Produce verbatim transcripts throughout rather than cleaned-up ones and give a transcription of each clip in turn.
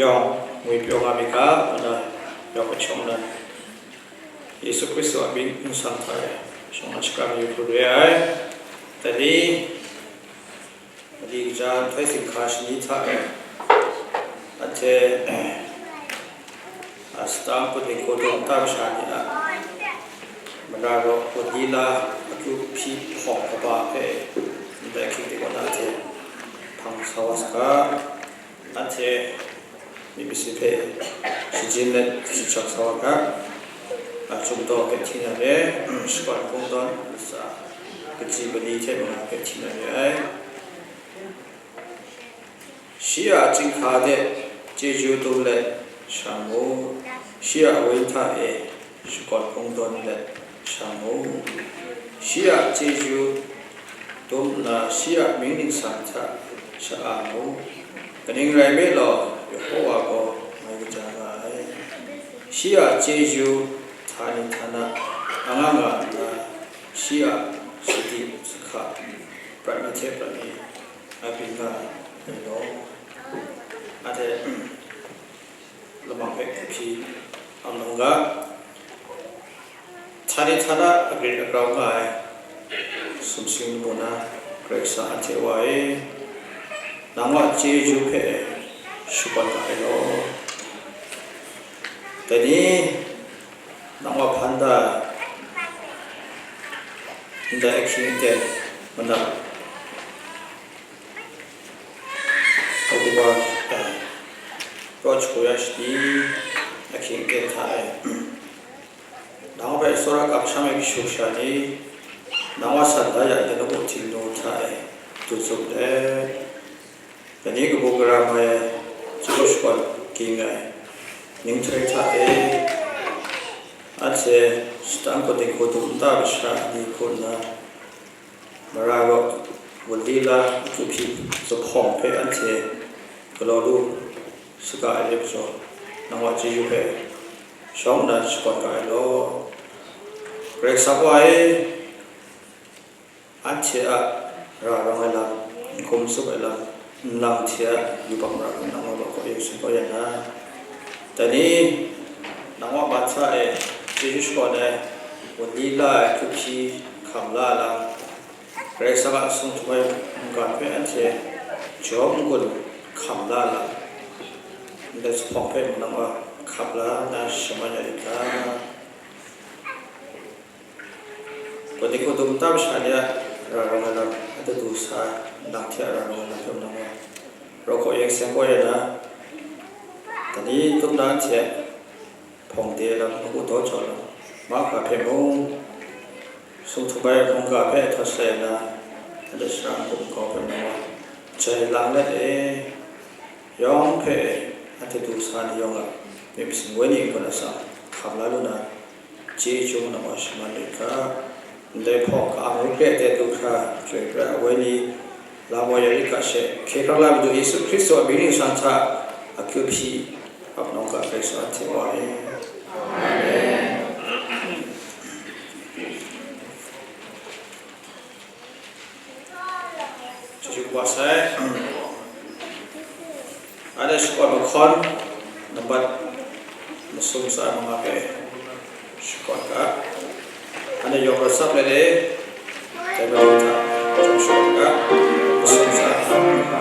Yawng ngwi pyaw nga mi ga, nna yawng hpe shawng nnan, Yesu Hkristu a mying ningsang hta e shawng na shakram yu hkru re ai. Dai ni, mali kaja nhtoi zinghka shani hta e, anhte, a, Satan Kundin Hkudung nta masha ni a mara raw, wunli la, akyu hpyi hpawng kaba hpe ndai hkying de kaw na hte hpang sa wa saga, anhte myit masin hpe shajin let shajang sa wa ga, a, Chyum Daw hpe hti na re, Shakawn Kungdawn latsa, Kaji Mali hte manga hpe hti na re ai. Shi a chyinghka de chyeju dum let shang mu, shi a wunhta e shakawn kungdawn let shang mu. Shi a chyeju dum nna, shi a mying ningsang hta sha-a mu. Kaning rai nme law, Yehowa gaw mai kaja nga ai. Shi a chyeju htani htana anga nga nna, shi a sadi sahka prat ni hte prat ni a byin nga ai law. Anhte lamang hpe hkrit hpyi hkam nang ga, htani htana agrin agrau nga ai sumsing lamu na Karai Kasang, anhte Wa e, nang a chyeju hpe shakawn ga ai law. Dai ni, nang a hpan da ai ndai ahkying aten manang Aguba, eh, Roch Koya Shadi ahkying aten hta e, nang hpe tsawra kamsham ai kashu kasha ni, nang a san da ya ai lamu htingnu hta e du tsup let, dai ni kabu gara mai ai chyeju shakawn ging ai ninghtoi hta e, anhte Satan Kundin Hkudung nta masha ni hku nna, mara raw, wunli la, akyu hpyi zuphpawng hpe anhte galaw lu saga ai rai majaw, nang a chyeju hpe shawng nnan shakawn ga ai law. Karai Kasang Wa e, anhte a ra rawng ai lam, n hkum tsup ai lam, nlang hte a yubak mara hpe nang gaw kaw yu sin kau ya na. Dai ni, nang a man hta e chyeju shakawn ai, wunli la ai, akyu hpyi hkam la ai lam, Karai Kasang a sung htum ai mungkan hpe anhte jawm n-gun hkam la ai lam, ndai zuphpawng hpe mung nang wa hkap la nna shaman ya rit ga. Kundin Hkudung nta masha ni a ra rawng ai lam, a tadu sa nang hte a ra rawng ai lam hpe mung nang wa raw kaw yu seng kau ya na. Dai ni, tup na anhte hpawng de lam, magu daw jau lam, mahkra hpe mung, sung htum ai mungga hpe htawt sai na, anhte sara n-gup n-gau hpe mung, jai lang let e, yawng hpe anhte du sa ni yawng a myit masin wenyi n-gun atsam hkam la lu na, chyeju nang wa shaman rit ga. Ndai hpawng ka-ang ru hkre de du hkra, Chyoi pra ai wenyi lam wa ya rit ga she, hkye hkrang la Madu Yesu Hkristu a mying ningsang hta akyu hpyi ap nawng ga, Karai Kasang anhte Wa e. Amen. Chyeju kaba sai. Anhte shakawn mahkawn, nambat masum tsa manga hpe shakawn ga. Anhte yawng rawt tsap let e, dai madu hta, jawm shakawn ga, masum tsa manga.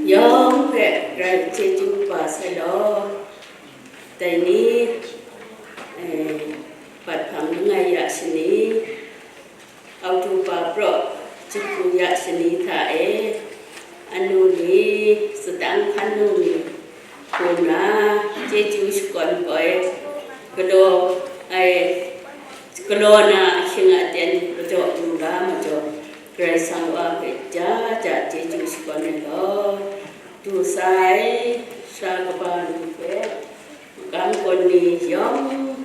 Yawng hpe rai chyeju kaba sai law. Dai ni, eh, bat hpang langai ya shani, Oktoba praw jahku ya shani hta e, anu ni, sadang hkan nu ni, hku nna, chyeju shakawn ai, galaw ai, galaw na ahkying aten kadaw lu la majaw, Karai Kasang Wa hpe ja ja chyeju shakawn ai law. Du sa ai, sara kaba ni hpe, magam kawn ni yawng,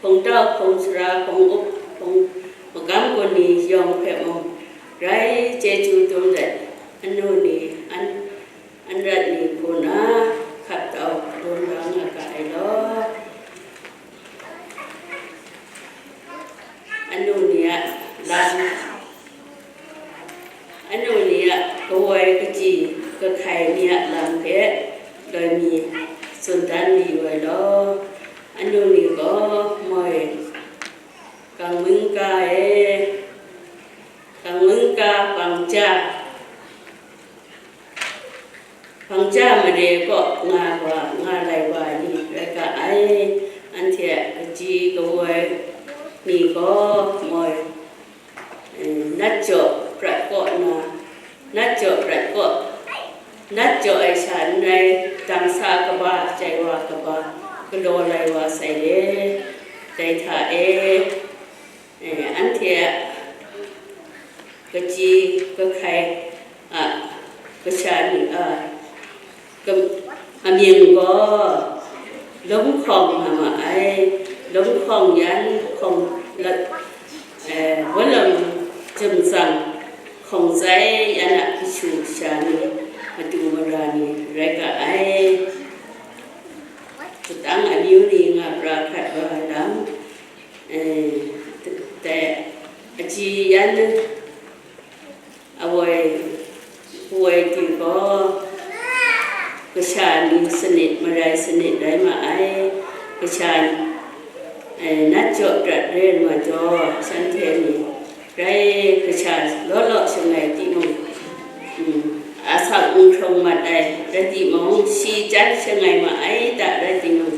hpungtau, hpungsara, hpung-up, hpung, magam kawn ni yawng hpe mung, rai chyeju dum let, anu ni, an, an rat ni hku na, hkat tau dum la nga ga ai law. Anu ni a lam, anu ni a kawoi kaji kahkai ni a lam hpe loi mi tsun dan mayu ai law. Anu ni gaw moi, Kangmingka e, Kangmingka Bangja, Bangja mare kaw nga wa, nga lai wa ni rai ga ai, anhte a kaji kawoi ni gaw moi, eh, nat jaw prat kaw na, nat jaw prat kaw, nat jaw ai sha n rai, dang sa kaba, chye wa kaba, galaw lai wa sai le, dai hta e, eh, anhte a kaji kahkai a kasha ni a, ka-, amying gaw Lum Hkawng nga ma ai. Lum Hkawng yan hkawng lat, eh, Wallam Jumzang Hkawng Zai yan a kashu kasha ni, matu mara ni rai ga ai. Sadang amyu ni nga pra hkrat wa ai lam, eh, dai aji yan awoi, awoi du gaw, kasha ni sanit, marai sanit rai ma ai, kasha, eh, nat jaw prat re ai majaw, shanhte ni rai kasha law law shangai timung, mm, asak n hkrung mat ai rai timung, shi chyat shangai ma ai ta rai timung,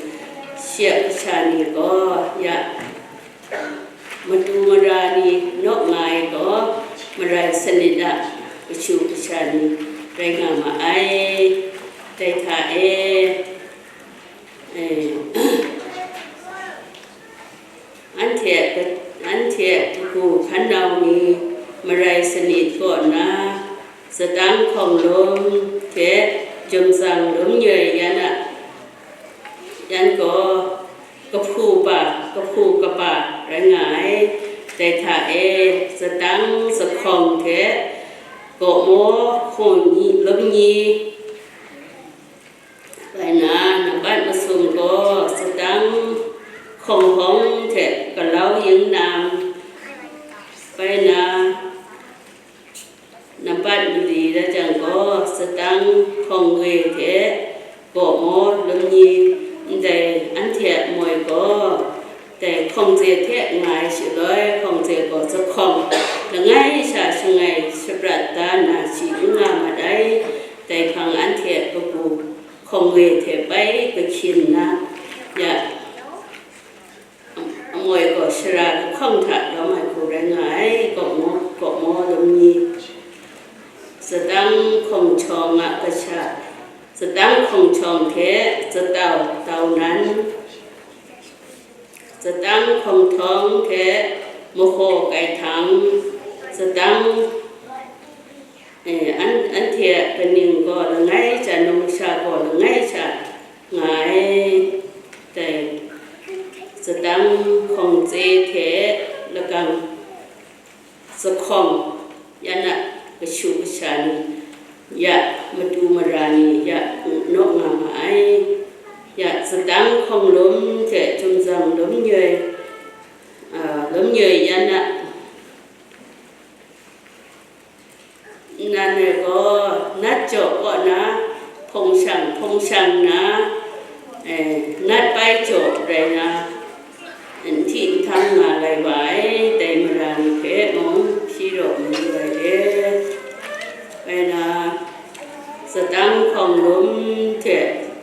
shi a kasha ni gaw ya matu mara ni naw nga ai gaw, marai sanit a kashu kasha ni rai nga ma ai. Dai hta e, eh, anhte a, anhte a kagu hkan nau ni marai sanit kaw na, Sadang Hkawng Lum hte Jumzang Lum Nyoi yan a, yan gaw kahpu pa, kahpu kaba rai nga ai. Dai hta e, Sadang Zahkawng hte Gawmaw Hkawng Lum Nyi, bai na, nambat masum gaw Sadang Hkawng Hawng hte Kalau Yin Nam, bai na, nambat mali rai jang gaw, Sadang Hkawng Ngwi hte Gawmaw Lum Nyi, ndai anhte a moi gaw, dai Hkawng Ze hte nga ai shaloi, Hkawng Ze gaw Zahkawng langai sha shangai shaprat da nna shi n nga mat ai. Dai hpang anhte a kabu Hkawng Ngwi hte bai kahkyin na, ya, amoi gaw shara lahkawng hta lawm ai hku rai nga ai. Gawmaw, Gawmaw Lum Nyi, Sadang Hkawng Chawng a kasha, Sadang Hkawng Chawng hte Zatau Tau Nan, Zatang Hkawng Htawng hte Mahaw Kai Htang, Zatang, eh, an, anhte a kaning gaw langai sha, numsha gaw langai sha nga ai. Dai Zatang Hkawng Tse hte Lagang Zahkawng yan a kashu kasha ni, ya matu mara ni, ya naw nga ma ai. Ya Zatang Hkawng Lum hte Jumzang Lum Nyoi, a, Lum Nyoi yan a, wa ai, dai mara ni hpe mung hpyi raw mayu ai re. Bai na, Zatang hkawng lum hte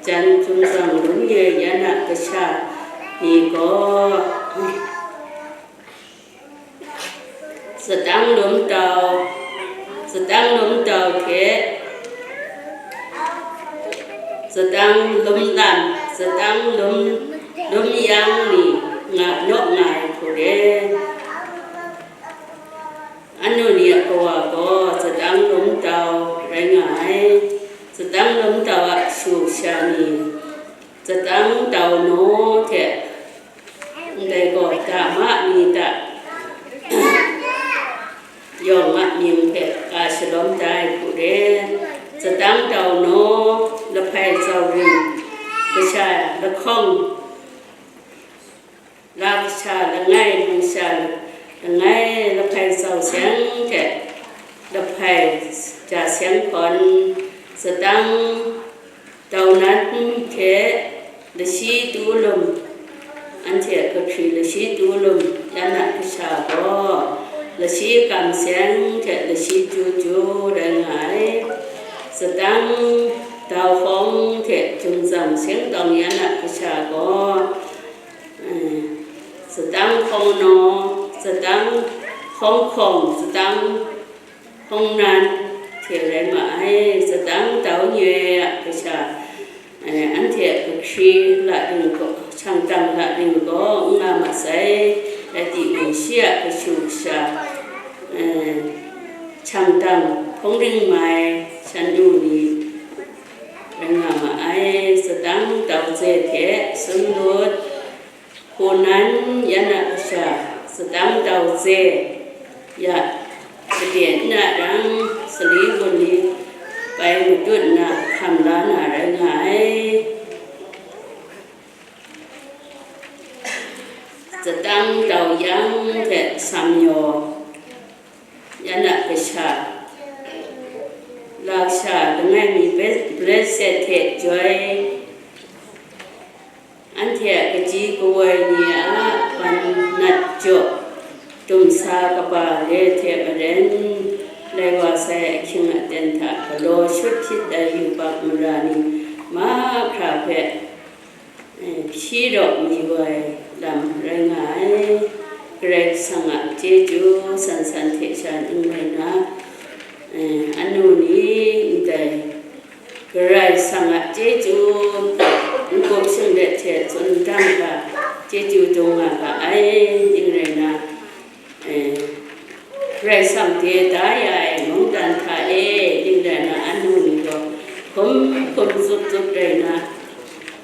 jan hkumzang lum ye yan a kasha ni gaw, Zatang lum tau, zatang lum tau hte, zatang lum lam, zatang lum, lum yang ni nga, naw nga ai hku re. Anu ni a kawa gaw zatang lum tau rai nga ai. Zatang lum tau a shu sha ni, zatang tau naw hte ndai gaw dama ni hta yawng a mying hpe ka shalawm da ai hku re. Zatang tau naw, lahpai zau ring, kasha lahkawng, la kasha langai, lungsha langai, lahpai zau seng hte lahpai ja seng hkawn, zatang tau nan hte lashi tu lum, anhte kahkri lashi tu lum yan a kasha gaw, lashi kam seng hte lashi chyu chyu rai nga ai. Zatang tau hkawng hte hkumzang seng tawng yan a kasha gaw, eh, zatang hkawng naw, zatang hkawng hkawng, zatang hkawng nan hte rai ma ai. Zatang tau nye a kasha, eh, anhte a kahkri la ring gaw, shang dang la ring gaw n nga ma sai, rai timung, shi a kashu kasha, eh, shang dang hpawng ring mai shan nu ni rai nga ma ai. Zatang tau ze hte sumlut, hku nan yan a kasha, zatang tau ze ya, gade nna rang, sali gun ni bai matut nna hkam la na rai nga ai. Zatang tau yang hte samyaw yan a kasha, lasha langai mi bre-, bret set hte joi, anhte a kaji kawoi ni a ban nat jaw, dumsa kaba re hte maren, lai wa sai ahkying aten hta galaw shut hpyit ai yubak mara ni mahkra hpe, eh, hpyi raw mayu ai lam rai nga ai. Karai Kasang a chyeju san san hte sha n rai na, eh, anu ni ndai Karai Kasang a chyeju n-gup shinglet hte tsun dang ga, chyeju dung nga ga ai, ning rai na, eh, Karai Kasang de da ya ai mungdan hta e, ning rai na, anu ni gaw hkum hkum zup zup rai na,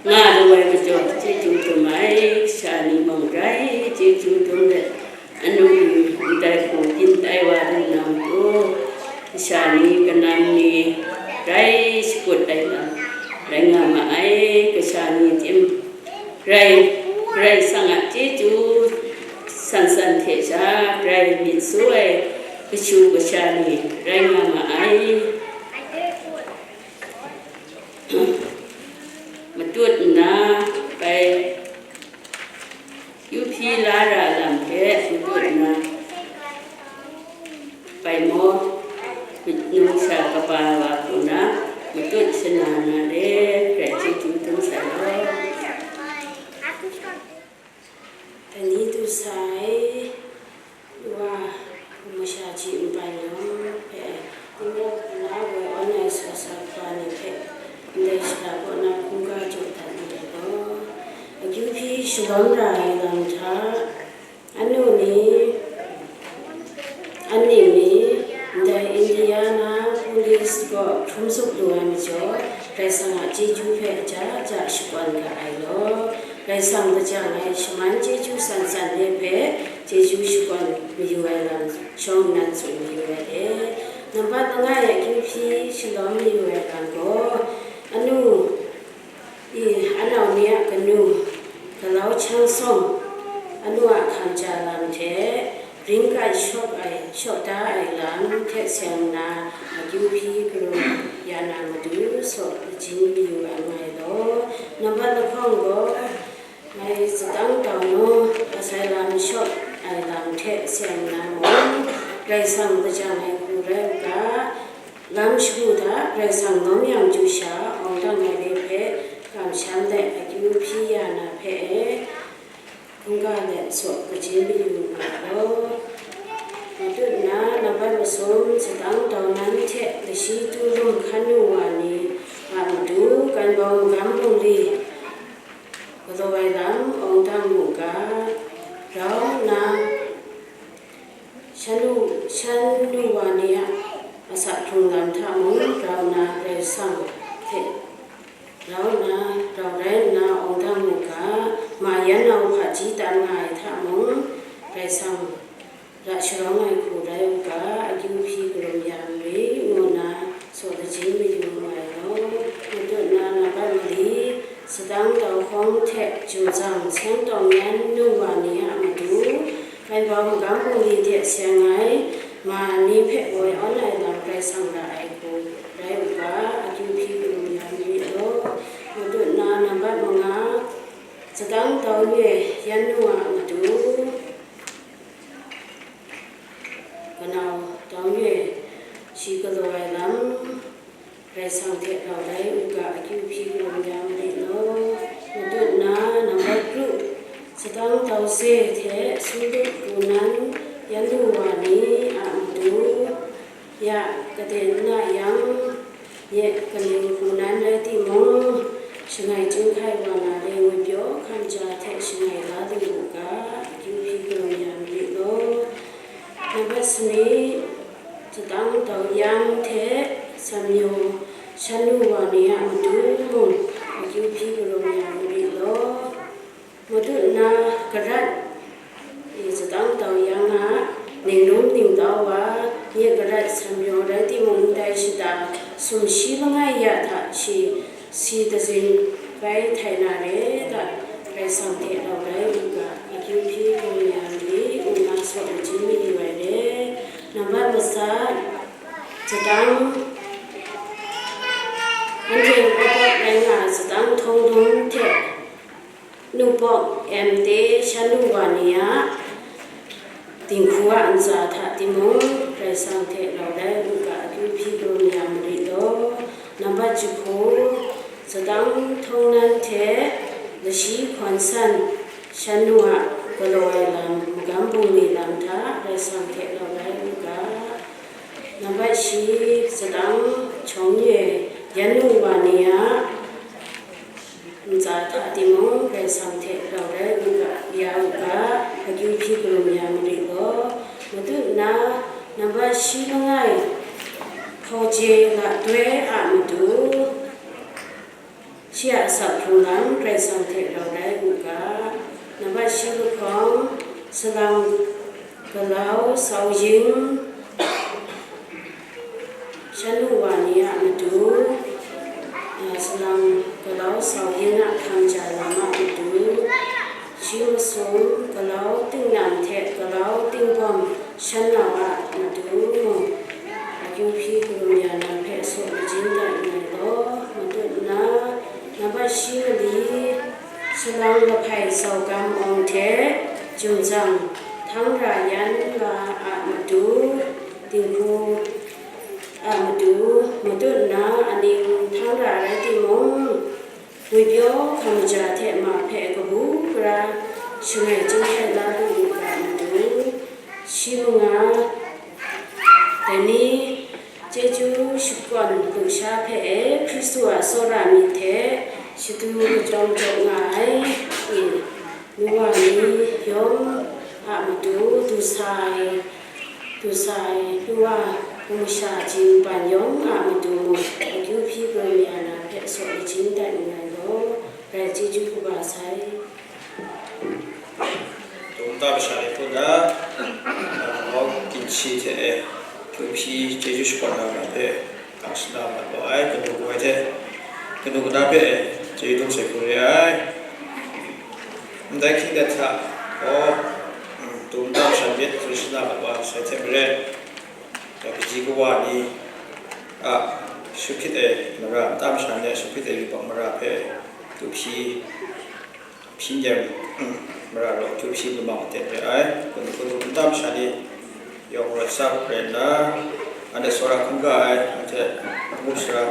nga lu ai majaw, chyeju dum ai kasha ni mung rai chyeju dum let, anu ni ndai hku byin tai wa lu na matu, kasha ni, kanan ni rai shakut ai lam rai nga ma ai. Kasha ni tim rai, Karai Kasang a chyeju san san hte sha rai myit su ai kashu kasha ni rai nga ma ai. Matut nna bai, yu hpyi la ra lam hte matut nna bai maw, numsha kaba wa hku na matut shana na le, hkrai chyeju dum sai law. Dai ni du sa ai wa, masha ji npai yawng hpe, n-, n-, na woi awn ai sa sa kaba ni hpe, ndai shara kaw na hkungga jaw dat na ai gaw, akyu hpyi shalawm ra ai lam hta, anu ni, Anning ni, ndai Indianapolis kaw hkrum zup lu ai majaw, Karai Kasang a chyeju hpe aja aja shakawn ga ai law, Karai Kasang lajang ai shaman chyeju san san de hpe chyeju shakawn mayu ai lam shawng nnan tsun mayu ai e. Nambat langai a akyu hpyi shalawm mayu ai lam gaw, anu, I, anau ni a kanu, galau chang sawng, anu a hkam ja lam hte, ring kai shawk ai, shawk da ai lam hte seng nna, akyu hpyi garu ya na matu saw majin mayu ai ngai law, nambat lahkawng gaw, ngai zatang tau nu, asai lam shawk ai Karai Kasang lajang ai hku rai u ga, lam shagu hta Karai Kasang lawm yang chyu sha, awng dang ai re hpe kamsham let akyu hpyi ya na hpe e, hkungga let saw kajin mayu nga ai law. Matut nna, nambat masum, sadang dau nan hte lashi tu lum hkan nu wa ni a matu, kan bau magam bungli galaw ai lam awng dang mu ga, rau nna, shan lu, shan lu wa ni a asak hkrung lam hta mung rau nna, Karai Kasang hte rau nna, rau rai nna, awng dang mu ga, ma yan nau hpaji tam nga ai hta mung, Karai Kasang ra sharawng ai hku rai u ga, akyu hpyi karum ya mari, ngu nna saw lajin mayu nga ai law. Matut nna, nambat mali, sadang dau hkawng hte jumzang seng tawng yan nu wa ni a matu, kan bau magam bungli hte seng ai ma ni hpe woi awn ai lam Karai Kasang ra ai hku rai u ga, akyu hpyi karum ya mari law. Matut nna, nambat manga, sadang dau nye yan nu a matu, kanau dau nye shi galaw ai lam, Karai Kasang hte rau rai u ga, akyu hpyi karum ya mari law. Matut nna, nambat kru, sadang dau se hte sumdut hku nan yan lu wa ni a matu, ya, kaden na yang, nye kaning hku nan rai timung, shangai chyinghkai wa na re ngwi pyaw hkam ja hte shangai la lu u ga, akyu hpyi karum ya mari law. Nambat sani, sadang dau yang hte samyu shan lu wa ni a matu mung, akyu hpyi karum ya mari law. Matut nna, garat e, sadang dau yang a, ninglung ningtau wa, nye garat samyu rai timung, ndai shata sumshi langai ya hta shi si tazin bai htai na re ta, Karai Kasang hte rau rai u ga, akyu hpyi karum ya mari, ngu nna saw lajin mayu ai re. Nambat matsat, sadang, anhte nupawk rai nga ai sadang htawng dum hte nupawk M.Th shan lu wa ni a dinghku a ntsa hta timung, Karai Kasang hte rau rai u ga, akyu hpyi karum ya mari law. Nambat jahku, sadang htawng nan hte lashi hkawn san shan nu a galaw ai lam, magam bungli lam hta Karai Kasang hte rau rai u ga. Nambat shi, sadang hkyawng ye yan nu wa ni a ntsa hta timung, Karai Kasang hte rau rai u ga, ya u ga, akyu hpyi karum ya mari law. Matut nna, nambat shi langai, hpauje latoi a matu, shi a asak hkrung lam Karai Kasang hte rau rai u ga. Nambat shi lahkawng, salang galau sau yin, shan nu wa ni a matu, a, salang galau sau yin a hkam ja lam a matu, shi masum galau tingnang hte galau tingbawm shan nau a matu mung, akyu hpyi karum ya na hpe saw majin dat nngai law. Matut nna, nambat shi mali, salang lahpai sau gam awng hte jumzang htangra yan la a matu, dinghku a matu, matut nna aning htangra rai timung, ngwipyaw hkam maja hte ma hpe kabu gara shangai chyinghkai la lu u ga matu, shi manga, dai ni chyeju shakawn lusha hpe e Hkristu a tsawra myit hte shadu kajawng jaw nga ai, e, nu wa ni yawng a matu, du sa ai, du sa ai nu wa, masha jin ban yawng a matu mung, akyu hpyi karum ya na hpe saw majin dat nngai law, rai chyeju kaba sai. Tum ta masha ni hpun na, nau ginhki hte e, akyu hpyi chyeju shakawn na hpe, Hkang shana mat wa ai, kanu kaw ai hte, kanu kana hpe chyeju dum sai hku re ai. Ndai hkying dat hta gaw, mm, tum tam shan myit hkang shana mat wa sai hte maren, kaji kawa ni a shut hkrit ai mara, tam shan ni a shut hkrit ai yubak mara hpe akyu hpyi, hpyi nem, mm, mara rau akyu hpyi lamang aten re ai. Kanu kanu tum tam shan ni Yawng rawt sa hkrai nna, anhte tsawra hkungga ai, anhte ngu sara,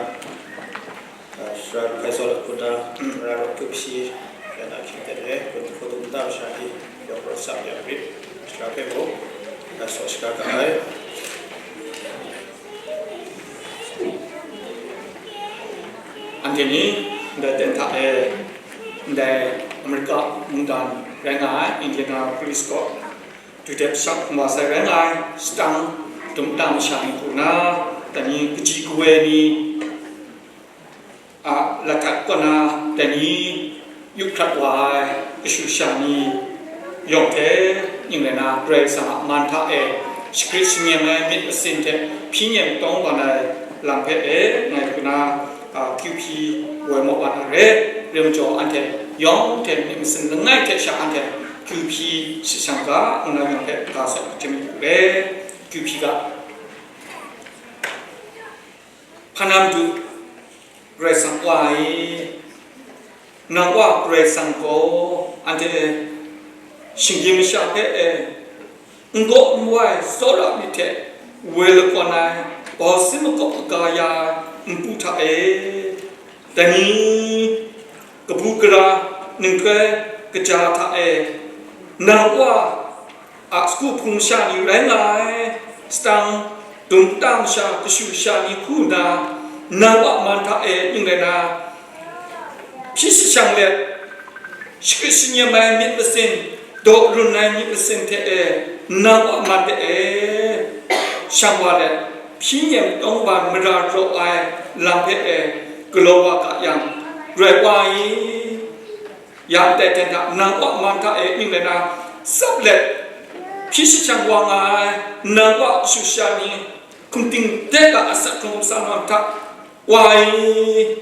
a, sara hkrai tsawra hkun na, mara rawt kup shi, rai na hkying ten e, kun hku tum ta masha ni, yawng rawt sa ya rit, sara hpe mung, a, saw shaga ga ai. Anhte ni, ndai ten hta e, ndai Amerika mungdan rai nga ai, Indianapolis kaw, Dutep shang hkungga sai rai nga ai, shadang dum dang masha ni hku na, dai ni kaji kawe ni, a, latat kaw na, dai ni yu hkrat wa ai, kashu sha ni yawng hte, ning rai na, Karai Kasang a man hta e, shagrit shangyen ai myit masin hte hpyi nyem tawng ban ai lam hpe e, ngai hku na, a, kyu hpyi woi maw wa na re, rim jaw anhte yawng hte myit masin langai hte sha anhte kyu hpyi shashang ga, ngu na yawng hpe ga sat hkrit mi u re, kyu hpyi ga. Hpa na matu Karai Kasang Wa e, nang Wa Karai Kasang gaw anhte shinggyim masha hpe e, n gaw n wai tsawra myit hte woi lakawn ai, bau sin makawp kaga ya ai npu hta e, dai ni kabu gara ninghtoi kaja hta e, nang Wa a sagu hpung masha ni rai nga ai, shadang dum ta masha, kashu sha ni hku nna, nang Wa man hta e ning rai na, hpyi shashang let, shagrit shangyen ai myit masin, daw run ai myit masin hte e, nang Wa man hta e, shang wa let, hpyi nyem tawng ban mara raw ai lam hpe e, galaw wa ga yang, Karai Wa e, ya ndai ten hta, nang Wa man hta e ning rai na, tsap let, hpyi shashang wa nga ai, nang Wa kashu sha ni, hkum ting de ga asak hkrung sa na hta, Wa e,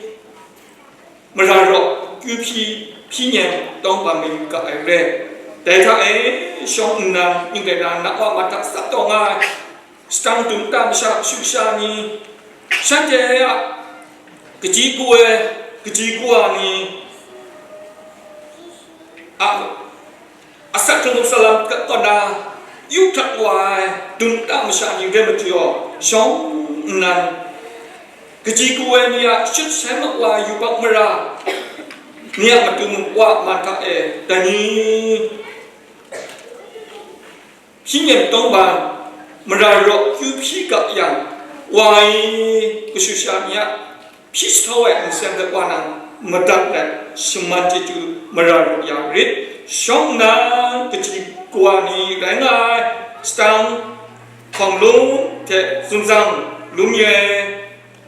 mara raw, kyu hpyi, hpyi nyem tawng ban mayu ga ai re. Dai hta e, shawng nnan, ning rai na, nang Wa man hta tsap taw nga ai, shadang dum ta masha, kashu sha ni, shanhte a kaji kawe, kaji kawa ni a, asak hkrung salam kaw na, yu hkrat wa ai, dum ta masha ni rai majaw, shawng nnan, kaji kawe ni a shut sai mat wa ai yubak mara ni a matu mung Wa man hta e, dai ni hpyi nyem tawng ban, mara raw kyu hpyi ga yang, Wa e, kashu sha ni a hpyi jahtau ai nseng hpe Wa nang madat let, shaman chyeju mara raw ya rit, shawng nnan, kaji kawa ni rai nga ai, shadang hkawng lung hte zunzang lung ye,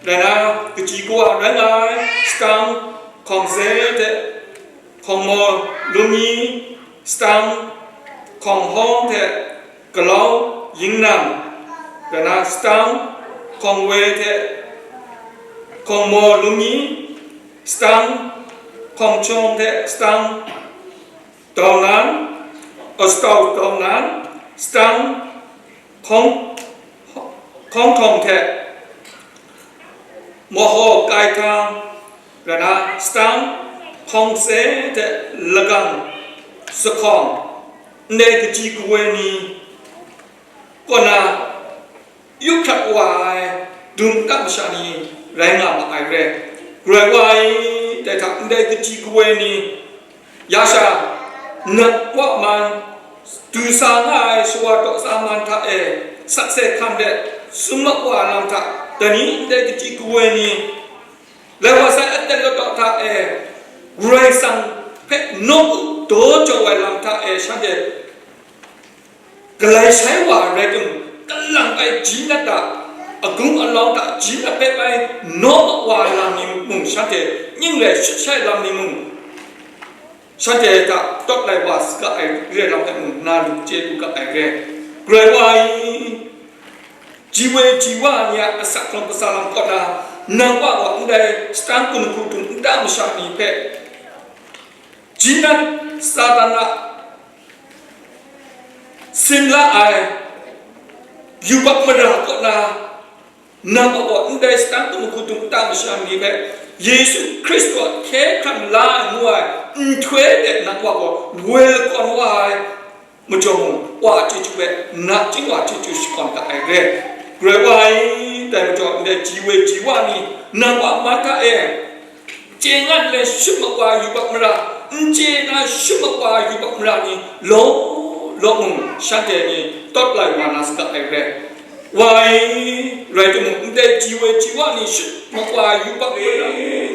rai na, kaji kawa rai nga ai, shadang hkawng ze hte hkawng maw lung ni, shadang hkawng hawng hte galau yingnang, rai na, shadang hkawng we hte hkawng maw lung ni, shadang hkawng chyawng hte shadang daunan, a, shadau daunan, shadang hkawng, hkawng htawng hte mahaw kai htang, rai na, shadang hkawng se hte lagang, sahkawng, ndai kaji kawe ni kaw na, yu hkrat wa ai, dum ta masha ni rai nga ma ai re. Karai Wa e, dai hta ndai kaji kawe ni, ya sha, nang Wa man, du sa nga ai shawa daw sa man hta e, sakse hkam de, sum mat wa lam hta, dai ni ndai kaji kawe ni, lai wa sai aten ladaw hta e, Karai Kasang hpe nawku daw jau ai lam hta e, shanhte galai shai wa rai tim, kalang ai ji nat a, agung alau hta ji nat hpe bai nawk wa lam ni mung, shanhte ning rai shut shai lam ni mung, shanhte hta tawt lai wa saga ai re lam hpe mung, na lu chye lu ga ai re. Karai Wa e, ji woi ji wa ni a asak hkrung kasa lam kaw na, nang Wa gaw ndai shadang kun hku htung nta masha ni hpe, ji nat Satan a sin la ai yubak mara kaw na, nang gaw ndai shadang kun hku htung nta masha ni hpe, Yesu Hkristu a hkye hkrang la ai ngu ai nhtoi de nang Wa gaw woi lakawn wa ai, majaw mung, Wa a chyeju hpe nachying wa chyeju shakawn da ai re. Grai wa ai, dai majaw ndai ji woi ji wa ni nang Wa man hta e chye ngan le shut mat wa yubak mara, n chye na shut mat wa yubak mara ni law law mung shanhte ni tawt lai wa na saga ai re. Wa ai, rai timung, ndai ji woi ji wa ni shut mat wa yubak mara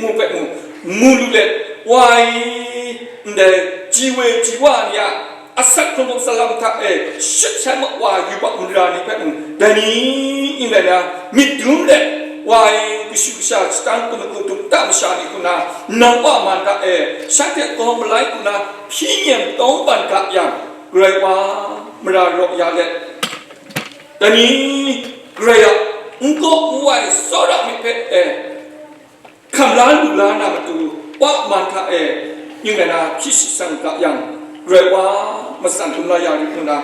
mu hpe mu, mu lu let, wa ai, ndai ji woi ji wa ni a asak hkrung hkrung salam hta e shut shai mat wa yubak mara ni hpe mung, dai ni n rai na, myit dum let, wa ai, kashu kasha, shadang, kanu kanu, dum nta masha ni hku na, nang Wa man hta e, shanhte kawng malai hku na, hpyi nyem tawng ban ga yang, Karai Wa mara raw ya let, dai ni, Karai a n kaw n wai tsawra myit hpe e, hkam la lu la na matu, Wa man hta e, ning rai na hpyi shut shang ga yang, Karai Wa matsan dum la ya rit nna,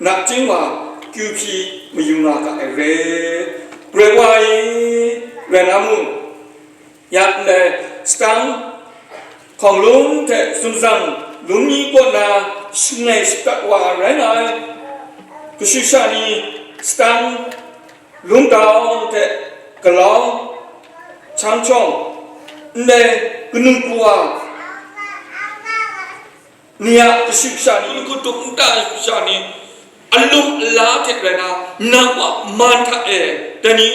nachying wa kyu hpyi mayung nga ga ai re. Karai Wa e, rai na mu, ya ndai shadang, hkawng lung hte zumzang lung ni kaw na shangai shaprat wa rai nga ai, kashu sha ni shadang, lungdau hte galau, chang chyawng, ndai kanu kawa ni a kashu kasha ni, n-gun dum nta kashu kasha ni, alum ala hte rai na, nang Wa man hta e, dai ni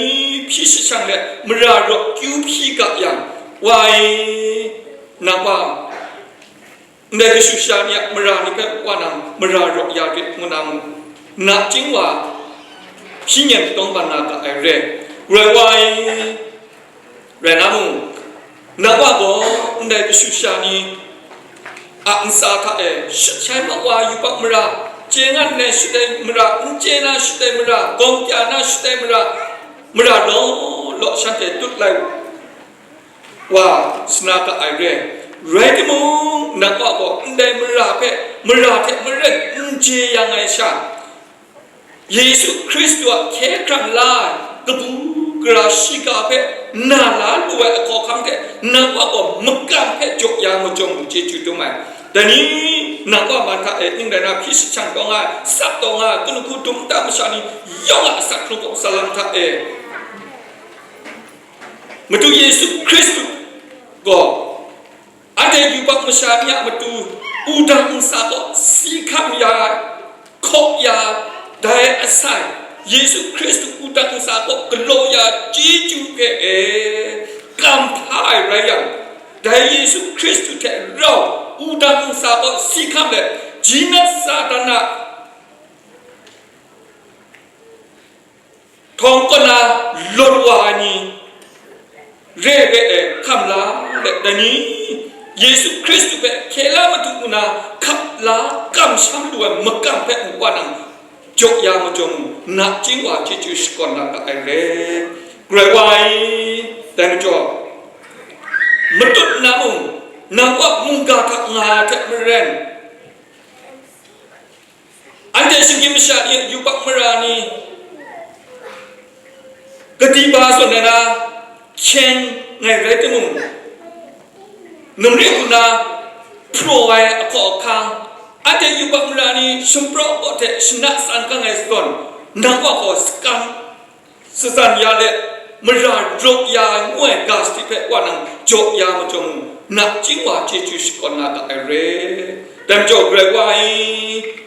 hpyi shut shang let, mara raw kyu hpyi ga yang, Wa e, nang Wa, ndai kashu kasha ni a mara ni hpe Wa nang mara raw ya rit ngu na mu, nachying wa hpyi nyem tawng ban na ga ai re. Karai Wa e, rai na mu, nang Wa gaw ndai kashu kasha ni a ntsa hta e shut shai mat wa yubak mara, chye ngan nna shut ai mara, n chye na shut ai mara, gawm kya na shut ai mara, mara law law shanhte tut lai wa sa na ga ai re. Rai timung, nang Wa gaw ndai mara hpe, mara hte maren n jeyang ai sha, Yesu Hkristu a hkye hkrang la ai kabu gara shiga hpe na la lu ai ahkaw ahkang hte, nang Wa gaw makam hpe jaw ya majawng lu chyeju dum ai. Dai ni, nang Wa man hta e ning rai na hpyi shut shang taw nga ai, sap taw nga ai, kanu hku dum nta masha ni yawng a asak hkrung hkrung salam hta e, Madu Yesu Hkristu gaw anhte yubak masha ni a matu wudang ntsa kaw si hkam ya ai, hkaw ya ai, dai asai, Yesu Hkristu wudang ntsa kaw galaw ya ai chyeju hpe e, kam hpa ai rai yang, dai Yesu Hkristu hte rau wudang ntsa kaw si hkam let, jinat Satan a htawng kaw na lawt wa ai ni re ai hpe e hkam la let, dai ni Yesu Hkristu hpe hkye la madu ngu na hkap la kamsham lu ai makam hpe ngu wa nang jaw ya majawng, nachying wa chyeju shakawn na ga ai re. Karai Wa e, dai majaw, matut na mung, nang Wa mungga hta nga ai hte maren, anhte shinggyim masha ni a yubak mara ni kadi ba zawn ai na hkyeng ngai rai timung, num ri hku na hpraw ai ahkaw ahkang, anhte yubak mara ni shampraw kaw hte shana san kang ai zawn, nang Wa gaw sakan satsan ya let, mara raw ya ai ngu ai ga sadi hpe Wa nang jaw ya majawng, nachying wa chyeju shakawn na ga ai re. Dai majaw, Karai Wa e,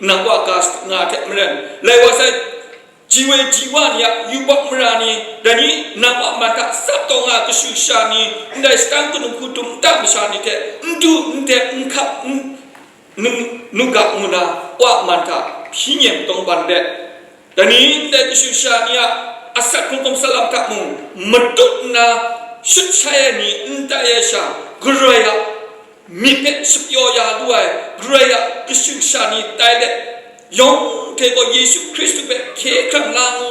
nang Wa ga sadi nga hte maren, lai wa sai, ji woi ji wa ni a yubak mara ni, dai ni nang Wa man hta sap taw nga kashu kasha ni, ndai shadang kanu hku dum nta masha ni hte n du n dep n hkap n, n, nu ga ngu na, Wa man hta hpyi nyem tawng ban let, dai ni ndai kashu kasha ni a asak hkrung hkrung salam hta mung matut nna shut shai ai ni n tai ai sha, Karai a myit hpe shapyaw ya lu ai, Karai a kashu kasha ni tai let, yawng hte gaw Yesu Hkristu hpe hkye hkrang la ngu,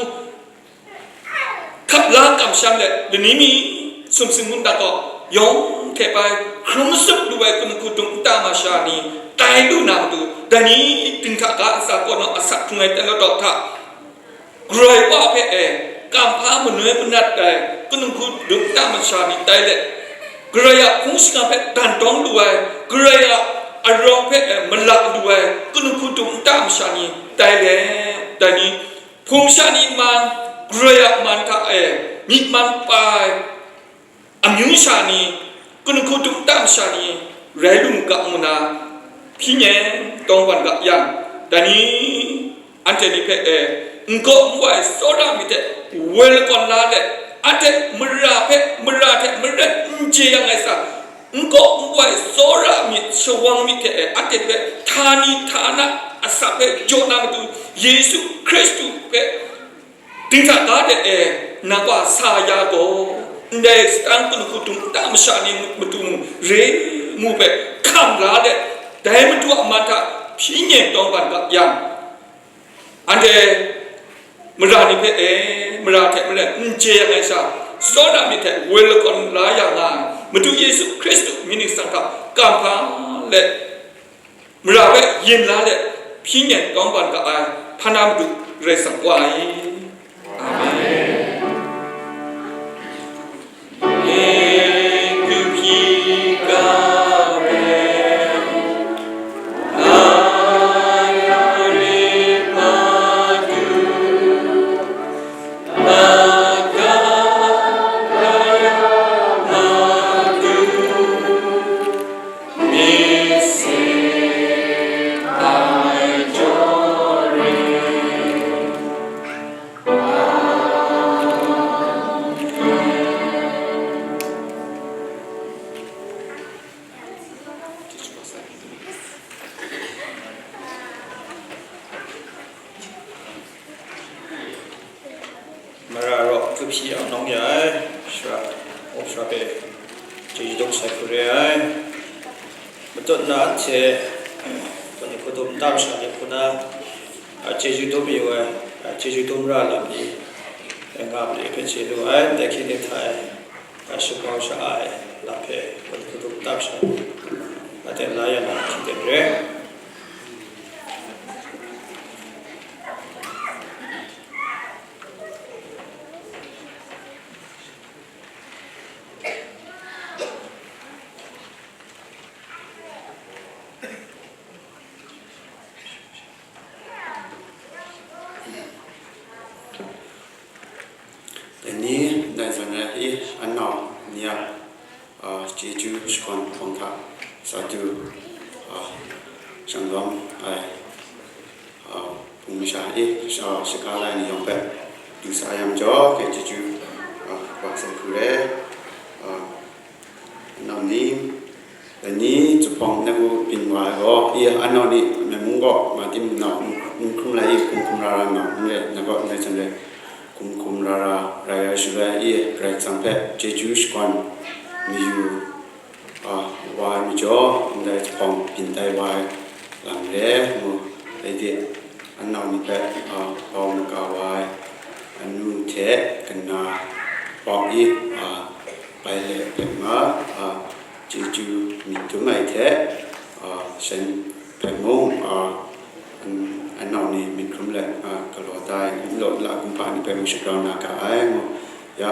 hkap la kamsham let, lani mi sumsing mungdan gaw yawng hte bai hkrum zup lu ai kanu hku dum nta masha ni tai lu na matu, dai ni dinghta ga ntsa kaw na asak hkrung ai talawt hta, Karai Wa hpe e, kam hpa manoi manat ai kanu hku dum nta masha ni tai let, Karai a hpung shingkang hpe dan dawng lu ai, Karai a arawng hpe e, mala lu ai kanu hku dum sha ni, tai let, dai ni, hpung sha ni man, Karai a man hta e myit man pa ai amyu sha ni, kanu hku dum tam sha ni, rai lu mu ga mu na, hpyi nyen tawng ban ga yang, dai ni, anhte ni hpe e, n gaw n wai tsawra myit hte woi lakawn la let, anhte mara hpe, mara hte maren n jeyang ai sa, n gaw n wai tsawra myit, shawang myit hte e, anhte hpe htani htana asak hpe jaw na matu, Yesu Hkristu hpe dinghta ga de e, na wa sa ya gaw, ndai salang kanu hku dum ta masha ni matu mung re mu hpe hkam la let, dai Madu a man hta hpyi nyen tawng ban ga yang, anhte mara ni hpe e, mara hte maren n jeyang ai sha, tsawra myit hte woi lakawn la ya nga ai Madu Yesu Hkristu mying ningsang hta kamhpa let, mara hpe yin la let, hpyi nyen tawng ban ga ai, hpa na Madu Karai Kasang wa ai. Amen. Mara raw kahpyi ang nawng ya ai, shara, aw shara hpe chyeju dum sai hku re ai. Matut na anhte, kanu hku dum tam sha ni hku na, a, chyeju dum yu ai, a, chyeju dum ra lam ni, a, nga ma ni hpe chye lu ai, ndai hkying hte hta e, a, shapau sha ai lam hpe, kanu hku dum tam sha ni, a, ten la ya na hkying ten re. Dai ni, dai zawn rai i, anau ni a, a, chyeju shakawn hpawng hta sa du, a, shanglawm ai, a, hpung masha e, a, shaga lai ni yawng hpe du sa yang majaw, dai chyeju, a, wa sai hku re, a, Anau ni, dai ni zuphpawng na wu byin wa ai gaw, i anau ni, Myen mung gaw, ma tim nau n hkrum lai i, hkum hkum ra ra nga n re, na gaw ndai hten re, hkum hkum ra ra rai ai shaloi, i Karai Kasang hpe chyeju shakawn mayu, a, wa ai majaw, ndai zuphpawng byin tai wa ai lam re, ngu, dai de. Anau ni hpe, a, bau maga wa ai anu hte kana bau i, a, bai le hpe nga, a, chyeju myit dum ai hte, a, shan hpe mung, a, an-, anau ni myit hkrum let, a, galaw da ai, n law n la kumhpa ni hpe mung shagrau na ga ai, ngu ya,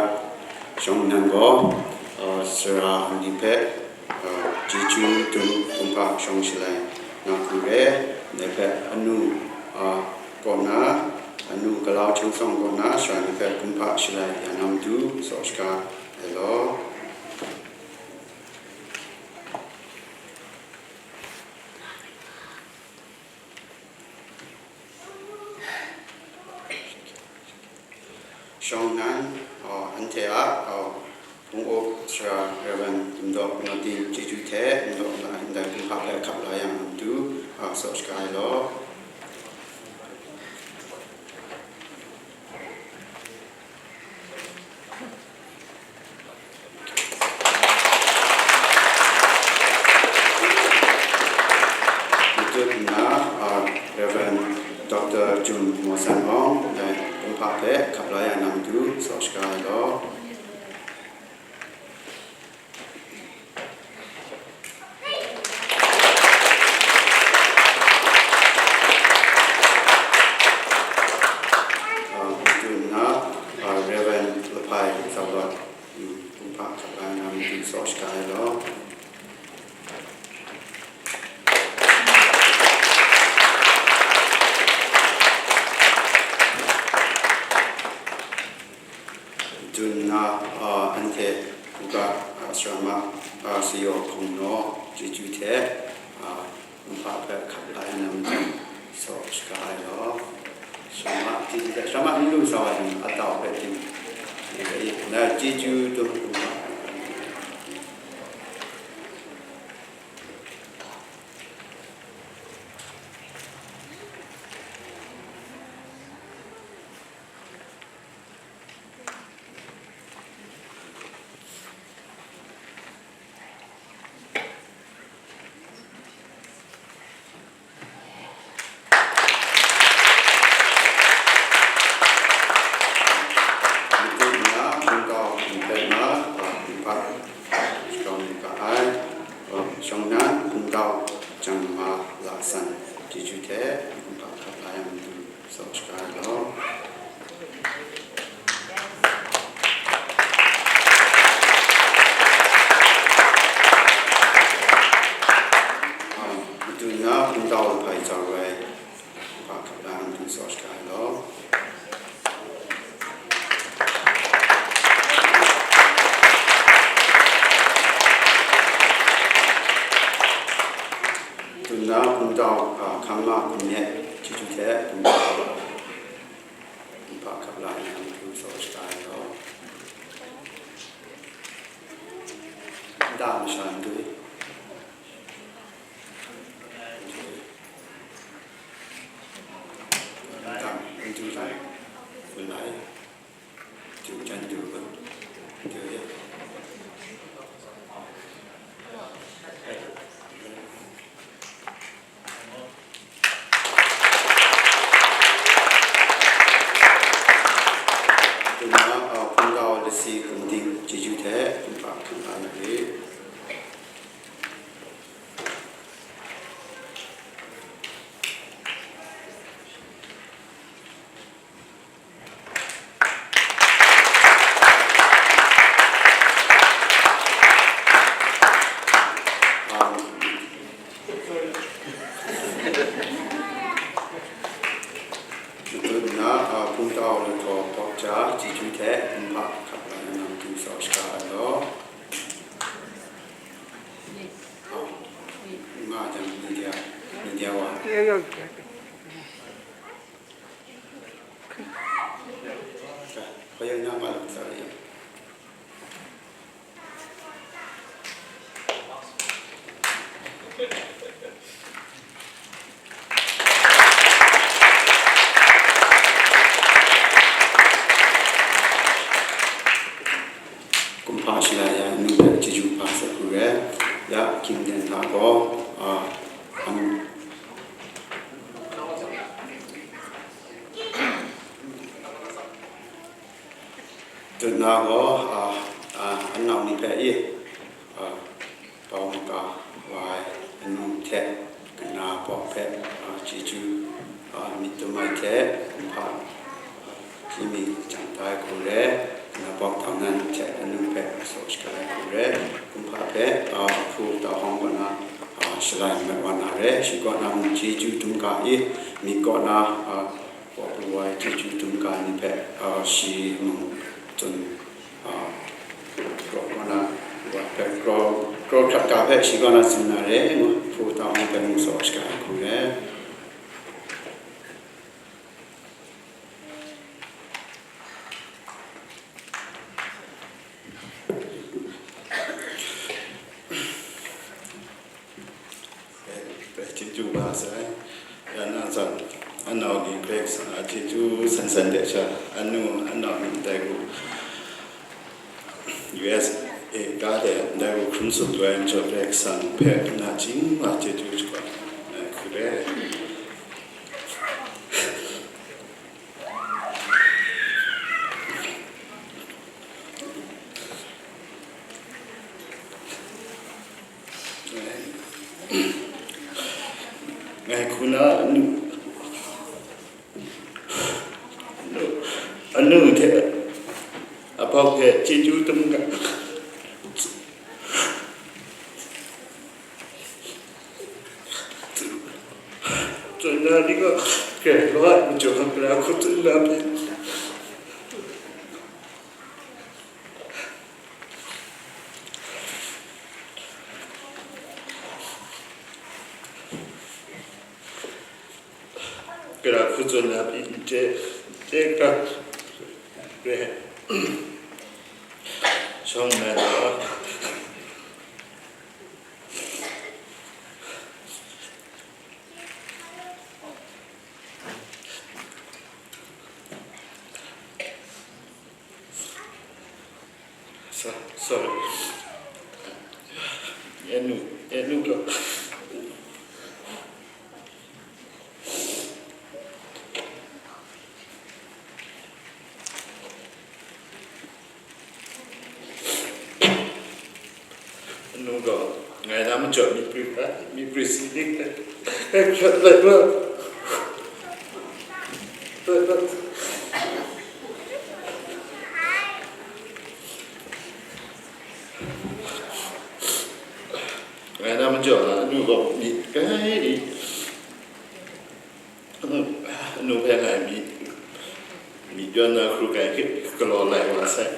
shawng nnan gaw, a, sara ni hpe, a, chyeju dum kumhpa shawng shalai na hku re, ndai hpe anu, a, kaw na, anu galau hkying sawng kaw na, sara ni hpe kumhpa shalai ya na matu, tsaw shaga ai law. Shawng nnan, a, anhte a, a, hpung up sara Rev. Limdaw Nawtin chyeju hte n daw n la ai ndai kumhpa hpe hkap la yang a matu, a, tsaw shaga ai law. Matut nna, a, Rev. Doctor Jun Maw San Awng, dai kumhpa hpe hkap la ya na matu, tsaw shaga ai law. A, matut nna, a, Rev. Lahpai Zau Lawt, mm, kumhpa hkap la na matu, tsaw shaga ai law. E, Buga, a, Sara Ma, a, Sayaw Hkungnaw chyeju hte, a, kumhpa hpe hkap la yang na matu tsaw shaga ai law. Sara Ma chyeju hte, Sara Ma n lu sa wa yang, a tau hpe ting, e, na chyeju dum kumhpa. Matu na, hpungtau hpung hpe na, a, hpungpat shakawn lu ga ai, a, shawng nnan hpungtau Jang Ma La San chyeju hte kumhpa hkap la yang matu tsaw shaga ai law. Matu na hpungtau Hpai Jau Rai, kumhpa hkap la yang matu tsaw shaga ai law. Matu na hpungtau, a, Hkang Ma Hkum Myit chyeju hte kumhpa, kumhpa hkap la yang matu tsaw shaga ai law. Nta masha n dui. Nta n dui lai. Hpun lai. Ju jan du ga. Du ya. Matu na, a, hpungtau Lasi Kum Ting chyeju hte kumhpa hkap la yang re. Matu na, a, hpungtau Lahtaw Pawk Ja chyeju hte kumhpa hkap la yang matu tsaw shaga ai law. A, nga jang media, media wa. Hpa yang na ma lu sa ya. Kumhpa shalai ya nu hpe chyeju hpa saw hku re. Ya, King Ten hta gaw, a, an Dut na gaw, a, a, anau ni hpe i, a, bau maga wa ai anu hte kana bawk hpe, a, chyeju, a, myit dum ai hte, kumhpa, a, hkying mi jang da ai hku re, kana bawk tau nan hte anu hpe tsaw shaga ai hku re, kumhpa hpe, a, hpu tau hkawng kaw na, a, shalai mat wa na re, shi kaw na mung chyeju dum ga i, myit kaw na, a, Wa pru wa ai chyeju dum ga ni hpe, a, shi mung tsun, a, kraw kaw na, wa hpe kraw, kraw hkrat ga hpe shi kaw na tsun na re, ngu, hpu tau hpe mung tsaw shaga ai hku re. Chyeju ba sai, ya na zawn, anau ni Karai Kasang a chyeju san san de sha, anu, anau ni ndai gu U S A ga de ndai gu hkrum sum tu ai majaw Karai Kasang hpe nachying wa chyeju shaga ai hku re. Ngai hku na anu, anu hte a bau hpe chyeju dum ga. Tsun na ni gaw, Karai Kasang a majaw hkra hku tsun na pyi. Gara hku tsun na pyi n chye, n chye hkra re. Shawng nna, so-, sorry. Anu, anu ko. Anu gaw, ngai na majaw myi prwi hkra, myi prwi si ni hkra, hkra lai wa. Ngai na majaw na, anu gaw myi kai ni. Anu hpe ngai myi, myi yawn na hkru kai hte galaw lai wa sai.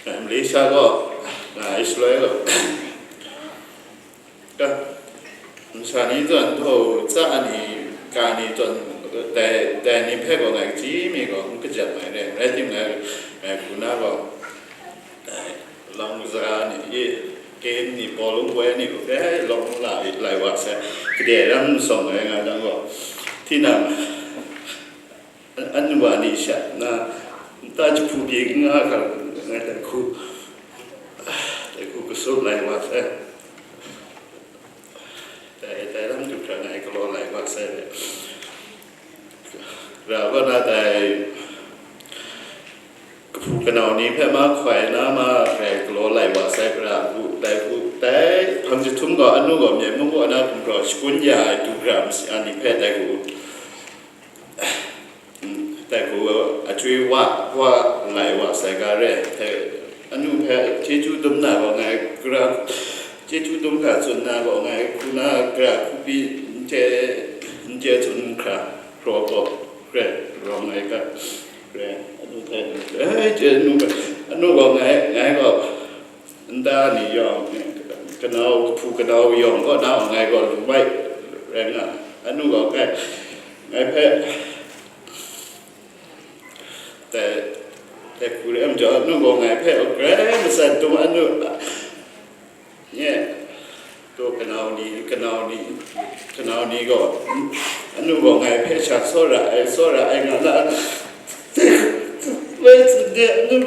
Ngai Malaysia gaw, ngai shaloi gaw, ka, masha ni zawn, htaw tsa ni, ka ni zawn, dai, dai ni hpe gaw ngai kaji mi gaw n kajang ai re, rai timung, ngai, ngai hku na gaw, dai, lawng zaga ni, ye, ken ni, bawlung boi ni, hpe lawng la, lai wa sai, gade ram nsawng ai nga dang gaw, tinang, anu wa ni sha na, nta jahpu pyi n nga hkra, ngai dai hku, dai hku kasup lai wa sai. Dai, dai lam du hkra ngai galaw lai wa sai. Ra gaw na dai, kahpu kanau ni hpe mahkoi na ma hkrai galaw lai wa sai, hkra hku, dai hku, dai hpang jahtum gaw anu gaw Myen mung kaw na gumhpraw shakun ya ai du gara masi a ni hpe dai hku, dai hku, achyoi wa, wa lai wa sai ga re, dai anu hpe chyeju dum na gaw ngai gara, chyeju dum hkra tsun na gaw ngai hku na gara hku pyi n chye, n chye tsun hkra, hkraw gaw re, rawng ai ga re, anu hpe, eh, chye anu hpe, anu gaw ngai, ngai gaw, nta ni yawng, kanau, kahpu kanau yawng kaw na ngai gaw lung bai rai nga, anu gaw kai, ngai hpe, dai, dai hku re ai majaw, anu gaw ngai hpe grai matsan tum anu, nye, taw kanau ni, kanau ni, kanau ni gaw, anu gaw ngai hpe sha tsawra ai, tsawra ai nga na, dai hku, bai tsun de, anu,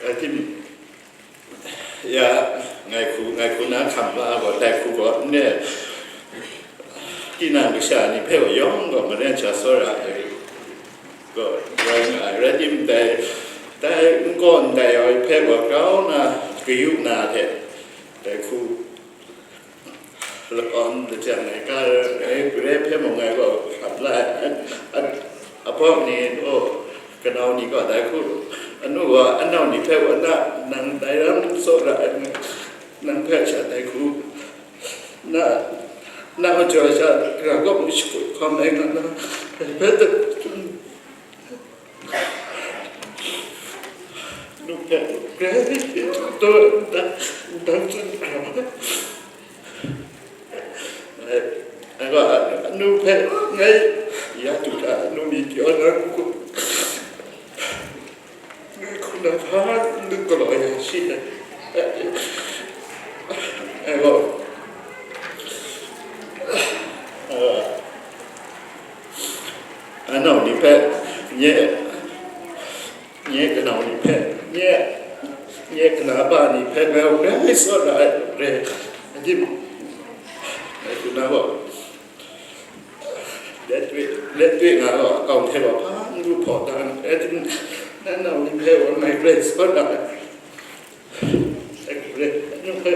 Atim, ya, ngai hku, ngai hku na hkam la gaw, dai hku gaw, ne, tinang kasha ni hpe gaw yawng gaw maren sha tsawra ai gaw, rai nga ai. Rai timung, dai, dai n kaw ndai ai hpe gaw grau na, kayu na hte, dai hku, lakawn lajang ai ga, ngai gure hpe mung ngai gaw hkap la ai. A, a, apawk ni, o, kanau ni gaw dai hku, anu gaw anau ni hpe wa na, nang dai ram tsawra ai, nang hpe sha dai hku, na, na majaw sha, gara gaw mung shakut hkawm ai nga na, dai hpe, nu hpe grai taw ndang, ndang tsun hkra. Ngai, ngai gaw anu hpe ngai ya du hkra, anu myit pyaw na hku, ngai hku na hpa n du galaw ya shi ai. Ngai gaw, ah, anau ni hpe nye, nye kanau ni hpe, nye, nye kana ba ni hpe ngai hpe grai tsawra ai, re, adim, ngai hku na gaw, let we, let we nga gaw, akau hte gaw hpa n ru hpaw da, adim, na nau ni hpe gaw ngai grai tsawra ai. Anu hpe,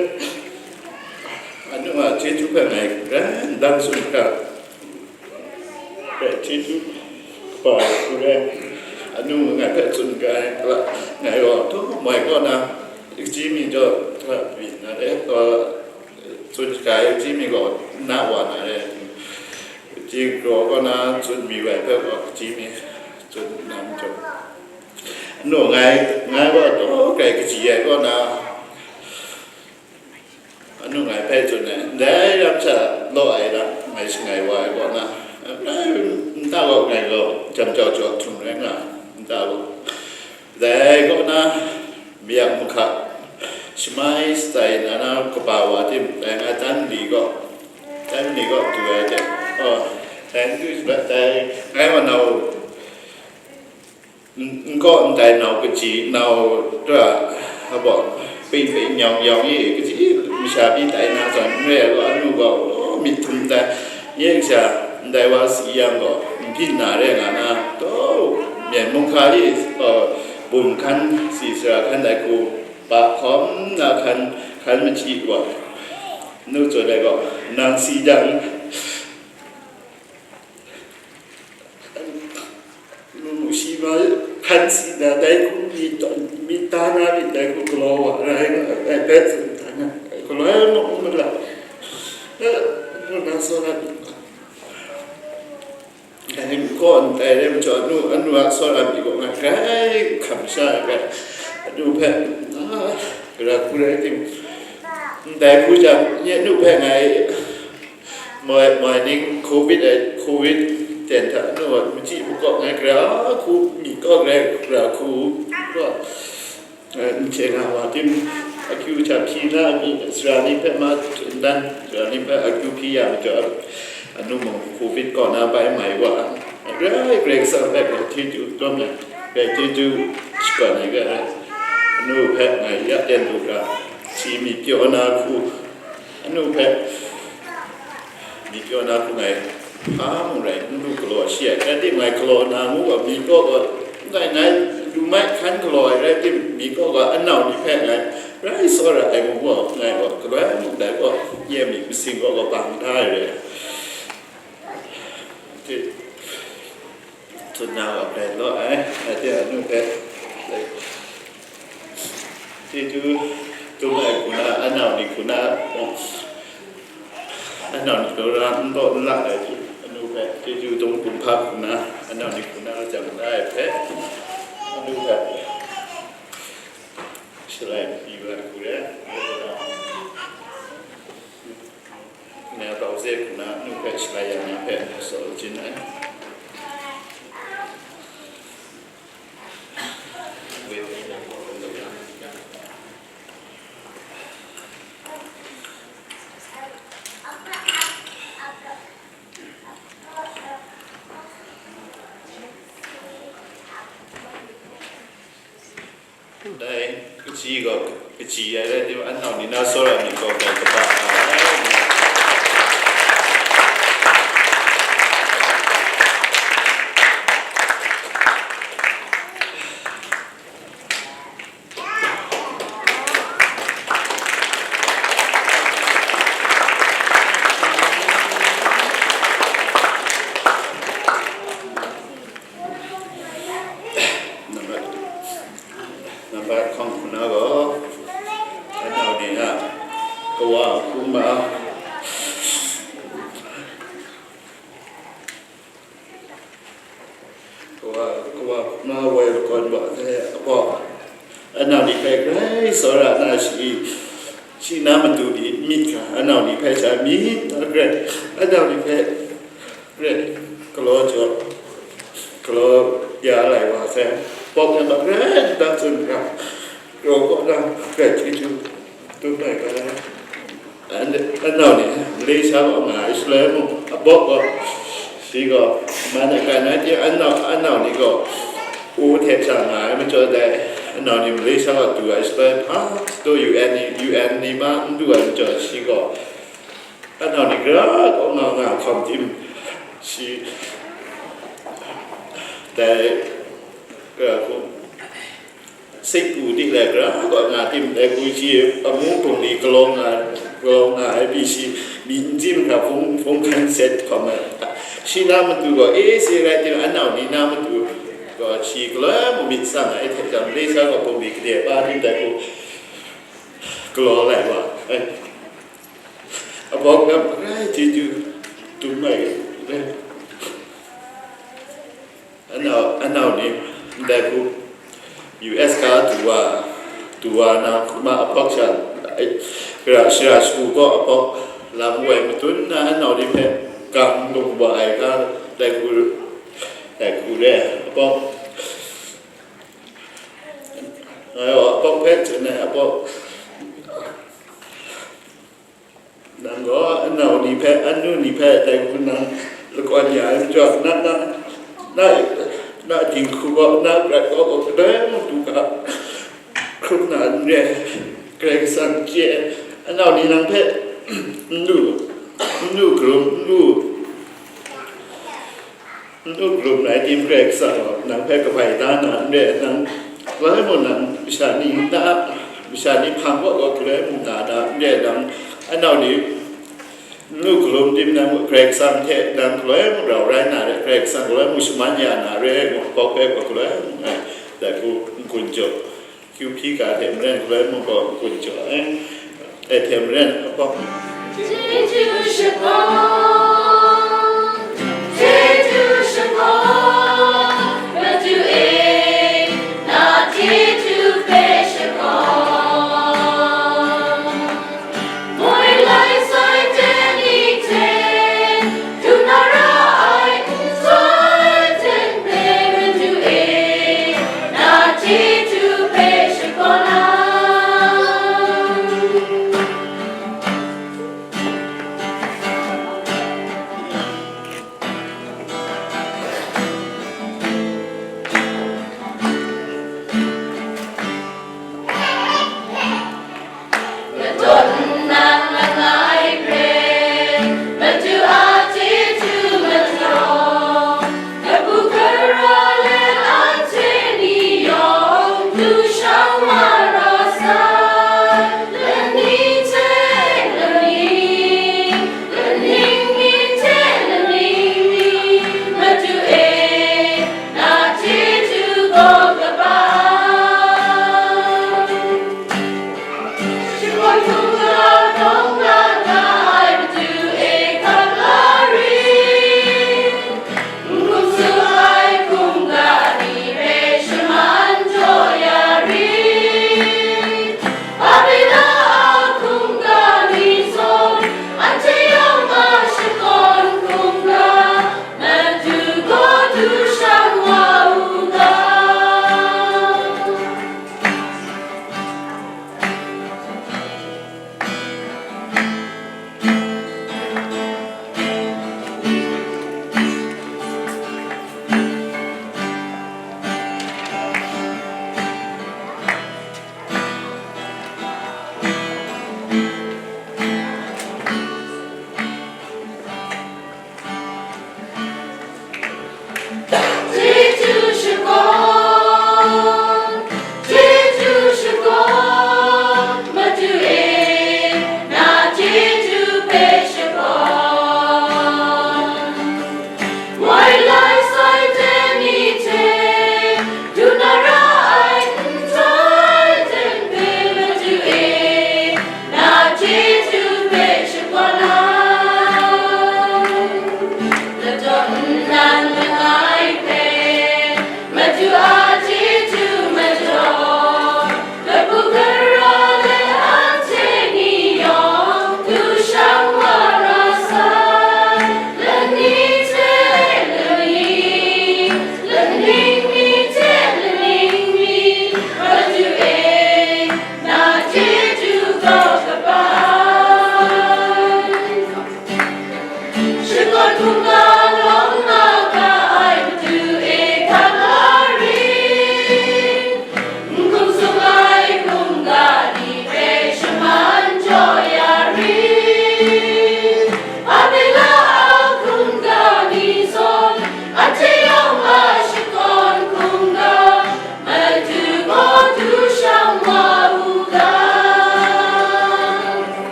anu a chyeju hpe ngai grai n dang tsun hkra, hpe chyeju kaba hku rai, anu ngai hpe tsun ga ai, ngai gaw, htaw moi kaw na, kaji mi jaw, hta pyi na re, tsun shaga ai kaji mi gaw, na wa na re, kaji kraw kaw na tsun mi wai hpe gaw, kaji mi, Tsun nang tsun. Anu ngai, ngai gaw daw grai kaji ai kaw na, anu ngai hpe tsun ai, ndai ram sha law ai lam ngai shangai wa ai kaw na, nta gaw ngai gaw jam jau jau htum rai nga, nta gaw. Dai kaw na, mayak mahka, shamai shatsai na na kaba wa tim, dai ngai tan li gaw, tan li gaw du ai hte, oh, dai n du shabat dai, ngai wa nau, n-, n kaw ndai nau kaji, nau, ra, a baw, ping ping nyawng yawng i, kaji, masha pyi tai na zawn, n re ai gaw, anu gaw, oh, myit htum tai, nye kasha, ndai wa si yang gaw, n hpyi na re nga na, taw, myen mung hka i, oh, bum hkan, si sara hkan dai hku, pa hkawm na hkan, hkan machyi wa, nu tsun ai gaw, nang si jang, nu shi ma hkan si na dai hku, myit tawn, myit ta na myit dai hku galaw wa rai nga ai, dai hpe tsun ta na, galaw ai mung n la, eh, nu na saw na myit. Dai n kaw ndai rai majaw, anu, anu a tsawra mi gaw ngai grai hkam sha ai, anu hpe, ah, gara hku rai tim, ndai hku jang, nye anu hpe ngai moi, moi ning covid ai, covid ten hta anu a machyi makawp ngai gara hku mi kaw grai gara hku gaw, eh, n hte nga wa tim, akyu hta hpyi na mi, sara ni hpe ma n dan, sara ni hpe akyu hpyi ya majaw, anu mung covid kaw na bai mai wa, grai, Karai Kasang hpe grai chyeju dum ai, grai chyeju shakawn ai ga ai, anu hpe ngai ya ten lu ga, si myit pyaw na hku, anu hpe myit pyaw na hku ngai hpa mung rai, n lu galaw shi ai, rai timung ngai galaw na ngu gaw, myit kaw gaw, ngai, ngai lu mai hkan galaw ai rai tim, myit kaw gaw, anau ni hpe ngai rai tsawra ai ngu gaw, ngai gaw, galoi mung dai gaw, ye myit masing gaw, gaw bang da ai rai. Tsun na gaw, rai law ai, rai tim, anu hpe, chyeju dum ai hku na, anau ni hku na, anau ni hku na n taw n lak ai hte, anu hpe chyeju dum kumhpa hku na, anau ni hku na lajang la ai hpe, anu hpe shalai pyi wa ai hku re, ngai tau ze hku na, anu hpe shalai ya na hpe, saw lachyum ai. Dai kaji gaw, kaji ai rai timung, anau ni na tsawra myit gaw, dai kaba ai. Nambat, nambat hkawng hku na gaw, anau ni a kawa hkrum ma, kawa, kawa hkrum ma woi lakawn wa ai, abaw, anau ni hpe grai tsawra na shi, shi na matu ni myit hkra, anau ni hpe sha myit na grai, anau ni hpe grai galaw jaw, galaw ya lai wa sai, bawk na ma grai n tsun hkra, kraw kaw na grai chyeju dum ai ga. Anau ni, Malaysia kaw nga ai shaloi mung, abawk gaw, shi gaw, man ai kan ai, anau, anau ni gaw, u hte hpya nga ai majaw dai, anau ni Malaysia kaw du ai shaloi, hpa, taw U N ni, U N ni ma n du ai majaw, shi gaw, anau ni gara kaw nga nga hkawm tim, shi, dai, gara hku, Singpu di le, gara kaw nga tim le, hku shi amu hpung ni galaw nga, galaw nga ai pyi shi, myi n tim hkra hpung, hpung hkan set hkawm ai. Shi na matu gaw, e, si rai tim, anau ni na matu gaw, shi galoi mung myit tsang ai hte jang, Malaysia kaw hpung ni gade pa tim dai hku galaw lai wa ai. Abawk lam rai chyeju dum ai, anau Anau ni, ndai hku, U S ga du wa, du wa na hkuma apawk sha, ai, gara shara shagu gaw apawk lam woi matun na anau ni hpe gang lung wa ai ga, dai hku, dai hku re, apawk, ngai gaw apawk hpe chyen ai, apawk. Nang gaw anau ni hpe, anu ni hpe dai hku nang lakwan ya ai majaw, na, na, na, na dinghku gaw, na prat gaw, gaw kadai mung du ga, hkrum na n re, Karai Kasang chye ai. Anau ni nang hpe n lu, n lu hkrum, n lu. N-, n-, rum rai tim, Karai Kasang gaw nang hpe kabai da na n re, nang, galoi mung nang masha ni na, masha ni hpang kaw kaw galoi mung na na n re, nang anau ni n-, n-, galum tim nang Karai Kasang hte nang galoi mung rau rai na re, Karai Kasang galoi mung shaman ya na re, ngu hpawk hpe gaw galoi mung ai, dai hku n-gun jaw. Q P ga hte maren galoi mung gaw n-gun jaw ai. E hte maren, a gaw, Jeju shakawn, Jeju shakawn, Madu e, na Jeju hpe shakawn. Moi lai sai ten ni ten, du na ra ai n sai ten hpe Madu e, na Jeju hpe shakawn ai.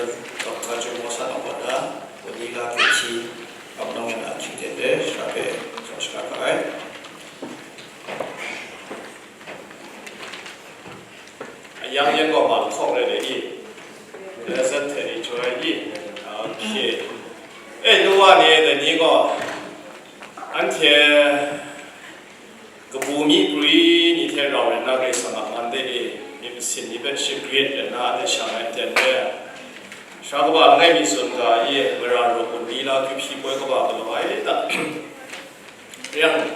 Doctor Jung Mo San Awk Wada, Wunli la Kyu Hpyi, Ap Nong Yan A Hkying Ten de, Shara hpe Shawng Shara Ga Ai. Yang yan gaw ma lahkawng rai le i, Pleasant hte i, Joy i, okay. E, nu wa ni, dai ni gaw, anhte kabu myi prwi ni hte rau rai nna, Karai Kasang a man de e, myit masin ni hpe shagrit rai nna, anhte shang ai aten re ai. Sara kaba langai mi tsun ga i, mara raw Wunli la Kyu Hpyi poi kaba galaw ai ta? Yang,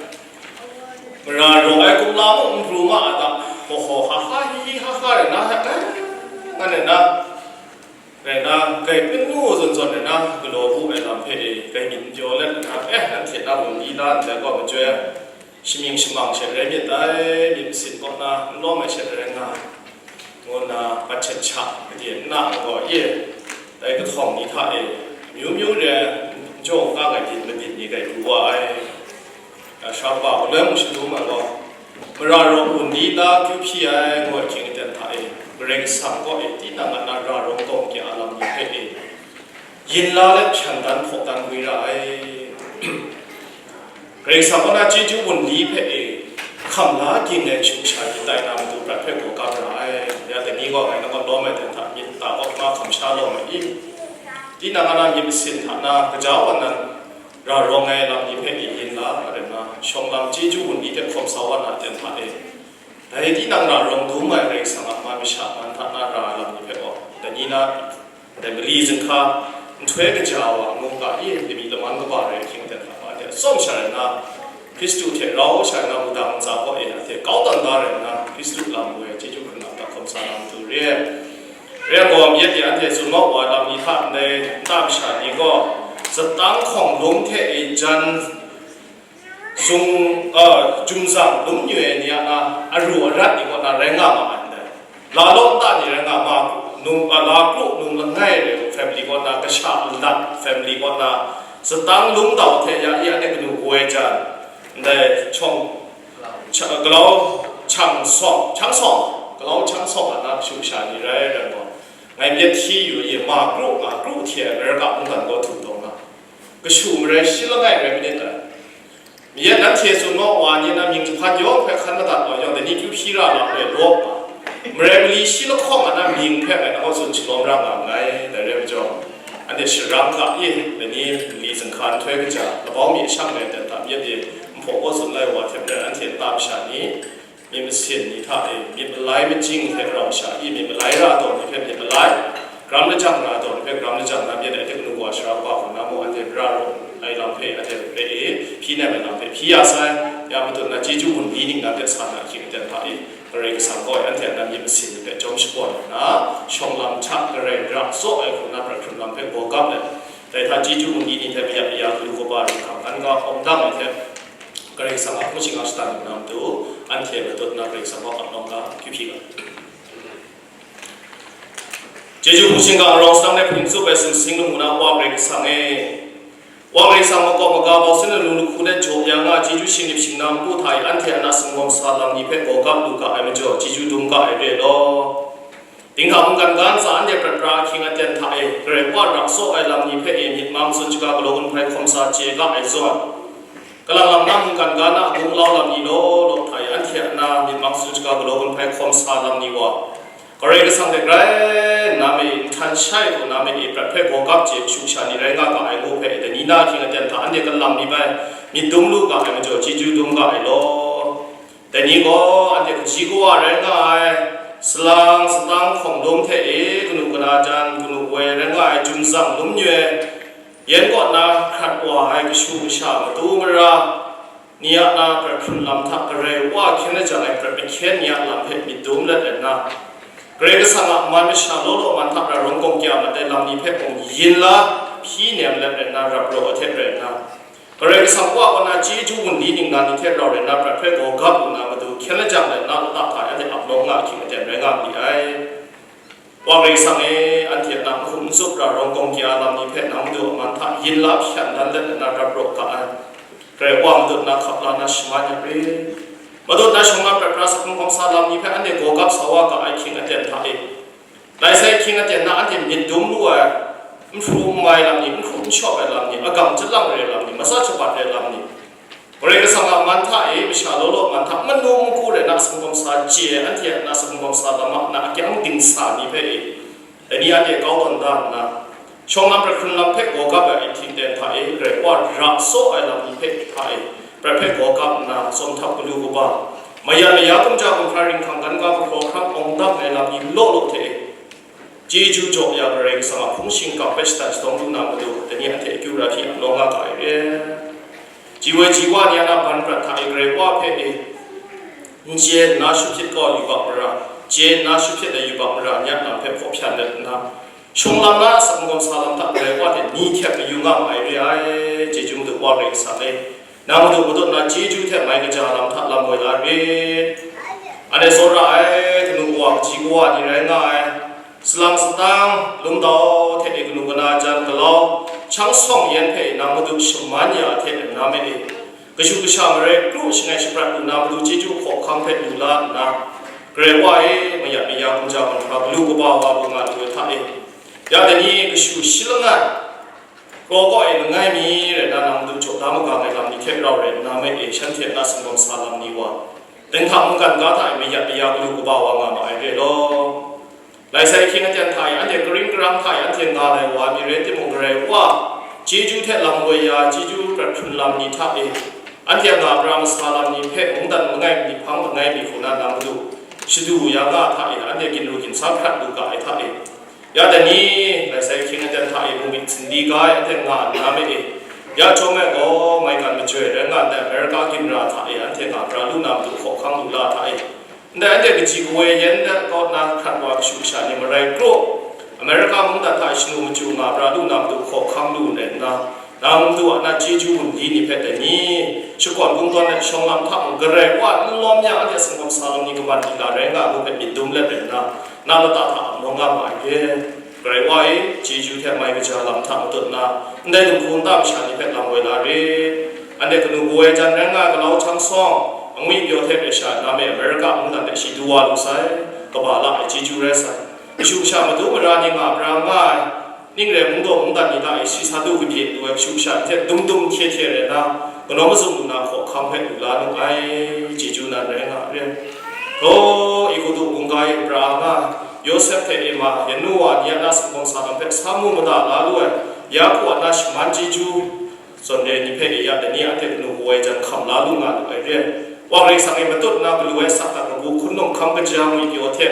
mara raw ai kumla mung n pru ma a ta? Haw haw ha ha, hi hi ha ha rai nna, ha, ngan rai nna, rai nna, grai pyin nu zawn zawn rai nna, galaw bu ai lam hpe e, grai myit n pyaw let nna, eh, nanhte na Wunli la ndai gaw machyoi ai, shamying shamang she rai myit dai, myit masin kaw na n lawm ai she rai nga, ngu nna, pat htet sha, gade n na gaw, ye, dai kahtawng ni hta e, amyu myu re ai, n jaw n kang ai byin mabyin ni grai pru wa ai. Sara kaba galoi mung shadum ai gaw, mara raw Wunli la Kyu Hpyi ai ngu ai hkying aten hta e, Karai Kasang kaw e tinang a na ra rawng kawng kya lam ni hpe e, yin la let hpyan dan hpaw dan gwi ra ai. Karai Kasang kaw na chyeju Wunli hpe e, hkam la ging ai hkying sha yin tai na matu prat hpe gaw kap ra ai. Ya dai ni gaw ngai na kaw lawm ai ten hta myit ta kaw ma hkam sha lawm ai i? Tinang a na myit masin hta na gaja wa nan, ra rawng ai lam ni hpe i yin la, rai nna, shawng lam chyeju Wunli hte hkawm sa wa na ten hta e, dai tinang ra rawng dum ai Karai Kasang a man masha man hta na ra ai lam ni hpe gaw, dai ni na, dai mali zinghka, nhtoi kaja wa ngu ga i, lami laman kaba rai hkying ten hta ma de, tsawm sha rai nna, Hkristu hte rau sha rai nna, wudang ntsa kaw e, anhte kau tawn da rai nna, Hkristu lam woi chyeju hkrum lam hta hkawm sa na matu re ai. Rai yang gaw, myit e anhte tsun maw wa lam ni hta ndai nta masha ni gaw, zatang hkawng lum hte e jan sung, a, jumzang lum nyoi ai ni a, a, aru arat ni kaw na rai nga ma ai ndai. La law nta ni rai nga ma, nung, a, la kru nung langai rai family kaw na, kasha lat family kaw na, zatang lum dau hte ya i anhte kanu woi jan, ndai chawng, cha-, galau chang sawng, chang sawng, galau chang sawng a na kashu kasha ni rai rai gaw, ngai myit hti yu i, ma kru, ma kru hte ai America mungdan gaw htum taw nga, kashu marai shi langai rai manit dai. Myit nanhte tsun maw wa ni na mying jahpan yawng hpe hkan madat wa yawng, dai ni kyu hpyi ra lam e law nga, marai mali shi lahkawng a na mying hpe ngai na kaw tsun shalawm ra nga nngai, dai rai majaw, anhte sharang ga i, dai ni mali zinghka nhtoi kaja, labau mi shang rai dan hta myit e, nhpaw kaw tsun lai wa hte maren anhte nta masha ni, myit masin ni hta e, myit malai majing hte rau sha i, myit malai ra ai daw ni hpe myit malai, gram lajang ra ai daw ni hpe gram lajang na myit ai hte, kanu wa sara kaba hku na mung, anhte ra rawng ai lam hpe anhte re e, hpyi nem ai lam hpe hpyi ya sai. Ya matut na chyeju Wunli ningnan hte sa na ahkying aten hta e, Karai Kasang gaw anhte a na myit masin ni hpe jawm shakawn nna, shawng lam hta Karai ra tsaw ai hku na prat hkrun lam hpe gaw gap let, dai hta chyeju Wunli ni hte kayat kaya galu kaba ringhkang kan ga hkawm dang ai hte, Karai Kasang a hpung shingkang shatan lu na matu, anhte matut na Karai Kasang gaw ap nawng ga, kyu hpyi ga. Chyeju hpung shingkang rau sitang let hpung tsup ai sumsing lamu na Wa Karai Kasang e, Wa Karai Kasang makawp maga bau sin lalu lahku let jaw ya nga, chyeju shingnip shingna npu hta e anhte a na singawm sa lam ni hpe gaw gap lu ga ai majaw, chyeju dum ga ai re law. Dinghta mungkan ga ntsa anhte prat pra ahkying aten hta e, Karai Wa ra tsaw ai lam ni hpe e myit mang tsun shaga galaw gun hpai hkawm sa chye ga ai zawn, kalang lam na mungkan ga na a gung lau lam ni law law hta e, anhte a na myit mang tsun shaga galaw gun hpai hkawm sa lam ni wa, Karai Kasang hte grai nna me e nhtan shai lu na me e prat hpe gaw gap chye kashu kasha ni rai nga ga ai ngu hpe, dai ni na ahkying aten hta anhte kalam myit bai myit dum lu ga ai majaw, chyeju dum ga ai law. Dai ni gaw anhte kaji kawa rai nga ai, salang, satang, hkawng lum hte e, kanu kana jan, kanu woi rai nga ai, jumzang lum nyoi, yen kaw na hkrat wa ai kashu kasha, matu mara ni a na prat hkrun lam hta Karai Wa hkyen lajang ai prat mahkyen ni a lam hpe myit dum let ai nna, Karai Kasang a man masha law law man hta ra rawng kawng kya mat ai lam ni hpe mung yin la hpyi nem let ai nna, rap raw ai hte rai nna, Karai Kasang Wa kaw na chyeju Wunli ningnan ni hte rau rai nna, prat hpe gaw gap lu na matu, hkyen lajang let na lata hta anhte ap nawng nga ahkying aten rai nga ma li ai. Wa Karai Kasang e, anhte a na n hkum n tsup ra rawng kawng kya lam ni hpe nang Madu a man hta yin la hpyan dan let na rap raw ga ai. Karai Wa, madut na hkap la na shaman ya re. Madut na shawng na prat pra sa hkungkawm sa lam ni hpe anhte gaw gap sa wa ga ai hkying aten hta e, Lai sai hkying aten na anhte myit dum lu ai, n hpru n mai lam ni, n hkrup n shawp ai lam ni, agang chyalang re ai lam ni, matsa shabat re ai lam ni, Karai Kasang a man hta e, masha law law man hta, manu maku re na sanggawm sa chye ai, anhte a na sanggawm sa lam a na akyang dingsa ni hpe e, dai ni anhte kau tawn da nna, shawng lam hkrat hkrun lam hpe gawgap ai ahkying aten hta e, Karai Wa ra tsaw ai lam ni hpe hta e, prat hpe gawgap nna, tsawm htap galu kaba, mayat maya kumja kumhkra ringhkang kan ga mahkraw hkrang awng dang ai lam ni law law hte e, chyeju jaw ya Karai Kasang a hpung shingkang hpe shatan shadawng lu na matu, dai ni anhte akyu ra hpyi a nawng nga ga ai re. Ji woi ji wa ni a na ban prat hta e Karai Wa hpe e, n chye nna shut hpyit kau ai yubak mara, chye nna shut hpyit ai yubak mara ni a lam hpe hpaw hpyan let nna, shawng lam na a sanggawm sa lam hta Karai Wa hte ni hkyep mayu nga ma ai re ai, chyeju madu Wa Karai Kasang e. Nang madu matut na chyeju hte mai kaja lam hta lam woi la rit. Anhte tsawra ai, kanu kawa kaji kawa ni rai nga ai, salang satang, lum dau hte e kanu kana jan galau, hkyang sawng yan hpe nang madu shaman ya hte nna me e, kashu kasha marai kru shangai shaprat lu na madu chyeju hkawhkam hpe lu la nna, Karai Wa e, mayat maya kumja kumhkra galu kaba wa lu nga lu ai hta e, ya dai ni kashu shi langai, kraw kaw e langai mi rai na, nang madu jaw da magang ai lam ni hte rau rai nna, me e shanhte a na sanggawm sa lam ni wa, dinghta mungkan ga hta e mayat maya galu kaba wa nga ma ai re law. Lai sai hkying aten hta e anhte karing karang hta e anhte nga lai wa mi rai timung, Karai Wa chyeju hte lam woi ya, chyeju prat hkrun lam ni hta e, anhte a nga pra masa lam ni hpe mungdan langai mi hpang langai mi hku na nang madu shadu ya nga hta e, anhte ginru ginsa hkrat lu ga ai hta e, ya dai ni, lai sai hkying aten hta e bungli sinli ga ai anhte nga nna me e, ya chyawm ai gaw, maigan majoi rai nga ndai Amerika ginra hta e anhte nga pra lu na matu hkawhkam lu la hta e, ndai anhte kaji kawoi yan de kaw na hkrat wa kashu kasha ni marai kraw, Amerika mungdan hta e shanu machyu nga pra lu na matu hkawhkam lu ndai nna, nang madu a na chyeju wunli ni hpe dai ni, shakawn kungdawn ai shawng lam hta mung Karai Wa n lawm ya anhte sanggawm sa lam ni kaman di la rai nga ai ngu hpe myit dum let rai nna, na lata hta nawng nga ma ai re. Karai Wa e, chyeju hte mai kaja lam hta matut nna, ndai dinghku nta masha ni hpe lam woi la rit. Anhte kanu kaw ai jan rai nga ai galau hkyang sawng, angwi pyaw hte rai sha na me Amerika mungdan hte shi du wa lu sai, kaba la ai chyeju rai sai. Kashu kasha madu mara ni nga pra nga ai, ning rai mungdaw mungdan ni hta e shi sa du kabye lu ai kashu kasha ni hte dum dum hkye hkye rai nna, kanaw mazum lu na hkawhkam hpe lu la nu ai, chyeju nan rai nga ai. Htaw, Egutu mungga e pra nga ai, Yawsep hte Ema, yan nu wa ni a na sanggawm sa lam hpe sa mu mada la lu ai, Yaku a na shaman chyeju, zawn re ni hpe e ya dai ni a hte kanu kaw ai jan hkam la lu nga lu ai re. Wa Karai Kasang e matut nna galu ai sa hta kabu hkun num hkam kaja ngwi pyaw hte,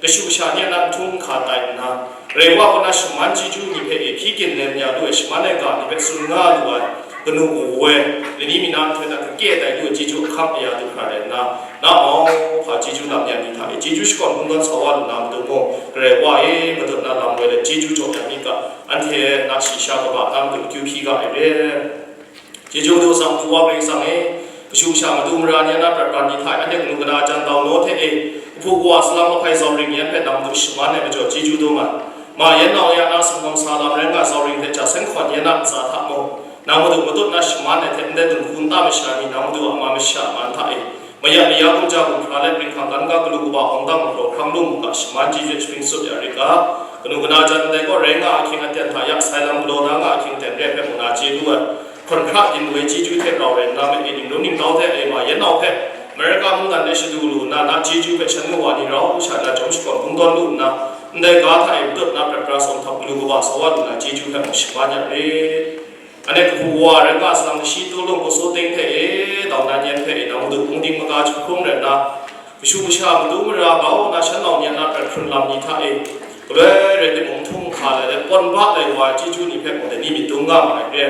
kashu kasha ni a na nhtung nhka tai nna, Karai Wa kaw na shaman chyeju ni hpe e hpyi kyin nem ya lu ai shaman ai ga ni hpe tsun nga lu ai, kanu kaw ai, lani mi na nhtoi hta kake tai lu ai chyeju ahkang aya du hkra rai nna, na mau hpa chyeju lam ya ni hta e chyeju shakawn kungdawn sa wa lu na matu mung, Karai Wa e matut nna lam woi let chyeju jaw ya mi ga, anhte na shayi sha kaba na matu akyu hpyi ga ai re. Chyeju madu Sang hku wa Karai Kasang e, kashu kasha madu mara ni a na prat ban ni hta e, anhte kanu kana jan dau naw hte e, kahpu kawa salang lahpai zau ring yan hpe nang madu shaman ai majaw chyeju dum ai. Ma yan nau ya na sumgawm sa lam rai nga zau ring hte ja seng hkawn yan a ntsa hta mung, nang madu matut na shaman ai hte ndai dinghku nta masha ni nang madu a ma masha man hta e, mayat maya gumja gumhkra let ringhkang kan ga galu kaba awng dang mapraw hkrang lu mu ga, shaman chyeju hte shapring sut ya rit ga, kanu kana jan ndai kaw rai nga ahkying aten hta ya sai lam galaw da nga ahkying aten re ai hpe mung na chye lu ai. Hkawn hkra ginlu ai chyeju hte rau rai nna, myi ning rum ningtau hte Ema yan nau hpe Amerika mungdan de shadu lu nna, na chyeju hpe shan nu wa ni rau sha na chyawm shakawn kungdawn lu nna, ndai ga hta e matut na prat pra sawm htawk galu kaba sa wa lu na chyeju hpe mung shaman ya rit. Anhte kahpu wa rai nga salang, shi tulung, kawsaw ting hte e, dau nan yan hpe e, nang madu hpung ding maga jahkrung rai nna, kashu kasha madu mara kau na shan nau ni a na prat hkrun lam ni hta e, galoi rai timung, nhtung hka lai let, pawn ba lai wa ai chyeju ni hpe mung dai ni myit dum nga ma ai re.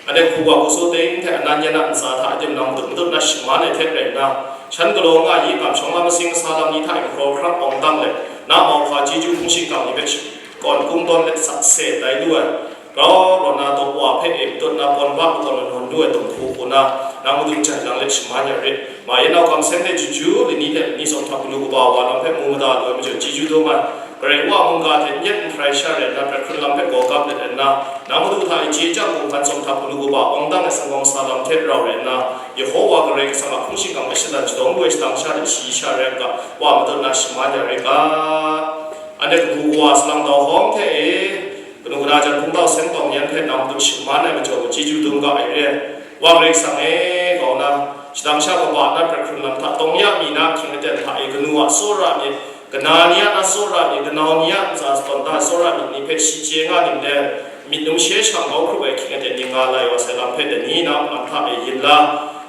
Anhte hku wa kawsaw ting hte anan yan a ntsa hta e tim nang matut matut na shaman ai hte rai nna, shan galaw nga yi, kamshawng lam, masing masa lam ni hta e mahkraw hkrang awng dang let, na mauhpa chyeju hpung shingkang ni hpe shakawn kungdawn let sakse tai lu ai, rau raw na dawp wa hpe e matut na pawn ba matawn lanawn lu ai dinghku hku na, nang madu jai lang let shaman ya rit. Ma yan nau kamseng hte chyeju, lani hte lani sawm htawk galu kaba wa lam hpe mu mada lu ai majaw chyeju dum ai. Karai wa mungga hte n yet n hparai sha rai nna, prat hkrun lam hpe gawgap let nna, nang madu hta e chye chyang hkungsan sawm htawk galu kaba awng dang ai sanggawm sa lam hte rau rai nna, Yehowa Karai Kasang a hpung shingkang hpe shatan shadawng lu ai shadang sha hte shayi sha rai u ga, wa matut na shaman ya rit ga. Anhte kabu kawa salang dau hkawng hte e, kanu kana jan hpung dau seng tawng yan hpe nang matu shaman ai majaw chyeju dum ga ai re. Wa Karai Kasang e, kau na, shadang sha kaba na prat hkrun lam hta, tawng ya mi na ahkying aten hta e, kanu a tsawra myit, kana ni a na tsawra myit, kanau ni a ntsa tawn da tsawra myit ni hpe shi chye nga ning le, myit numshe shang kau hkrup ai ahkying aten ni nga lai wa sai lam hpe dai ni na lam hta e yin la,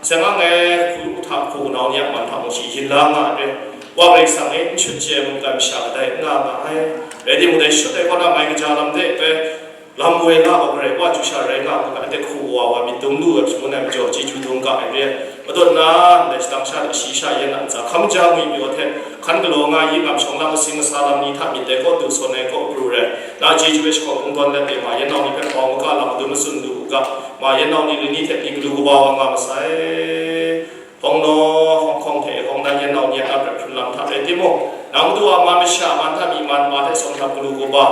seng ang e, hku hta hku kanau ni a man hta mung shi yin la nga ai re. Wa Karai Kasang e, n shut chye mungkan masha kadai n nga nga ai. Rai timung, dai shut ai kaw na mai kaja lam de hpe, lam woi la wa, Karai wa chyu sha rai nga ai, anhte hku wa wa myit dum lu ai shangun ai majaw chyeju dum ga ai re. Madat na, ndai shadang sha de shi sha yan a ntsa hkam ja ngwi pyaw hte, hkan galaw nga yi ngam shawng lam masing masa lam ni hta myit dai kaw du sawn ai kaw pru rai, na chyeju ai shakawn kungdawn let e, ma yan nau ni hpe bau maga lam madun matsun lu u ga, ma yan nau ni lani hte ni galu kaba wa nga masai. Hpawng naw, hpawng hkawng hte hpawng dan yan nau ni a na prat hkrun lam hta rai timung, nang Madu a man masha man hta myi man ma hte sawng htap galu kaba,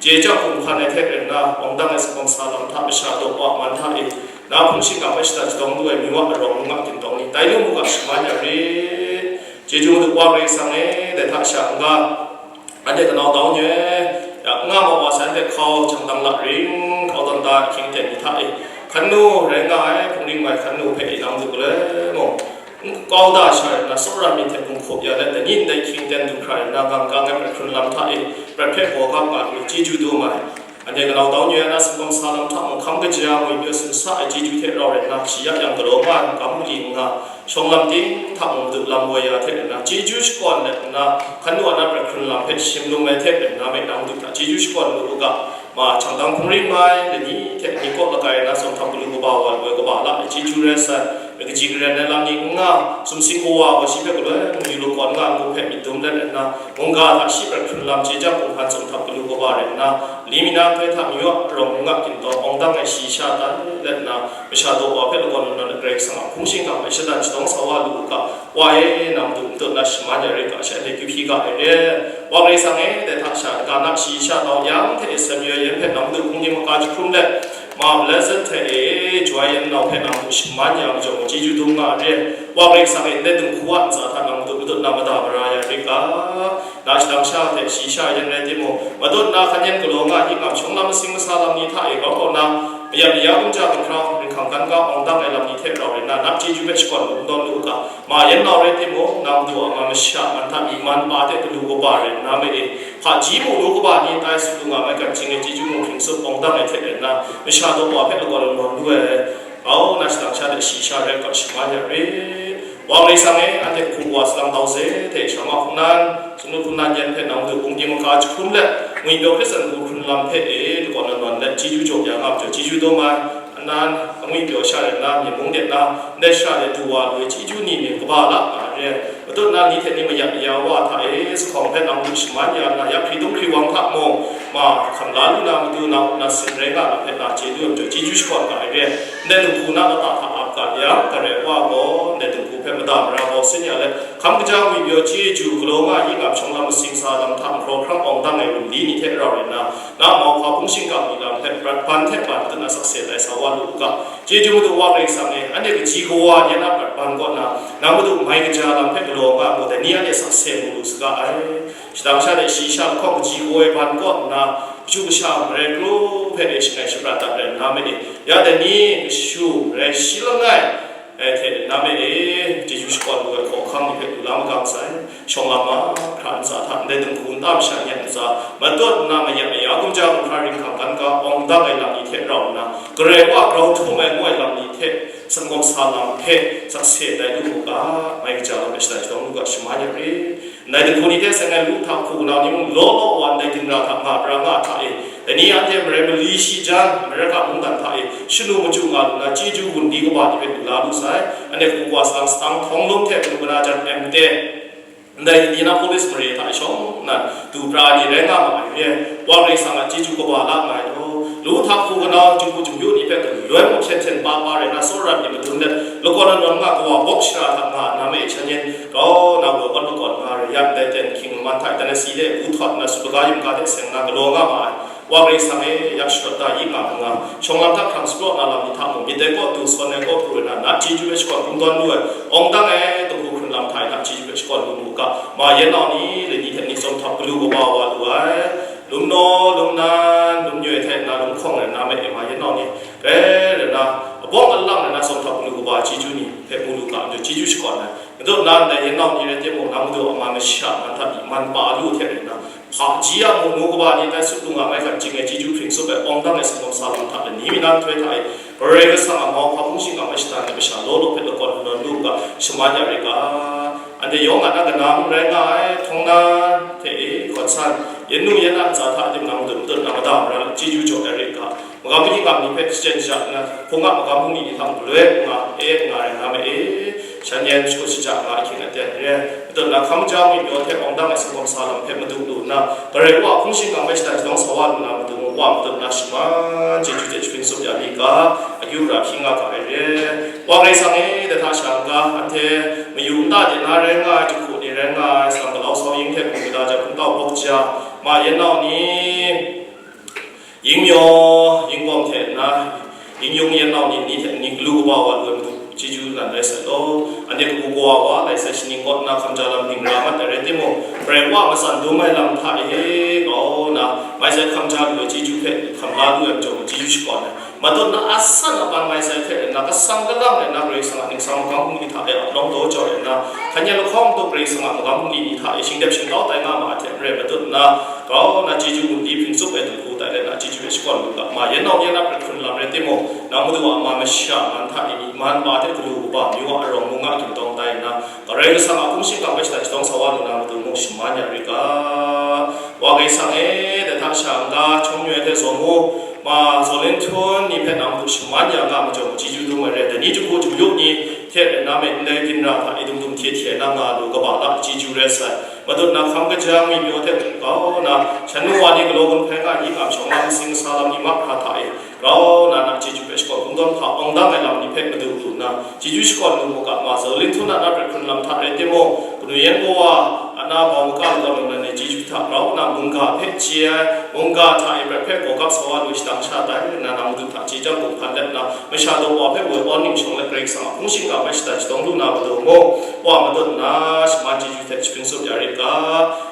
chye chyang hkum hkan ai hte rai nna, awng dang ai sa hkawm sa lam hta masha daw wa man hta e, na hpung shingkang hpe shada shadawng lu ai amyu a arawng ngu nga gindawng ni tai lu mu ga, shaman ya rit. Chyeju Madu wa Karai Kasang e, dai hta sha n-ga, anhte kanau dau nyoi, ya nga ma wa sai, anhte hkau, hkyang dang la ring, hkau dan da ahkying aten ni hta e, hkan nu rai nga ai hpung ring mai hkan nu hpe e nang du galoi mung, n kau da sha rai nna, tsawra myit hte gun hkup ya let, dai ni ndai ahkying aten du hkra rai nna, gang gang ai prat hkrun lam hta e, prat hpe gaw gap nga lu, chyeju dum ai. Anhte kanau dau nyoi ai na singkawm sa lam hta mung, hkam kaja ngwi pyaw sin sa ai chyeju hte rau rai nna, shi ya yang galaw nga ai, n kam mu li n nga, shawng lam ting hta mung Madu lam woi ya hte rai nna, chyeju shakawn let nna, hkan nu a na prat hkrun lam hpe shim lum ai hte rai nna, mei nang Madu hta chyeju shakawn lu u ga, ma, hkyang dang hpung ring mai, lani hte ni kaw lagai na sawng htawng galu kaba wa lu ai kaba la ai chyeju rai sai, mai kaji karen ai lam ni n nga, sumsing kawa gaw shi hpe galoi mung yu lakawn nga ai hku hpe myit dum let nna, mungga hta shi prat hkrun lam chye chyang hkum hkan sawng htawng galu kaba rai nna, li mi na ntoi hta mayu a arawng ngu nga gindawng awng dang ai shi sha tai let nna, masha daw wa hpe lakawn lung nna Karai Kasang a hpung shingkang hpe shadan shadawng sa wa lu u ga, Wa e, nang Madu n tut na shaman ya rit ga, sha hte kyu hpyi ga ai re. Wa Karai Kasang e, dai hta sha, Kana shi sha tau yang hte e Samuel yan hpe nang Madu hpung di maka jahkrum let, ma blessed hte e, Joy yan nau hpe nang Madu shaman ya majaw, chyeju dum nga ai re. Wa Karai Kasang e, ndai dinghku a ntsa hta nang Madu n tut na mada mara ya rit ga, na shadang sha hte shi sha yan rai timung, matut na hkan yan galaw nga, hkying lam shawng lam masing masa lam ni hta e grau kau na, mayat maya kumja gumhpraw, ringhkang kan ga awng dang ai lam ni hte rau rai nna, na chyeju hpe shakawn lung dawn lu u ga, ma yan nau rai timung, nang Madu a man masha man hta myi man pa hte galu kaba rai nna, ma e, hpaji mu lu kaba ni tai tsun lu nga ai, kan ching e chyeju mung hpring tsup awng dang ai hte rai nna, masha daw wa hpe lagaw lung nawn lu ai, au, na shadang sha hte shi sha rai ga, shaman ya rit. Wa Karai Kasang e, anhte hku wa salang tau se hte, shawa hkungnan, sumnu hkungnan yan hpe nang Madu hpung di maka jahkrum let, ngwi pyaw Hkristan hku hkrun lam hpe e, lakawn nawn nawn let, chyeju jaw ya nga majaw, chyeju dum ai. Anan, angwi pyaw sha rai nna, myen mung de na, ndai sha de du wa lu ai chyeju ni myit kaba la nga ai re. Matut na ni hte ni mayat maya wa hta e, sahkawng hpe nang Madu shaman ya nna, ya hkri dum hkri wang hta mung, ma, hkam la lu na Madu na up na sin rai nga na hpe na chye lu ai majaw, chyeju shakawn ga ai re. Ndai dinghku na lata hta ap ga yang, Karai wa gaw ndai dinghku hpe mada mara bau sin ya let, hkam kaja ngwi pyaw chyeju galaw nga yi ngam shawng lam masing sa lam hta nhkraw hkrang awng dang ai rum li ni hte rau rai nna, na mauhpa hpung shingkang ni lam hpe prat ban hte ban dun na sakse tai sa wa lu u ga, chyeju Madu wa Karai Kasang e, anhte kaji kawa ni a na prat ban kaw na, nang Madu mai kaja lam hpe galaw nga mu, dai ni anhte sakse mu lu saga ai. Shadang sha hte shi sha lahkawng kaji kawa e ban kaw nna, kashu kasha marai kru hpe e shangai shaprat dat rai nna, ma e, ya dai ni kashu marai shi langai, e, hte nna, ma e, chyeju shakawn lu ai hkawhkam ni hpe lu la magang sai. Shawng lam mahkra ntsa hta ndai dinghku nta masha ni a ntsa, matut nna mayat maya kumja gumhpraw ringhkang kan ga awng dang ai lam ni hte rau nna, Karai wa grau htum ai ngu ai lam ni hte, sangkawm sa lam hpe sakse tai lu mu ga, mai kaja lam hpe shadai shadawng lu ga, shaman ya rit. Ndai dinghku ni hte seng ai lu hta hku kanau ni mung law law wa ndai ginra hta nga pra nga hta e, dai ni anhte marai mali shi jan, Amerika mungdan hta e shanu machyu nga lu na, chyeju gun di kaba ni hpe lu la lu sai. Anhte hku wa salang satang hkawng lum hte manu mana jan M Tech, ndai Indianapolis mare hta e shawng nnan du pra ai ni rai nga ma ai re. Wa Karai Kasang a chyeju kaba la nga ai law, lu hta hku kanau, jumpu jumyu ni hpe galoi mung hpyen hten pa pa rai na, tsawra myit madun let, lakawn nawn nga, kawa bawk shara hta nga nna, ma e shan yen grau na gaw kawn lakawn nga rai yang, dai ten hkying laman hta e Tennessee de bu htawt nna, sut laga yum ga hte seng nna galaw nga ma ai. Wa Karai Kasang e, yak sharawt da yi nga nga, shawng lam hta hkrang shapraw na lam ni hta mung, myit dai kaw du sawn ai kaw pru ai na, na chyeju hpe shakawn kungdawn lu ai, awng dang ai dinghku hkrun lam hta e na chyeju hpe shakawn lu mu ga, ma yan nau ni, lani hte ni Sawm htap galu kaba wa lu ai, lum naw, lum nan, lum nyoi hte na lum hkawng rai na me e ma yin nau ni, rai rai na, abawng alang rai na sawm htap galu kaba chyeju ni hpe mu lu ga, anhte chyeju shakawn ai. Madu nan dai yin nau ni rai timung, nang madu a ma masha man hta myi man pa lu hte rai na, hpaji a mu nu kaba ni tai sut lu nga mai hkan jing ai chyeju hpring tsup ai, awng dang ai singkawm sa lam hta lani mi na nhtoi hta e, Karai Kasang a mau hpa hpung shingkang ai shada ni masha law law hpe lakawn lanawn lu ga, shaman ya rai ga. Anhte yawng a na kanang rai nga ai, htawng na hte e, hkawt san, yin nu yin a ntsa hta tim nang dum dun na mada mara chyeju jaw ai rai ga. Magam hkying gam ni hpe shachyen sha nna, hpung a magam hpung ni ni hta galoi nga e nga rai nga ma e, shan yan shakut shaja nga ahkying aten re. Madu na hkam ja ngwi pyaw hte awng dang ai singkawm sa lam hpe madu lu nna, Karai Wa a hpung shingkang hpe shada shadawng sa wa lu na madu mu wa madu na shaman chyeju hte shapring tsup ya mi ga, akyu ra hpyi nga ga ai re. Wa Karai Kasang e, dai hta sha n-ga, anhte mayu nta de na rai nga ai, jahku ni rai nga ai, sang galau sau ying hte hpung gada ja, hpung tau bawk ja, ma yin nau ni, ying maw, ying bawm hte na, ying yung yin nau ni, ni hte ni galu kaba wa lu ai madu, chyeju nan rai sai law, anhte kabu kawa wa lai sai, shaning kaw nna hkam ja lam ning ra mat ai rai timung, Karai Wa matsan dum ai lam hta e kau na, mai sai hkam ja lu ai chyeju hpe hkam la lu ai majaw, chyeju shakawn ai. Matut na asan apan mai sai hte rai nna, kasang kalang rai nna, Karai Kasang a ningsang magam bungli hta e ap lawng daw jau rai nna, hkan yan lahkawng taw Karai Kasang a magam bungli ni hta e shingdep shingkau tai nga ma ai hte maren, matut na, grau nna chyeju gun di hpring tsup ai dinghku tai let na, chyeju e shakawn lu ga, ma yan nau yan na prat hkrun lam rai timung, nang madu a ma masha man hta e myi man pa hte galu kaba, amyu a arawng mung a gimtawng tai nna, Karai Kasang a hpung shingkang hpe shada shadawng sa wa lu na madu mung shaman ya rai ga. Wa Karai Kasang e, dai hta sha n-ga, hkying mi ai hte zawn mu, ma zawn linhtun ni hpe nang madu shaman ya nga majaw, chyeju dum ai re ai, dai ni jahku jahku ni hte rai nna me ndai ginra hta e dum dum hte hte na nga lu kaba la chyeju rai sai. Matut na hkam kaja ngwi pyaw hte grau nna, shan nu wa ni galaw gun hpai nga, yi ngam shawng lam, sing sa lam ni mahkra hta e, grau nna na chyeju hpe shakawn kungdawn hpa awng dang ai lam ni hpe madu lu nna, chyeju shakawn lu mu ga, ma zawn linhtun a na prat hkrun lam hta rai timung, kanu yan kawa a na bau maka lagaw lu na ni chyeju hta grau nna mungga hpe chye ai, mungga hta e prat hpe gaw gap sa wa lu shadang sha tai nna, nang madu hta chye chyang gun hpan let nna, masha daw wa hpe woi awn ning shawng let Karai Kasang a hpung shingkang hpe shada shadawng lu na madu mung, wa matut nna shaman chyeju hte shapring tsup ya rit ga.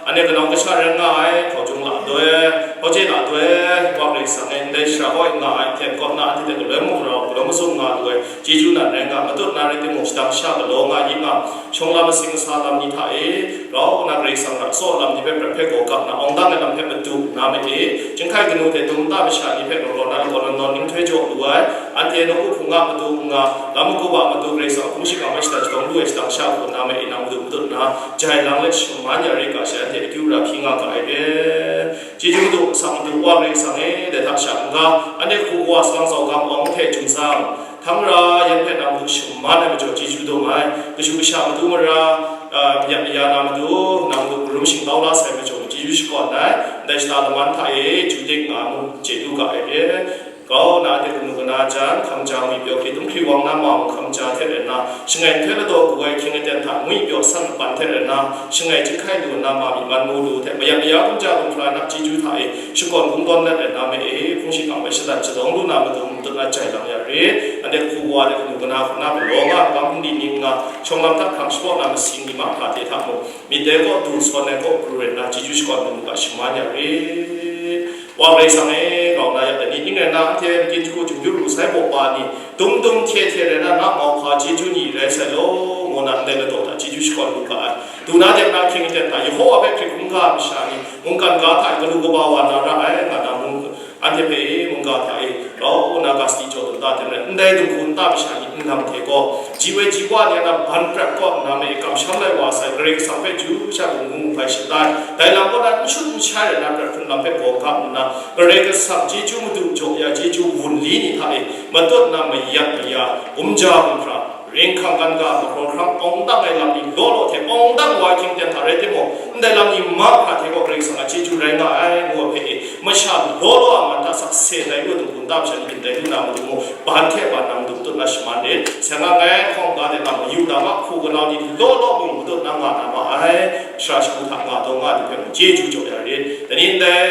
Anhte kanau kasha rai nga ai, hkaujung la doi, hkauche la doi, wa Karai Kasang e ndai shara kaw e nga ai, hten kaw nna anhte hte galoi mung rau, galoi mazum nga lu ai, chyeju nan rai nga, matut na rai timung, shadang sha galaw nga yi nga, shawng lam masing masa lam ni hta e, grau nna Karai Kasang ra tsaw lam ni hpe prat hpe gaw gap nna, awng dang ai lam hpe madu na ma e, chyinghkai kanu hte dum nta masha ni hpe lawlaw na lagaw nawn nawn ning htoi jaw lu ai, anhte nawku hpung a madu n nga, lam magup a madu Karai Kasang a hpung shingkang hpe shada shadawng lu ai shadang sha hku na ma e, nang madu matut nna, jai lang let shaman ya rit ga, sha anhte akyu ra hpyi nga ga ai re. Chyeju madu, asak madu, wa Karai Kasang e, dai hta sha n-ga, anhte hku kawa salang zau gam awng hte jumsang, htangra yan hpe nang madu shaman ai majaw chyeju dum ai, kashu kasha madu mara, a, mayat maya na madu, nang madu karum shingtau la sai majaw chyeju shakawn ai, ndai shata laman hta e chyu dik nga mu chye lu ga ai re. Grau nna anhte kanu kana jan, hkam ja ngwi pyaw hkritung hkriwang na ma mung hkam ja hte rai nna, shangai nhtoi ladaw gu ai hkying aten hta ngwi pyaw san mapan hte rai nna, shangai chyinghkai lu nna ma myi man mu lu hte, mayat maya hkam ja gumhpraw na chyeju hta e shakawn kungdawn let rai nna ma e, hpung shingkang hpe shatan shadawng lu na madu matut na jai lang ya rit. Anhte hku wa hte kanu kana hku na galaw nga ai, magam bungli ning nga, shawng lam hta hkrang shapraw na masing ni mahkra hte hta mung, myit dai kaw du, sawn ai kaw pru rai nna, chyeju shakawn lu mu ga, shaman ya rit. Wa Karai Kasang e, grau nna ya dai ni ning rai nna, anhte makyin jahku jungyu ru sai baw pa ni, dum dum hte hte rai nna, na mau hpa chyeju ni rai sai law, ngu na ndai ladaw hta chyeju shakawn lu ga ai. Du na dep na hkying aten hta, Yehowa hpe hkrit hkungga ai masha ni, mungkan ga hta e galu kaba wa na ra ai, nga na mung, anhte hpe e, mungga hta e, grau nna ga sadi jaw dum ta hte maren, ndai dinghku nta masha ni nlang hte gaw, ji woi ji wa ni a na ban prat kaw nna ma e, kamsham lai wa sai, Karai Kasang hpe chyu sha lu ngu ngu hpai shatai, dai lam kaw na n shut n shai ai na prat hkrun lam hpe gaw gap nna, Karai Kasang chyeju madu jaw ya, chyeju wunli ni hta e, matut na mayat maya, gumja gumhpraw, ring hkang kan ga, mahkraw hkrang awng dang ai lam ni law law hte awng dang wa ai hkying aten hta rai timung, ndai lam ni mahkra hte gaw Karai Kasang a chyeju rai nga ai, ngu ai hpe e, masha law law a man hta sakse tai lu ai dinghku nta masha ni byin tai lu na matu mung, ban hte ban nang dum tut na shaman rit. Seng a ngai hkawng ga de na mayu dama hku kanau ni law law mung matut na nga na ma ai, sara shagu hta nga taw nga ai ni hpe mung chyeju jaw ya rit. Dai ni ndai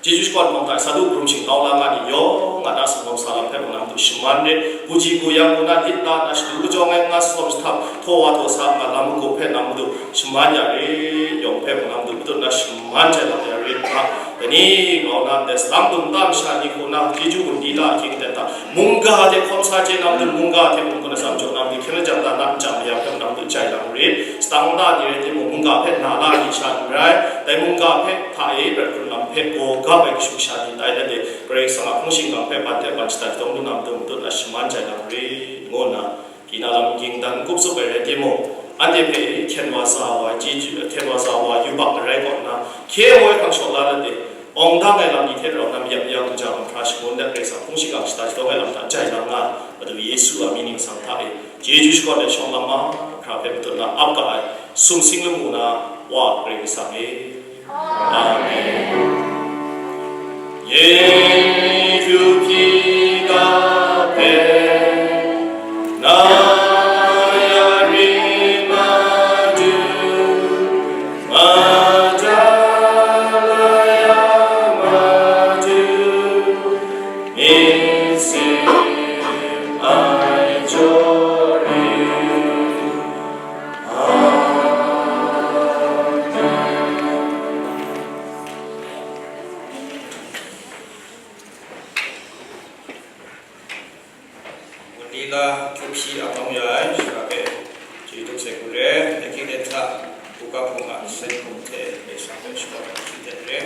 chyeju shakawn hpawng hta sa du hkrum shingkau la nga ni yawng a na singkawm sa lam hpe mung nang du shim shaman rit, kaji kayang ngu na lit la nna shadu kajawng ai nga, sawm shahtap, htaw wa htaw sa nga lam magup hpe nang Madu shaman ya rit, yawng hpe mung nang Madu matut na shaman jai lam ya rit ga, dai ni grau na ndai salang dum nta masha ni hku na chyeju gun di la ahkying ten hta, mungga hte hkawm sa chye nang Madu, mungga hte mung hku na tsam jaw nang Madu, hkyen lajang ta na nchyang mayam hpe mung nang Madu jai lang rit, sadang nta ni rai timung, mungga hpe na la ni sha n rai, dai mungga hpe hta e prat hkrun lam hpe gaw gap ai kashu kasha ni tai, dai de Karai Kasang a hpung shingkang hpe ban hte ban shada jadawng lu na Madu, matut na shaman jai lang rit, ngu nna, Kina lam ging dan n kup tsup ai rai timung, anhte hpe hkyen wa sa wa, chyeju, hkyen wa sa wa yubak ai rai kaw nna, hkye moi hkrang shaw la let e, awng dang ai lam ni hte rau nna, mayap ya hkum ja hkum hkra shangun let, Karai Kasang hpung shingkang shada jadawng ai lam hta jai lang nga, Madu Yesu a mying ningsang hta e, chyeju shakawn ai shawng lam mahkra hpe matut na ap ga ai, sumsing lamu na Wa Karai Kasang e. Amen. Yesu hpyi ga hpe, na ya ring Madu, maja la ya Madu, myit sin ai jaw ring. Amen. Wunlila Kyuhpyi a nau ya ai shara hpe chyeju dum sai hku re, dai hkying ten hta, Buga hpung a sai hkum hte Karai Kasang hpe shakawn ai hkying ten re.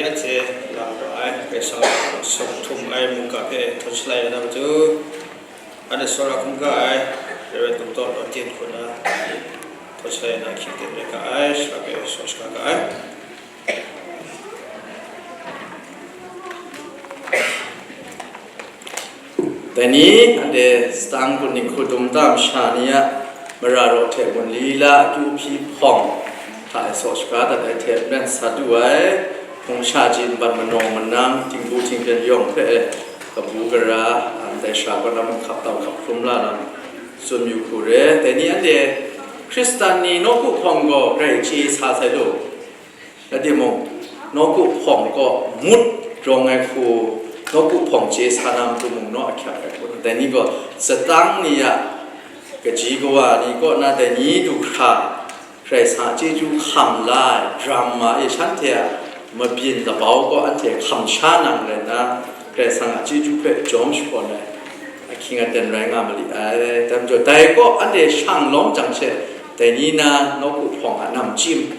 Anhte lam ra ai Kaisang a sawm htum ai mungga hpe htawn shalai na matu, anhte tsawra hkungga ai Rev. Dungtawt Lawtin hku na htawn shalai na hkying ten rai ga ai, shara hpe shaw shaga ga ai. Dai ni, anhte Satan kun dinghku dum nta masha ni a mara raw hte gun lila akyu hpyi hpawng hta e saw shaga dat ai hte maren sat lu ai, hpung sha ji nban manawng manang, tingbu tingpyen yawng hpe e kabu gara, a, ndai sara kaw na mung hkap tau hkap hkrum la lam tsun yu hku re. Dai ni anhte Hkristan ni nawku hpawng gaw grai chye sa sai lu. Rai timung, nawku hpawng kaw mut rawng ai hku, nawku hpawng chye sa na matu mung naw ahkyak ai hku, dai ni gaw Satan ni a kaji kawa ni kaw na dai ni du hkra, Karai Kasang a chyeju hkam la ai, drama e shanhte a mabyin labau kaw anhte hkam sha nang rai nna, Karai Kasang a chyeju hpe jawm shabawn ai ahkying aten rai nga ma li ai. Dai majaw, dai kaw anhte shang lawm jang she, dai ni na nawku hpawng a namchyim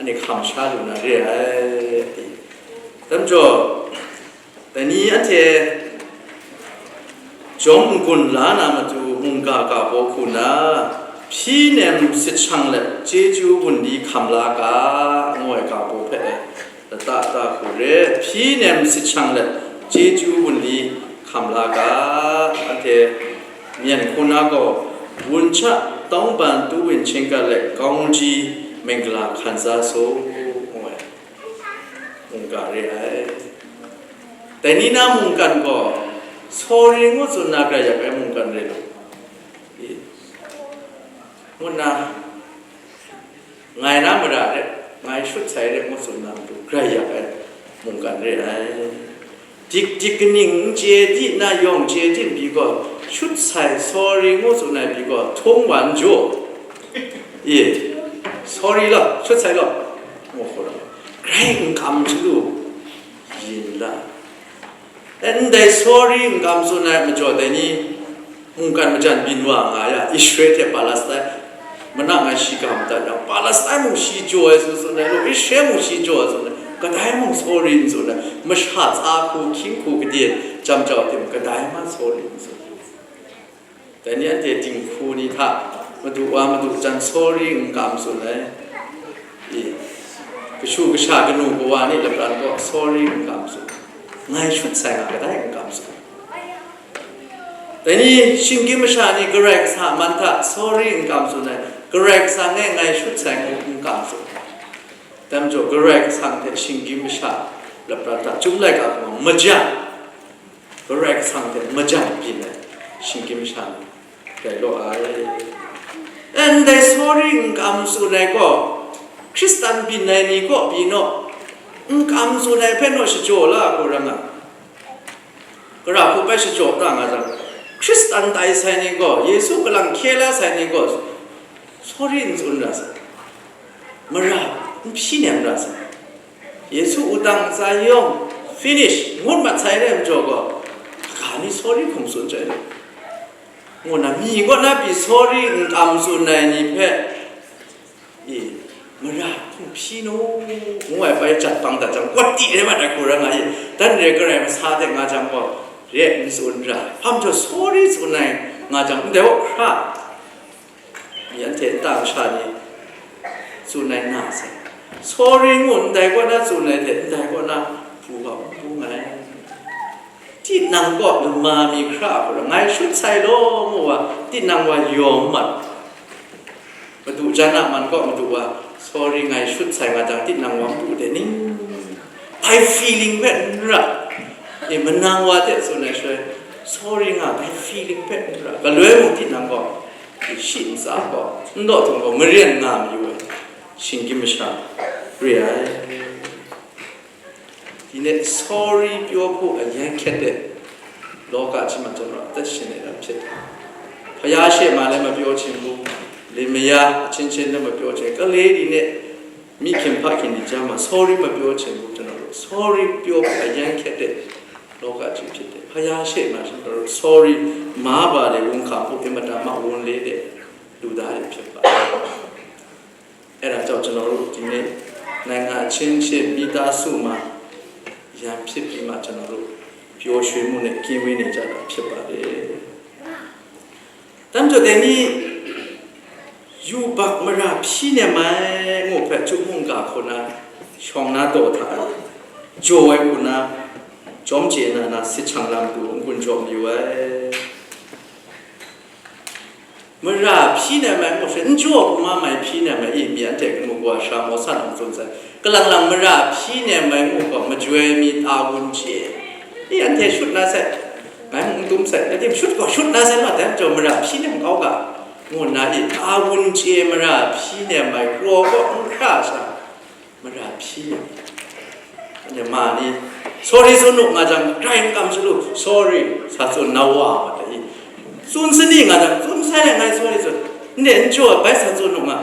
anhte hkam sha lu na re ai. Dai majaw, dai ni anhte jawm n-gun la na matu mungga ga baw hku na, hpyi nem sit shang let chyeju wunli hkam la ga, ngu ai ga baw hpe lata ta hku re. Hpyi nem sit shang let chyeju wunli hkam la ga, anhte myen hku na gaw, wun hta tawng ban tu win chyeng gat let, gaw ji mingla hkan za su, ngu ai mungga re ai. Dai ni na mungkan gaw, sawri ngu tsun na grai yak ai mungkan re lu, i, ngu nna, ngai na mara re, ngai shut sai re ngu tsun na matu grai yak ai mungkan re ai. Dik dik kaning n chye di na yawng chye di n pyi gaw, shut sai sawri ngu tsun ai pyi gaw, htung wa n jaw. I, sawri law, shut sai law, ngu hkau ra, grai n kam hte lu yin la. E, ndai sawri n kam tsun ai majaw, dai ni mungkan majan byin wa nga ya, Israel hte Palestina, mana ngai shi ga madat yang, Palestina mung shi jaw ai tsun tsun ai law, Israel mung shi jaw ai tsun ai, kadai mung sawri n tsun ai, masha tsa hku, hkying hku gade jam jau tim, kadai ma sawri n tsun ai. Dai ni anhte dinghku ni hta, madu wa madu jan sawri n kam tsun ai. I, kashu kasha kanu kawa ni lapran gaw sawri n kam tsun. Ngai shut sai nga kadai n kam tsun. Dai ni shinggyim masha ni Karai Kasang a man hta sawri n kam tsun ai, Karai Kasang e ngai shut sai ngu n kam tsun. Dai majaw, Karai Kasang hte shinggyim masha lapran hta Chyum laika hkawng majan, Karai Kasang hte majan byin ai shinggyim masha ni rai law ai. E, ndai sawri n kam tsun ai gaw, Hkristan byin ai ni kaw pyi naw, n kam tsun ai hpe naw shajaw la ai hku rai nga. Gara hku bai shajaw da nga jang, Hkristan tai sai ni gaw, Yesu kalang hkye la sai ni gaw, sawri n tsun ra sai, mara n hpyi nem ra sai. Yesu wudang ntsa yawng, finish, ngut mat sai re majaw gaw, kaga mi sawri hkum tsun chyai lu, ngu na, mi kaw na pyi sawri n kam tsun ai ni hpe, i, mara hkum hpyi nu, ngu ai bai jat bang dat jang, kwat ti rai mat ai hku rai nga i, dan re Karai masa de nga jang gaw, re n tsun ra, hpa majaw sawri tsun ai nga jang, ndai wa hkra, i, anhte nta masha ni tsun ai na sai. Sawri ngu ndai kaw na tsun ai hte, ndai kaw na pru wa n pru nngai. Tinang kaw lama mi hkra a hkra, ngai shut sai law, ngu wa, tinang wa yawm mat. Madu jan a man kaw madu wa, sawri ngai shut sai nga jang, tinang wa n pru de ni? Dai feeling hpe n ra. E, manang wa hte tsun ai shaloi, sawri nga, dai feeling hpe n ra. Galoi mung tinang gaw, shi ntsa gaw, n daw htung gaw, maren nga mayu ai shinggyim masha re ai. Tinang sawri pyaw hku ayan hkyet de, လောကကြီးမှာ ကျွန်တော် အသက်ရှင်နေတာ ဖြစ်တယ်။ ဘုရားရှေ့မှာလည်း မပြောချင်ဘူး။ လင်မယား အချင်းချင်းလည်း မပြောချင်၊ ကလေးတွေနဲ့ မိခင်ဖခင်တွေကြားမှာ sorry မပြောချင်ဘူး။ ကျွန်တော်တို့ sorry ပြောဖို့ အရမ်းခက်တဲ့ လောကကြီး ဖြစ်တယ်။ ဘုရားရှေ့မှာ ကျွန်တော်တို့ sorry မှားပါတယ် ဝန်ခံဖို့ အင်မတန်မှ ဝန်လေးတဲ့ လူသားတွေ ဖြစ်ပါတယ်။ အဲဒါကြောင့် ကျွန်တော်တို့ ဒီနေ့ နိုင်ငံအချင်းချင်း မိသားစုမှာ ကျွန်တော်တို့ပျော်ရွှင်မှုနဲ့ကင်းဝေးနေကြတာဖြစ်ပါတယ်။ တမ်းကြိုတဲ့နေ့ ယူဘတ်မရဖီးနေမယ်ငို့ဖက်ကျုံးမုံကခုနရှောင်းနာတော်ထားကြော်ဝဲခုနကျောင်းကျဲနာနာစစ်ချံလမ်းတူအုံကွန်ကြော်မြူဝဲ မရဖီးနေမယ်ငို့ဖက်အန်ကြော်ကမမရဖီးနေမယ်အီမီအန်တဲကမူကွာရှာမောဆတ်အောင်သုံးဆိုင်ကလင်လင်မရဖီးနေမယ်ငို့ကမကြွယ်မီတာဝန်ကျဲအီအန်တဲရှုတ်နာဆိုင် ငါမုံတုံးဆိုင်အတိရှုတ်ကောရှုတ်နာဆိုင်မတဲကြော်မရဖီးနေကောက ငို့နာအီအာဝုန်ချေမရဖီးနေမိုင်ရောကောအခရစာမရဖီးနေညမနီ sorry စွန်းတို့ငါကြောင့် crime ကံစလို့ sorry စာစွန်းနဝါမတအီစွန်းစနီငါကြောင့်စွန်းဆိုင်ငါ sorry စွန်းနဲ့ကြော်ဘိုက်စာစွန်းတို့ငါ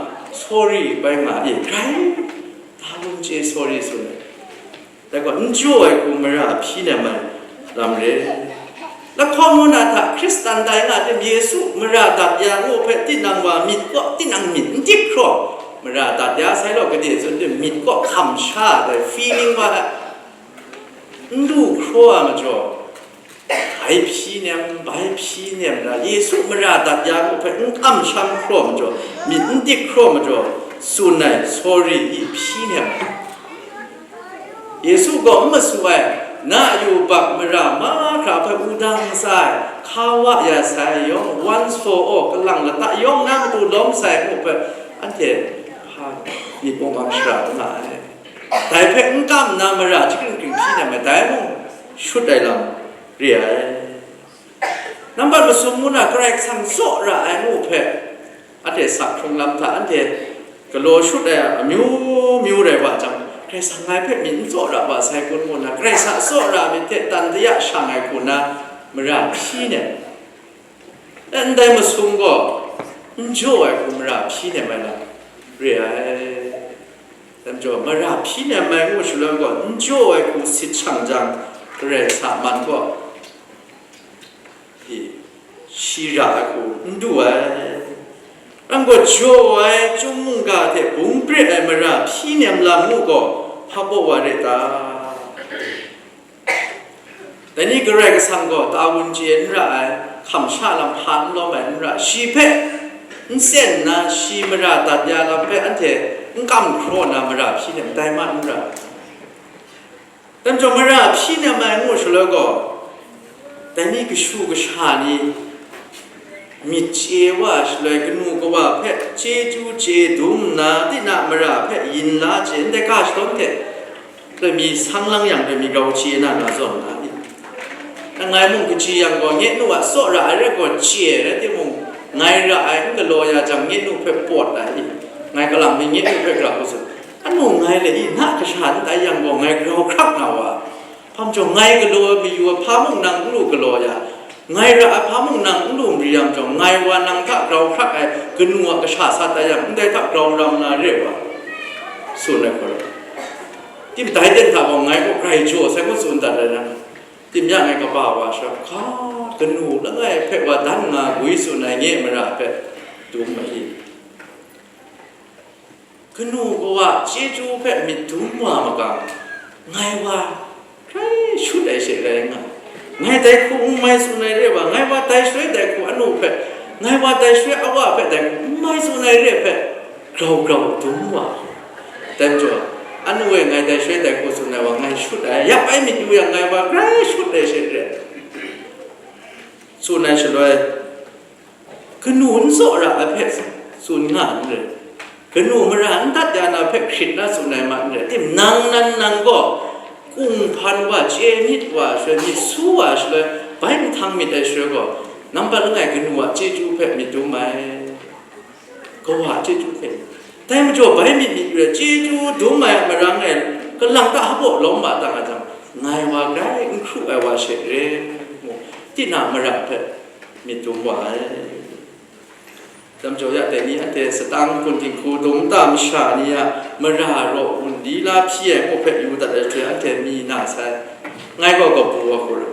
sorry ဘိုက်ငါအီ crime အာဝုန်ချေ sorry စွန်း แต่ก็ njoi ku mara hpyi nem ai lam re. Lahkawng ngu na hta Hkristan dai nga tim Yesu mara dat ya ngu hpe tinang wa myit kaw, tinang myit n dik hkraw, mara dat ya sai law, gade tsun tim myit kaw hkam sha ai feeling wa ai, n du hkraw ai majaw, bai hpyi nem, bai hpyi nem na, Yesu mara dat ya ngu hpe n hkam sham hkraw majaw, myit n dik hkraw majaw, tsun ai, sorry, i hpyi nem. Yesu gaw n masu ai, na a yu bak mara mahkra hpe wudang ntsa ai, hka wa ya sai yawng, once for all, kalang lata yawng na matu lawm sai ngu hpe, anhte hpa myit mung mang shara nga ai. Dai hpe n kam nna mara chyahkring hpyi nem ai, dai mung shut ai lam re ai. Nambat masum ngu na Karai Kasang tsaw ra ai ngu hpe, anhte sak hkrung lam hta anhte galaw shut ai amyu myu rai wa jang, Karai Kasang ngai hpe myit n tsaw ra wa sai kun ngu na, Karai Kasang tsaw ra myit hte tan daya shang ai hku na mara hpyi nem. Ndai masum gaw n jaw ai hku mara hpyi nem ai lam re ai. Dai majaw, mara hpyi nem ai ngu shaloi gaw, n jaw ai hku sit shang jang, Karai Kasang man gaw, i, shi ra ai hku n du ai. Nang gaw jaw ai chyum mungga hte bung pret ai mara hpyi nem lam ngu gaw, hpa baw wa re ta? Dai ni Karai Kasang gaw ta wun chye n ra ai, hkam sha lam hpa n lawm ai n ra, shi hpe n sen nna, shi mara dat ya lam hpe anhte n kam hkraw na mara hpyi nem dai ma n ra. Dai majaw mara hpyi nem ai ngu shaloi gaw, dai ni kashu kasha ni myit chye wa shaloi, kanu kawa hpe chyeju chye dum nna, tinang mara hpe yin la chye ndai ga shadawn hte, dai mi sang lang yang, dai mi grau chye na na zawn na ni? Ngai mung kaji yang gaw, nye nu a tsaw ra ai rai gaw, chye rai timung, ngai ra ai n galaw ya jang, nye nu hpe pawt ai i? Ngai kalang mi nye nu hpe grau hku tsun, anu ngai le i, na kasha n tai yang gaw, ngai grau hkrak na wa, hpa majaw ngai galaw ai mayu ai hpa mung nang n lu galaw ya, ngai ra ai hpa mung nang n lu mari yang majaw, ngai wa nang hta grau hkrak ai kanu a kasha sa tai yang, ndai hta grau ram na re wa, tsun ai hku rai. Tim dai ten hta gaw ngai gaw grai jaw sai ngu tsun dat ai na, tim ya ngai kaba wa sha hka, kanu langai hpe wa dan nga gwi tsun ai nye mara hpe dum ai. Kanu kawa chyeju hpe myit dum wa makam, ngai wa grai shut ai she rai nga, ngai dai hku n mai tsun ai re wa, ngai wa dai shaloi dai hku anu hpe, ngai wa dai shaloi awa hpe dai hku n mai tsun ai re hpe, grau grau dum wa. Dai majaw, anu e ngai dai shaloi dai hku tsun ai wa, ngai shut ai, ya bai myit yu yang, ngai wa grai shut ai she re, tsun ai shaloi, kanu n tsaw ra ai hpe tsun nga n rai, kanu mara n dat ya na hpe hkrit na tsun ai ma n rai, tim nang nan nang gaw, kunghpan wa, chye myit wa shaloi, myit su wa shaloi, bai nhtang myit ai shaloi gaw, nambat langai kanu a chyeju hpe myit dum ai, kawa a chyeju hpe. Dai majaw bai myit myit re, chyeju dum ai a marang e, kalang ta hpaw lawm ma ta nga jang, ngai wa grai n hkru ai wa she re, ngu, tinang mara hpe myit dum wa ai. Dai majaw ya dai ni anhte satang hpun dinghku dum nta masha ni a mara raw wunli la hpyi ai ngu hpe yu dat ai hte anhte mi na sai, ngai gaw kabu wa hku ra.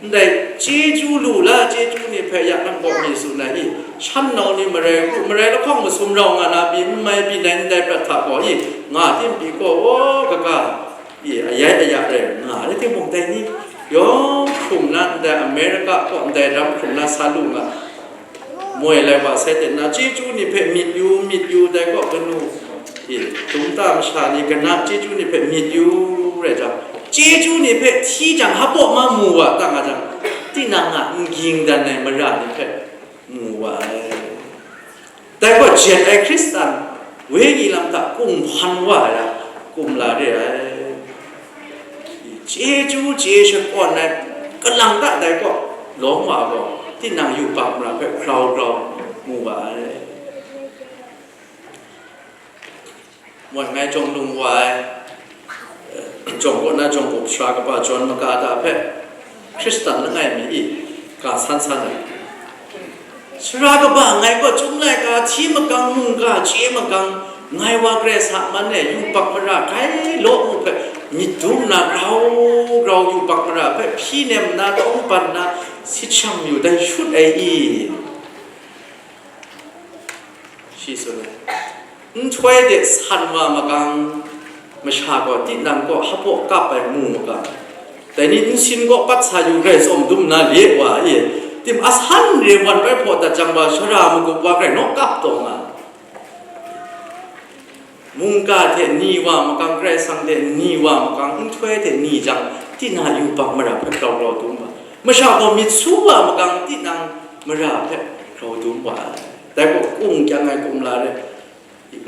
Ndai chyeju lu la, chyeju ni hpe ya nang kaw mi tsun ai i, shan nau ni marai hku, marai lahkawng masum rau nga na pyi, n mai pyi dai ndai prat hta gaw i, nga tim pyi gaw, aw, kaga, i, ayai aya rai nga ai, rai timung, Dai ni yawng hkrum na ndai America kaw ndai ram hkrum na sa lu nga, moi lai wa sai ten na, chyeju ni hpe myit yu, myit yu, dai kaw kanu, e, tum ta masha ni kana chyeju ni hpe myit yu rai jang, chyeju ni hpe hti jang, hpaw ma mu wa ta nga jang, tinang a n ging dan ai mara ni hpe mu wa ai. Dai gaw jet ai Hkristan wenyi lam hta kunghpan wa ai a, kumla re ai. Chyeju chye shakawn ai kalang ta dai gaw lawm wa gaw, tinang yubak mara hpe grau grau mu wa ai. Moi ngai jawng lung wa ai, jawng kaw na jawng up sara kaba jawn maga ta hpe Hkristan langai mi i ga san san ai. Sara kaba ngai gaw Chyum laika hti makang, mungga chye makang, ngai wa Karai Kasang man e yubak mara grai law mu hpe myit dum nna grau grau yubak mara hpe hpyi nem nna tawng ban nna sit shang yu dai shut ai i? Shi tsun ai. Nhtoi de san wa makang, masha gaw tinang kaw hpaw kap ai mu makang, dai ni nsin kaw pat sa yu grai tsawm dum na le wa e, tim asan re wan bai hpaw dat jang wa, shara magup wa grai naw kap taw nga. Mungga hte ni wa makang, Karai Kasang hte ni wa makang, nhtoi hte ni jang, tinang yubak mara hpe grau grau dum wa. Masha gaw myit su wa makang, tinang mara hpe grau dum wa. Dai gaw kung kyang ai kumla rai.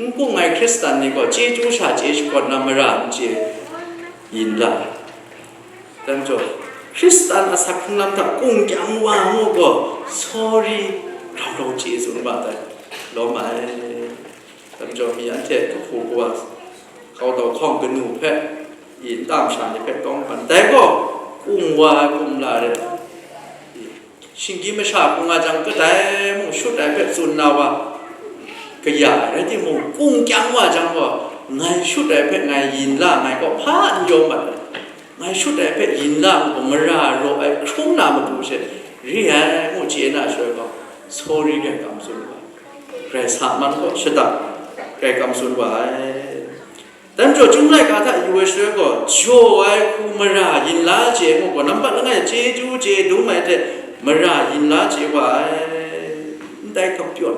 N kung ai Hkristan ni gaw chyeju sha chye shakawn na mara n chye yin la. Dan jaw, Hkristan asak hkrung lam hta kung kyang wa ngu gaw, sorry, grau grau chye tsun wa tai. Lawm ai. Dan jaw, mi anhte kahpu kawa, kau dau hkawng kanu hpe, i nta masha ni hpe tawng hpan. Dai gaw, kung wa ai kumla rai. Shinggyim masha hkung nga jang, kadai mung shut ai hpe tsun na wa kaya ai rai timung, kung kyang wa jang gaw, ngai shut ai hpe ngai yin la, ngai gaw hpa n yawm mat ai, ngai shut ai hpe yin la ngu gaw, mara raw ai hkrum na matu she re ai ngu chye na shaloi gaw, sawri grai kam tsun wa ai. Grai sa man gaw shadap grai kam tsun wa ai. Dan jaw, Chyum laika hta yu ai shaloi gaw, jaw ai hku mara yin la chye ngu gaw, nambat langai chyeju chye dum ai hte mara yin la chye wa ai. Ndai kapyawn,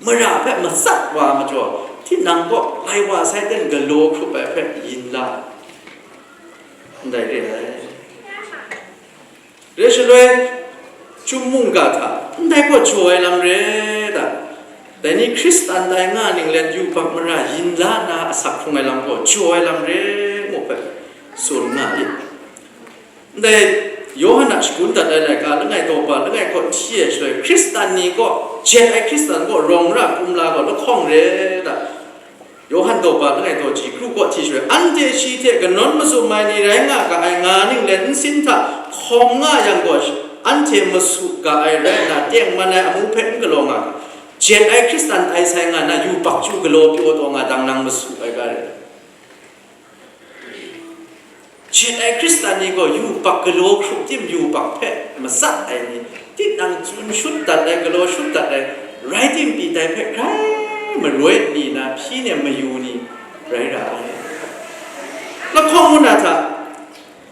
mara hpe matsat wa ai majaw, tinang kaw lai wa sai ten galaw hkrup ai hpe yin la ai. Ndai re ai. Re shaloi, Chyum mungga hta, ndai gaw jaw ai lam re ta? Dai ni Hkristan tai nga ninglen yubak mara yin la nna asak hkrung ai lam gaw jaw ai lam re ngu hpe tsun nga i. Ndai Yawhan a shagun dat ai laika langai daw ba langai kaw hti ai shaloi, Hkristan ni kaw, jet ai Hkristan kaw rawng ra kumla gaw lahkawng re ta? Yawhan daw ba langai daw ji kru kaw hti shaloi, anhte shi hte kanawn mazum ai ni rai nga ga ai nga ninglen nsin hta hkawm nga yang gaw, anhte masu ga ai rai nna, tengman ai amu hpe n galaw nga ga, jet ai Hkristan tai sai nga na yubak chyu galaw pyaw taw nga dang nang masu ai ga rai. Jet ai Hkristan ni gaw yubak galaw hkrup tim yubak hpe matsat ai ni, tinang tsun shut dat ai, galaw shut dat ai, rai tim pyi dai hpe grai maloi ni na hpyi nem mayu ni rai ra ai. Lahkawng ngu na hta,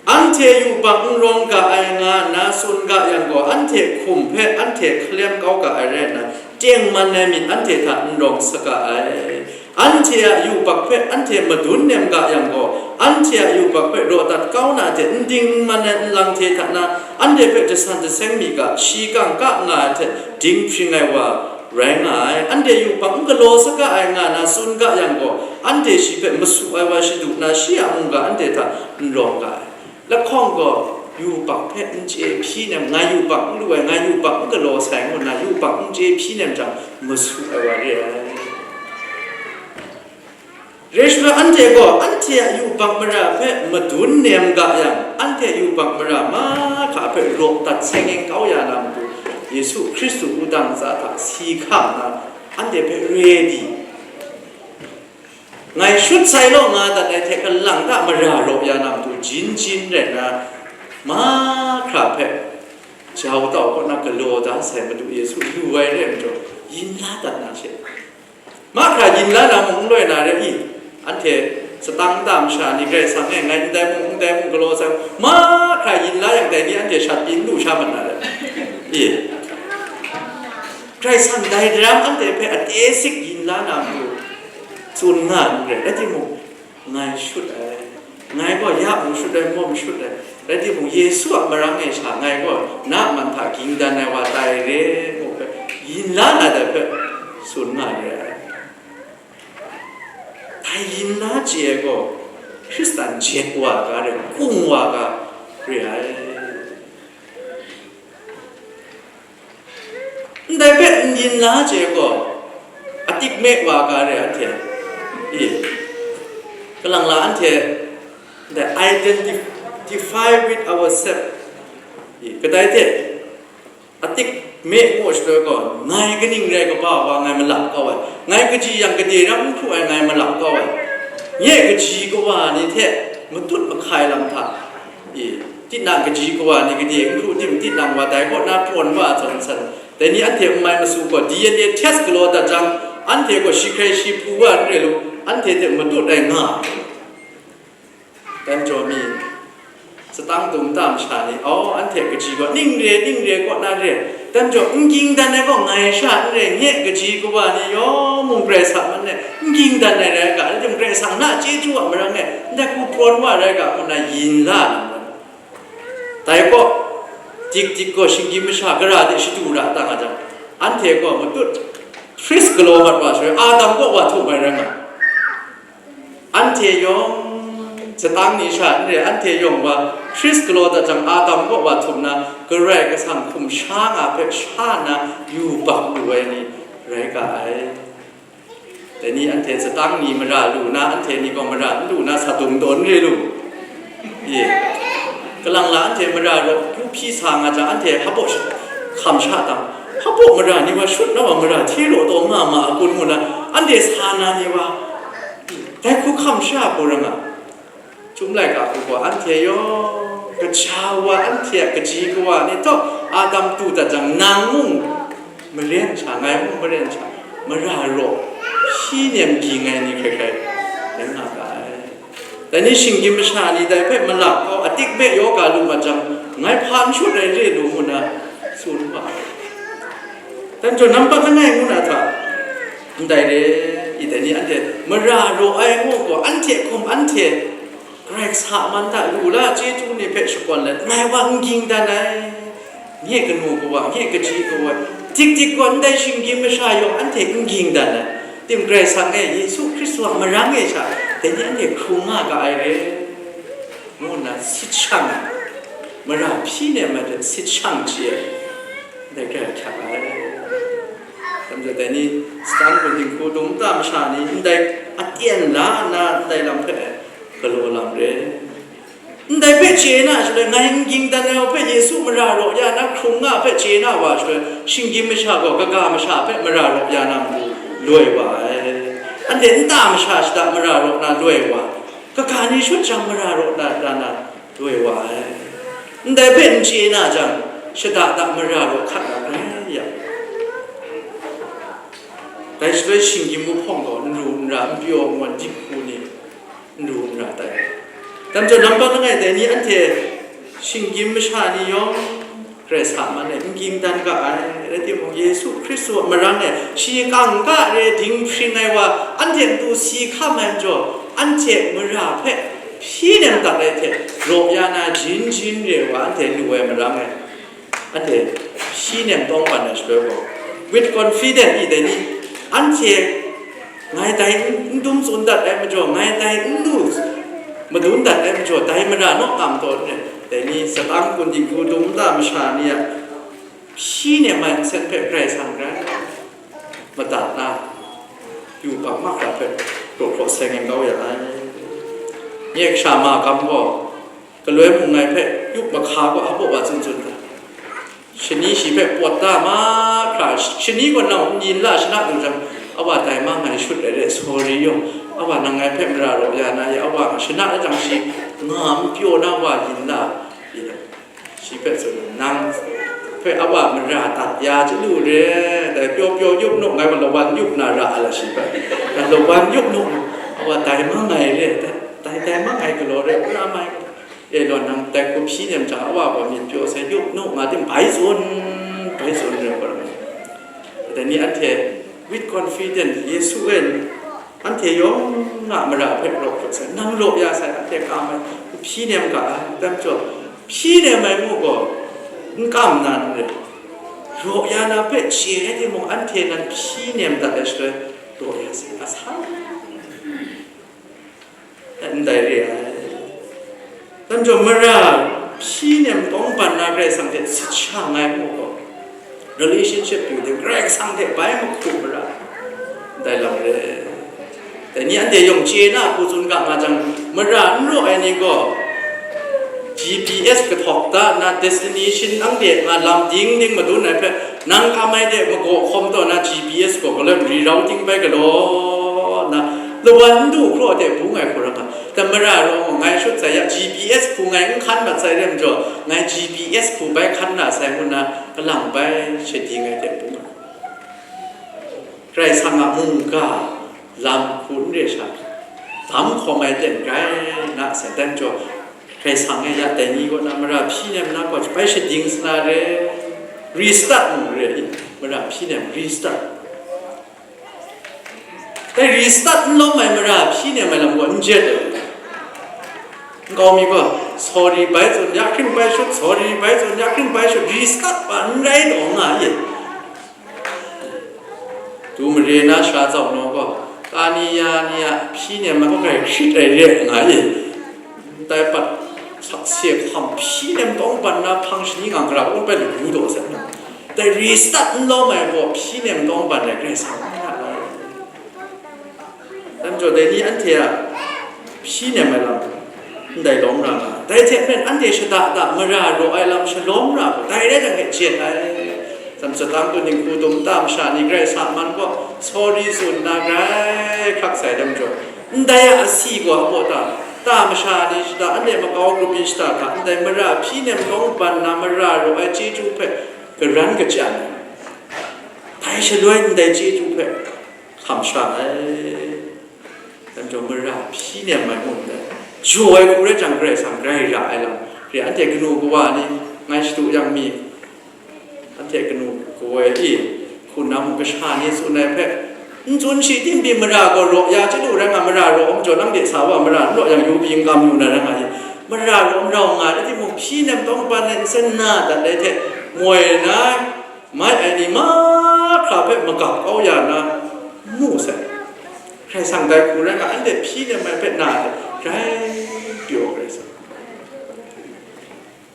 anhte yubak n rawng ga ai nga nna tsun ga yang gaw, anhte hkum hpe anhte hkalem kau ga ai rai nna, tengman ai myit anhte hta n rawng saga ai. Anhte a yubak hpe anhte madun nem ga yang gaw, anhte a yubak hpe raw dat kau na hte n ding n man ai nlang hte hta na, anhte hpe jasan jaseng mi ga, shi kangka nga ai hte dinghpring ai wa rai nga ai. Anhte yubak n galaw saga ai nga na tsun ga yang gaw, anhte shi hpe masu ai wa shadu nna, shi a mungga anhte hta n rawng ga ai. Lahkawng gaw, yubak hpe n chye hpyi nem, ngai yubak n lu ai, ngai yubak n galaw sai ngu nna, yubak n chye hpyi nem jang, masu ai wa re ai. Re shaloi, anhte gaw anhte a yubak mara hpe madun nem ga yang, anhte yubak mara mahkra hpe raw dat seng kau ya na matu, Yesu Hkristu wudang ntsa hta si hkam nna, anhte hpe ready, ngai shut sai law nga dat ai hte kalang ta mara raw ya na matu, jin jin rai nna, mahkra hpe jau tau kaw na galaw da sai Madu Yesu lu ai re ai majaw, yin la dat na she. Mahkra yin la na mung n loi na re i, anhte Satang nta masha ni Karai Kasang e ngai ndai mung, ndai mung galaw sai, mahkra yin la yang dai ni anhte shat pyi n lu sha mat na re. E, Karai Kasang dai daram anhte hpe ate sik yin la na matu tsun nga n re, rai timung, ngai shut ai, ngai gaw ya mung shut ai, mawm shut ai, rai timung, Yesu a marang e sha ngai gaw na a man hta ging dan ai wa tai re, mu hpe yin la na dai hpe tsun nga re ai. Dai yin na chye ai gaw, Hkristan jet wa ga re, kung wa ga re ai. Ndai hpe n yin la chye ai gaw, atik me wa ga re anhte. I, kalang la anhte, ndai identify with ourselves. I, kadai hte, atik me ngu shaloi gaw, ngai kaning rai kaba wa ngai malap kau ai, ngai kaji yang gade ram n hkru ai ngai malap kau ai, nye kaji kawa ni hte matut mahkai lam hta, e, tinang kaji kawa ni gade n hkru tim, tinang wa dai kaw na prawn wa ai zawn san, dai ni anhte n mai masu gaw, D N A test galaw dat jang, anhte gaw shi hkrai shi pru wa n re lu, anhte hte matut ai nga. Dan jaw mi, satang dum ta masha ni, aw, anhte kaji gaw ning re, ning re, kaw na re, dan jaw n ging dan ai gaw ngai sha n re, nye kaji kawa ni yawng mung Karai Kasang man e n ging dan ai rai ga, rai timung Karai Kasang na chyeju a marang e ndai hku prawn wa rai ga, ngu na yin la na, dai kaw, dik dik gaw shinggyim masha gara de shadu ra ta nga jang, anhte gaw matut hpris galaw mat wa shaloi, Adam kaw wa htum ai rai nga. Anhte yawng, satang ni sha n re, anhte yawng wa hpris galaw dat jang, Adam kaw wa htum na, Karai Kasang hkum sha nga hpe sha nna yu bak lu ai ni rai ga ai. Dai ni anhte satang ni mara lu na, anhte ni gaw mara n lu na, sa dung taw n re lu. Ye. Kalang la anhte mara raw kyu hpyi sa nga jang, anhte hpaw hkam sha dang, hpaw mara ni wa shut na wa mara hti raw taw nga ma a kun ngu na, anhte sa na ni wa, dai hku hkam sha hku rai nga. Chyum laika hku gaw, anhte yawng, kaja wa anhte a kaji kawa ni htawk, Adam tu dat jang, nang mung maren sha, ngai mung maren sha, mara raw hpyi nem ging ai ni hkrai hkrai rai nga ga ai. Dai ni shinggyim masha ni dai hpe malap kau, atik hpe yaw ga lu mat jang, ngai hpa n shut ai re lu ngu na tsun wa ai. Dan jaw nampat langai ngu na hta, ndai re, i dai ni anhte mara raw ai ngu gaw, anhte hkum anhte Karai Kasang a man hta lu la chyeju ni hpe shakawn let, ngai wa n ging dan ai, nye kanu kawa, nye kaji kawa, dik dik gaw ndai shinggyim masha yawng anhte n ging dan ai. Tim Karai Kasang e, Yesu Hkristu a marang e sha, dai ni anhte hkrung nga ga ai re, ngu nna sit shang ai, mara hpyi nem ai hte sit shang chye ai, dai hkra hkyak ai. Dai majaw dai ni, Satan hpung dinghku dum nta masha ni ndai aten la nna ndai lam hpe galaw lam re. Ndai hpe chye na shaloi, ngai n ging dan ai hpe Yesu mara raw ya na hkrung nga hpe chye na wa shaloi, shinggyim masha gaw kaga masha hpe mara raw ya na matu loi wa ai. Anhte nta masha shada mara raw na loi wa, kaga ni shut jang mara raw na, na, na loi wa ai. Ndai hpe n chye na jang, shada da mara raw hkat na rai yang, dai shaloi shinggyim wuhpawng gaw n ru n ra, n pyaw n wan, dip hku ni n ru n ra tai. Dai majaw nampat langai dai ni anhte shinggyim masha ni yawng Karai Kasang a man e n ging dan ga ai, rai timung, Yesu Hkristu a marang e shi kangka re dinghpring ai wa anhte matu si hkam ai majaw, anhte mara hpe hpyi nem dat ai hte raw ya na jin jin re wa anhte lu ai marang e, anhte hpyi nem tawng ban ai shaloi gaw, with confident i dai ni, anhte ngai dai n dum tsun dat ai majaw, ngai dai n lu madun dat ai majaw, dai mara naw nga taw n rai. Dai ni, Satan hpung dinghku dum nta masha ni a hpyi nem ai nsen hpe Karai Kasang rai madat na, yubak mahkra hpe raw hkraw seng yin kau ya ai. Nye kasha magam gaw, galoi mung ngai hpe yup mahka gaw hpaw wa tsun tsun ai. Shani shi hpe pawt da mahkra, shani gaw nang n yin la shana dung jang, awa dai ma ngai shut ai re, sorry yawng, awa nang ngai hpe mara raw ya na ye, awa shana da jang shi nga n pyaw na wa yin la, shi hpe tsun, nang hpe awa mara dat ya chyalu re, dai pyaw pyaw yup nu, ngai gaw lawan yup na ra ai la shi hpe, lawan yup nu, Wa dai ma ngai re, dai, dai, dai ma ngai galaw re, wora mai. E law, nang dai hku hpyi nem jang, a wa gaw myit pyaw sai, yu nu, nga tim bai tsun, bai tsun re, wora mai. Dai ni anhte with confident, Yesu e anhte yawng a mara hpe raw hkut sai, nang raw ya sai, anhte kam ai, hpyi nem ga ai, tam jaw, hpyi nem ai mu gaw, n kam na n re. Raw ya na hpe chye ai timung, anhte nan hpyi nem dat ai shaloi, raw ya sai, a sa. Ndai re ai. Tam jaw, mara hpyi nem tawng ban na Karai Kasang hte sit sha ngai mu gaw, relationship building, Karai Kasang hte bai mahku mara, ndai lam re. Dai ni anhte yawng chye na hku tsun ga nga jang, mara n raw ai ni gaw, G P S kahtawk da na destination anhte nga lam ding ding madun ai hpe, nang kam ai de magaw hkawm taw na G P S gaw galoi rerouting bai galaw na, lawan n du hkraw de bung ai hku rai nga, tamara rawng ngai shut sai ya, G P S hku ngai n hkan mat sai re majaw, ngai G P S hku bai hkan na sai ngu na, kalang bai shading ai de bung ai. Karai Kasang a mungga lam hku n re sha, dam hkawm ai ten grai na sai, dan jaw, Karai Kasang e ya dai ni kaw na mara hpyi nem na gaw bai shading sa na re, restart mu re, mara hpyi nem restart. Dai restart n lawm ai mara hpyi nem ai lam gaw n jet ai. Nkau mi gaw, sorry bai tsun, ya hkring bai shut, sorry bai tsun, ya hkring bai shut, restart pa n rai taw nga ye. Tu mare na sha tsau naw gaw, kani ya ni a hpyi nem ai hkrai hkrit ai re nga ye. Dai pat sakse hkam hpyi nem tawng ban na hpang shani ngang gara wun bai lagu daw sai. Dai restart n lawm ai gaw hpyi nem tawng ban ai Karai Kasang n na lai. Dan jaw, dai ni anhte a hpyi nem ai lam ndai lawm ra nga. Dai hte maren anhte shada da mara raw ai lam shalawm ra gaw, dai rai jang hte jen ai. Samsatang tu ninghku dum ta masha ni Karai Kasang man gaw, sorry tsun na grai hkrak sai dan jaw, ndai a asi gaw a baw ta, ta masha ni shada, anhte makau grup yin shada hta, ndai mara hpyi nem tawng ban na mara raw ai chyeju hpe karan kachyan ai. Dai shaloi ndai chyeju hpe hkam sha ai. Dan jaw, mara hpyi nem ai mung dai, jaw ai hku rai jang, Karai Kasang grai ra ai lam re, anhte kanu kawa ni ngai shadu yang mi, anhte kanu kawa i, hkunam kasha ni tsun ai hpe, n tsun shi tim pyi, mara gaw raw ya chyalu rai nga, mara raw majaw, nang de sa wa mara n raw yang, yu pyi n kam yu na rai nga i, mara raw n rau nga ai timung, hpyi nem tawng ban ai nsen na dat ai hte moi na, mai ai ni mahkra hpe magap kau ya na mu sai. Karai Kasang dai hku rai nga, anhte hpyi nem ai hpe na ai hte grai pyaw Karai Kasang.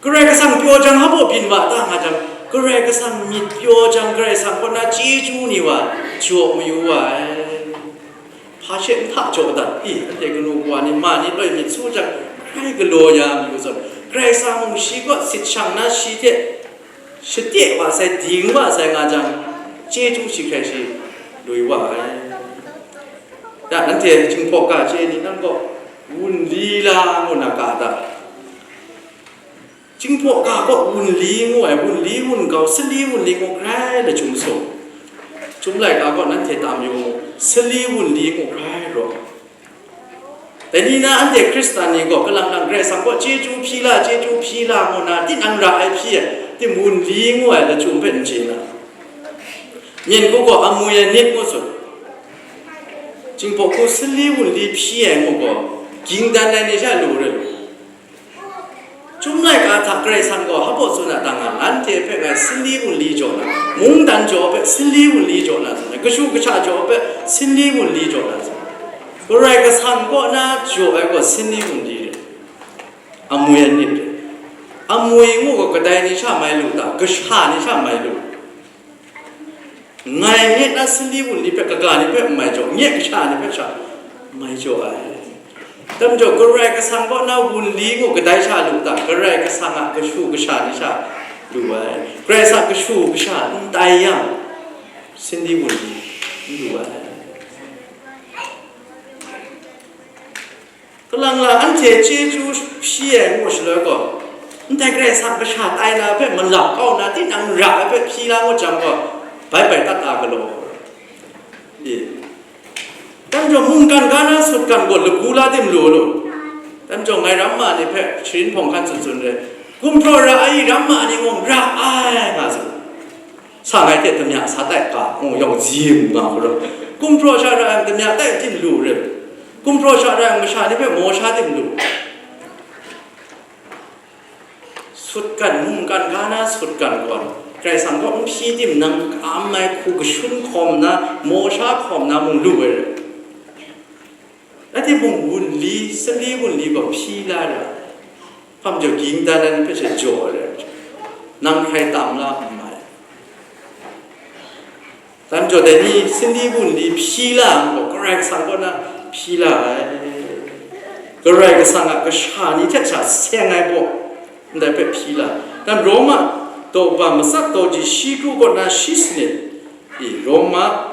Karai Kasang pyaw jang, hpa byin wa ta nga jang, Karai Kasang myit pyaw jang, Karai Kasang kaw na chyeju ni wa jaw mayu wa ai. Hpa she n hta jaw dat i, anhte kanu kawa ni ma ni loi myit su jang, grai galaw ya mayu zawn, Karai Kasang mung shi kaw sit shang na, shi hte shade wa sai, ding wa sai nga jang, chyeju shi hkrai shi lui wa ai. Ya, nanhte Jinghpaw ga chye ni nang gaw, wunli la ngu na ga da? Jinghpaw ga gaw wunli ngu ai, wunli wun kau, sali wunli ngu hkrai lachyum sung. Chyum laika gaw nanhte tam yu mu, sali wunli ngu hkrai rawng. Dai ni na anhte Hkristan ni gaw kalang lang Karai Kasang kaw chyeju hpyi la, chyeju hpyi la ngu na, tinang ra ai hpyi ai, tim wunli ngu ai lachyum hpe n chye na. Myen hku gaw amwi ai nit ngu tsun. Jinghpaw hku sali wunli hpyi ai ngu gaw, ging dan ai ni sha lu re lu. Chyum laika hta Karai Kasang gaw hpa baw tsun a ta nga, nanhte hpe ngai sali wunli jaw na, mungdan jaw hpe sali wunli jaw na tsun ai, kashu kasha jaw hpe sali wunli jaw na tsun ai. Karai Kasang kaw na jaw ai gaw sali wunli re, amwi ai nit re. Amwi ngu gaw kadai ni sha mai lu ta? Kasha ni sha mai lu. Ngai nye na sali wunli hpe kaga ni hpe n mai jaw, nye kasha ni hpe sha mai jaw ai. Tam jaw, Karai Kasang kaw na wunli ngu kadai sha lu ta? Karai Kasang a kashu kasha ni sha lu ai. Karai Kasang kashu kasha n tai yang, sali wunli n lu ai. Kalang la anhte chyeju hpyi ai ngu shaloi gaw, ndai Karai Kasang kasha tai na hpe malap kau na, tinang ra ai hpe hpyi la ngut jang gaw, bai bai tat a galaw. E, Dai majaw mungkan ga na sutgan gaw lagu la tim lu lu. Dai majaw ngai ramma ni hpe sharin hpawng hkan tsun tsun re, gumhpraw ra ai ramma ni mung ra ai nga tsun. Sa ngai hte damya sa tai ga, ngu yawng zim nga hkrum. Gumhpraw sha ra ai damya tai tim lu re. Gumhpraw sha ra ai masha ni hpe maw sha tim lu. Sutgan, mungkan ga na sutgan gaw, Karai Kasang gaw n hpyi tim nang ka-am ai hku kashun hkawm na, maw sha hkawm na mung lu ai rai. Rai timung, wunli, sanli wunli gaw hpyi la ra. Hpa majaw ging dan ai ni hpe she jaw ai rai. Nang hkrai tam la n mai. Dai majaw dai ni sanli wunli hpyi la ai gaw, Karai Kasang kaw na hpyi la ai. Karai Kasang a kasha ni hte sha seng ai baw, ndai hpe hpyi la ai. Dan Roma daw ba matsat daw ji shi kru kaw na shi sanit, i, Roma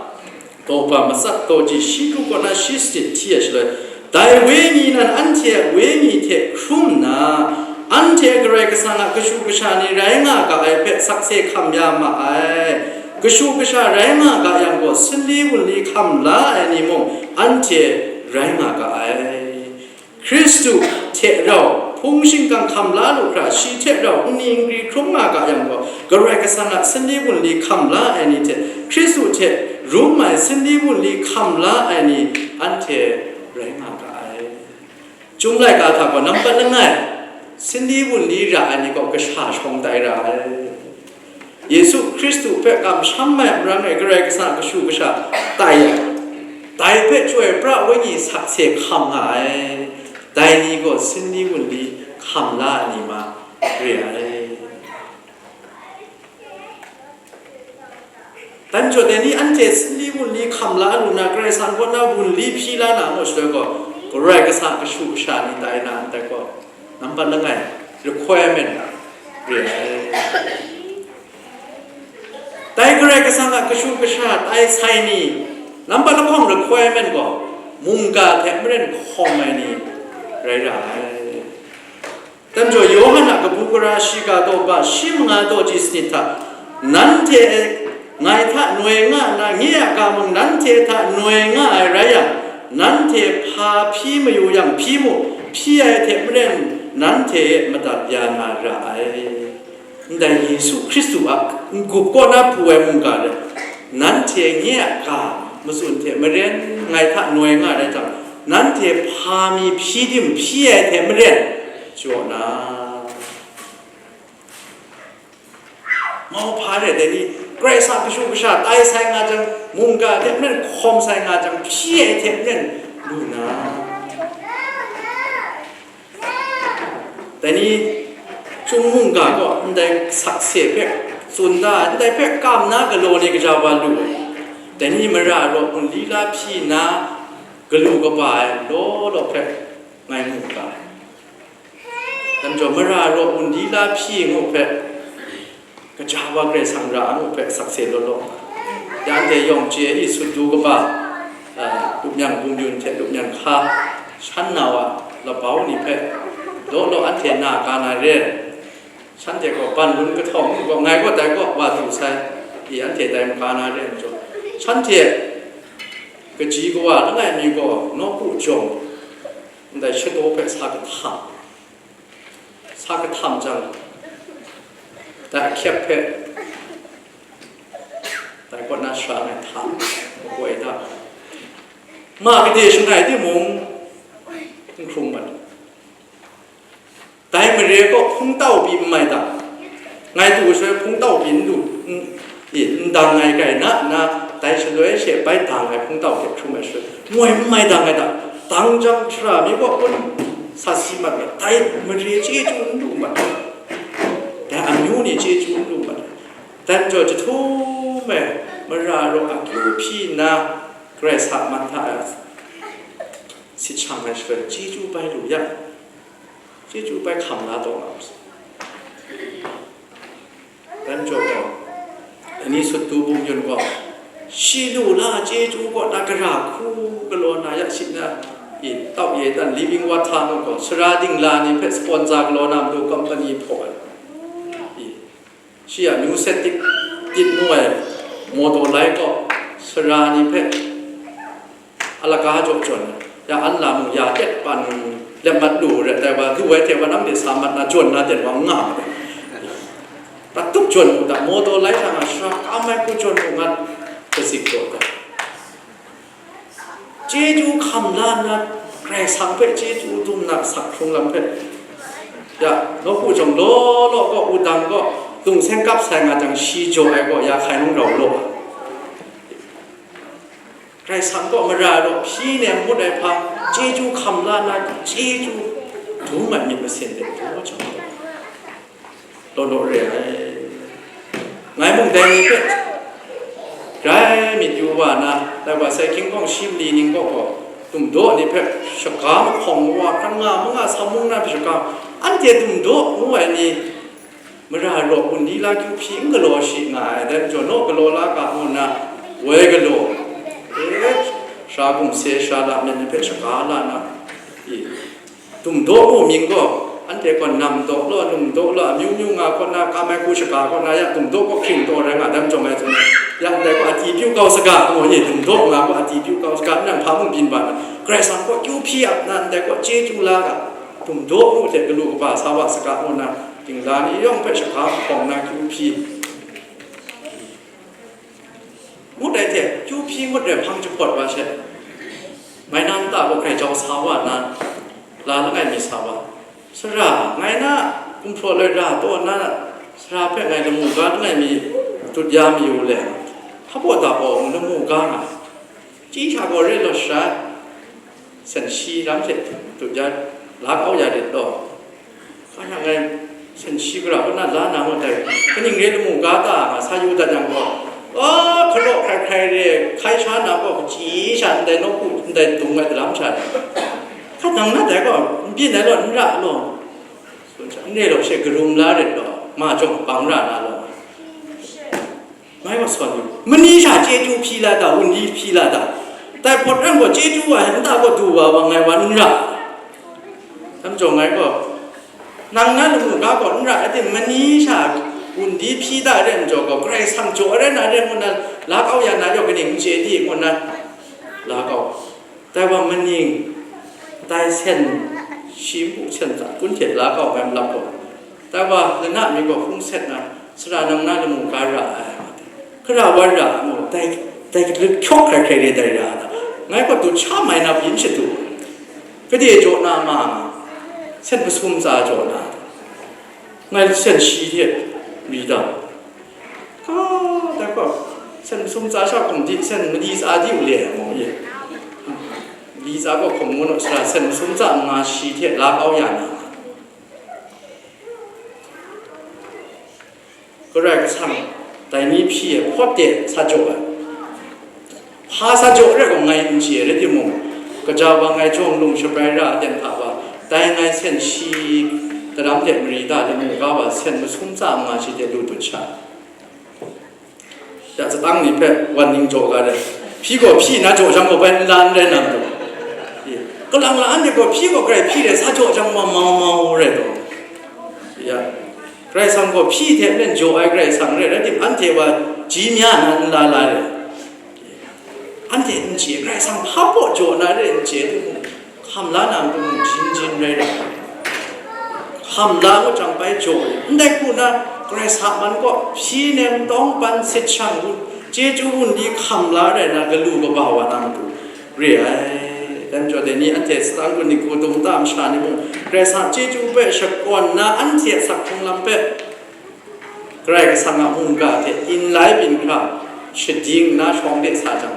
daw ba matsat daw ji shi kru kaw na shi sanit hti ai shaloi, dai Wenyi nan anhte a wenyi hte hkrum nna, anhte Karai Kasang a kashu kasha ni rai nga ga ai hpe sakse hkam ya ma ai. Kashu kasha rai nga ga yang gaw, sanli wunli hkam la ai ni mung anhte rai nga ga ai. Hkristu hte rau hpung shingkang hkam la lu hkra, shi hte rau nni nkri hkrum nga ga yang gaw, Karai Kasang a sanli wunli hkam la ai ni hte, Hkristu hte rum ai sanli wunli hkam la ai ni anhte rai nga ga ai. Chyum laika hta gaw nampat langai, sanli wunli ra ai ni gaw kasha shawng tai ra ai. Yesu Hkristu hpe kamsham ai marang e Karai Kasang a kashu kasha tai ai, dai hpe Chyoi pra Wenyi sakse hkam nga ai, dai ni gaw sanli wunli hkam la ai ni ma re ai. Dan jaw dai ni anhte sanli wunli hkam la lu na, Karai Kasang kaw na wunli hpyi la na ngu shaloi gaw, Karai Kasang kashu kasha ni tai na ndai gaw, nampat langai requirement re ai. Dai Karai Kasang a kashu kasha tai sai ni, nampat lahkawng requirement gaw, mungga hte maren hkawm ai ni rai ra ai. Dan jaw Yawhan a kabu gara shiga daw ba shi manga daw ji sanit hta, nanhte ngai hta noi nga nna, nye a ga mung nanhte hta noi nga ai rai yang, nanhte hpa hpyi mayu yang hpyi mu, hpyi ai hte maren nanhte e madat ya na ra ai. Ndai Yesu Hkristu a n-gup kaw na pru ai mungga rai, nanhte nye a ga matsun hte maren ngai hta noi nga rai jang, nanhte hpa mi hpyi dim hpyi ai hte maren, jaw na. Mauhpa re dai ni, Karai Kasang kashu kasha tai sai nga jang, mungga hte maren hkawm sai nga jang, hpyi ai hte maren lu na. Dai ni, Chyum mungga gaw ndai sakse hpe tsun da, ndai hpe kam na galaw ni kaja wa lu ai. Dai ni mara raw gun lila hpyi nna, galu kaba ai law law hpe ngai mu ga ai. Dan jaw mara raw gun lila hpyi ngu hpe, kaja wa Karai Kasang ra ngu hpe sakse law law. Ya anhte yawng chye i sut du kaba, a, lup myang bung yun hte lup myang hka, shan na wa labau ni hpe law law anhte na ka na re. Shanhte gaw ban lun kahtawng gaw ngai gaw dai gaw wa du sai, i anhte dai maka na re ai majaw, shanhte kaji kawa langai mi gaw nawku jawng ndai shadaw hpe sa kahtam, sa kahtam jang, dai ahkyep hpe dai kaw na shara ngai hta, makoi hta, ma gade shangai timung, n hkrung mat. Dai mare kaw hpungtau pyi n mai dang, ngai du shaloi hpungtau pyi n lu, n, e, n dang ai rai na nna, dai shaloi she bai dang ai hpungtau hte hkrum ai shaloi, moi n mai dang ai dang, dang jang shara mi kaw kun sa si mat ai, dai mare chyeju n lu mat ai, dai amyu ni chyeju n lu mat ai, dan jaw jahtum e mara raw akyu hpyi nna, Karai sa man hta e sit shang ai shaloi, chyeju bai lu ya. Chyeju bai hkam la taw nga ma sai. Dan jaw gaw, ani sut du bung yun gaw, shi lu la chyeju kaw na gara hku galaw na ya shi na, i, tau ye dan living water ngu gaw, sara dingla ni hpe sponsor galaw na matu company hpaw ai. I, shi a myu set tit, tit mu ai mawtaw lai kaw, sara ni hpe Laga jaw jawn, ya an la mung ya tet pan lep mat lu ret ai wa, lu ai hte wa nam de sa mat na jawn na tet wa nga ma ai. Prat tup jawn mu da, mawdaw lai hta nga shara kam ai hku jawn mu ngat, kazik jaw da. Chyeju hkam la nna, Karai Kasang hpe chyeju dum na sak hkrung lam hpe, ya, nawku jawng law law gaw, wudang gaw, lungseng kap sai nga jang, shi jaw ai gaw, ya hkai nung rau law. Karai Kasang kaw mara raw hpyi nem ngut ai hpa, chyeju hkam la na, chyeju dum ai myit masin de dum ai jang, law law re ai. Ngai mung dai ni hpe grai myit yu wa na, dai wa sai hkying hkawng shi mali ning kaw gaw, dum daw ni hpe shaga mahkawng wa, hkran nga manga sa mung na hpe shaga, anhte dum daw ngu ai ni, mara raw wunli la kyu hpyi n galaw shi nga ai, dai majaw naw galaw la ga ngu nna, woi galaw, e, sara gumse, sara lamyit ni hpe shaga la na, i, dum daw mu mying gaw, anhte gaw nam daw law, num daw law, amyu myu nga kaw na, kam ai hku shaga kaw na, ya dum daw gaw hkring taw rai nga, dai majaw ngai hte, ya ndai gaw ati pyu kau saga, ngu, e, dum daw nga gaw ati pyu kau saga, nang hpa mung byin wa na, Karai Kasang gaw kyu hpyi ap na, ndai gaw chyeju la ga, dum daw mu hte galu kaba sa wa saga, ngu na, dingla ni yawng hpe shaga hpawng na kyu hpyi. Ngut ai hte, kyu hpyi ngut ai hpang jahpawt wa she, ngai na nta gaw hkrai jau sa wa na, la langai mi sa wa. Sara, ngai na gumhpraw loi ra taw na, sara hpe ngai lamu ga langai mi tut ya mayu le, hpa baw da gaw lamu ga nga. Chyi sha gaw re law sara, sen shi lam hte tut ya, la kau ya rit law. Hpa hta ngai sen shi gara kaw na la na ngut ai, kaning re lamu ga ta nga sa yu dat yang gaw, a, hkaraw hkrai hkrai re, hkai sha na gaw, kachyi sha ndai nawku ndai dung ai daram sha, hka nang na dai gaw, n byin ai law, n ra law, tsun sha, n re law, she karum la ret law, ma jawng bang ra na law. Ngai gaw sawn yu, mani sha chyeju hpyi la ta, wunli hpyi la ta, dai hpawt ran gaw chyeju wa ai nta gaw du wa wa ngai wa n ra. Dai majaw ngai gaw, nang na lamu ga gaw n ra ai tim, mani sha wunli hpyi ta ai re majaw gaw, Karai Kasang jaw ai rai na re ngu na, la kau ya na yawng kaning n chye di ngu na, la kau. Dai wa maning, dai sen shi npu sen za kun hte la kau ai malap gaw, dai wa lana mi gaw hpung set na, sara nang na lamu ga ra ai, hkara wa ra mu, dai, dai lut hkyawk hkrai hkrai re dai ra ai. Ngai gaw dut sha mai na byin shadu, gade jaw na ma nga, sen masum tsa jaw na, ngai sen shi hte ri da. Ka, dai gaw, sen masum tsa sha hkum di, sen mali tsa di u le, mu ye. Mali tsa gaw hkum ngu nu, sara sen masum tsa nga shi hte la kau ya na. Karai Kasang, dai ni hpyi ai hpawt de sa jaw ai. Hpa sa jaw re gaw ngai n chye rai timung, kaja wa ngai jawng lung shabrai ra aten hta wa, dai ngai sen shi daram hte mari da lamu ga wa sen masum tsa nga shi hte lu dut sha. Ya, tsatang ni hpe wan ning jaw ga re. Hpyi gaw hpyi na jaw jang gaw bai n la n rai na majaw, kalang la anhte gaw hpyi gaw grai hpyi re, sa jaw jang gaw mau mau rai taw. Ya, Karai Kasang gaw hpyi hte maren jaw ai Karai Kasang rai, rai tim, anhte wa ji mya na n la la re. Anhte n chye, Karai Kasang hpa baw jaw na re n chye, hkam la na matu mung jin jin rai rai. Hkam la ngut jang bai jaw ai. Ndai hku na, Karai Kasang man kaw hpyi nem tawng pan sit shang gun, chyeju gun di hkam la rai na, galu kaba wa na matu re ai. Dai majaw dai ni anhte Satan gun ni hku dung ta masha ni mung, Karai Kasang chyeju hpe shakawn na, anhte asak hkrung lam hpe Karai Kasang a mungga hte yin lai byin hkra shading nna shawng de sa jang,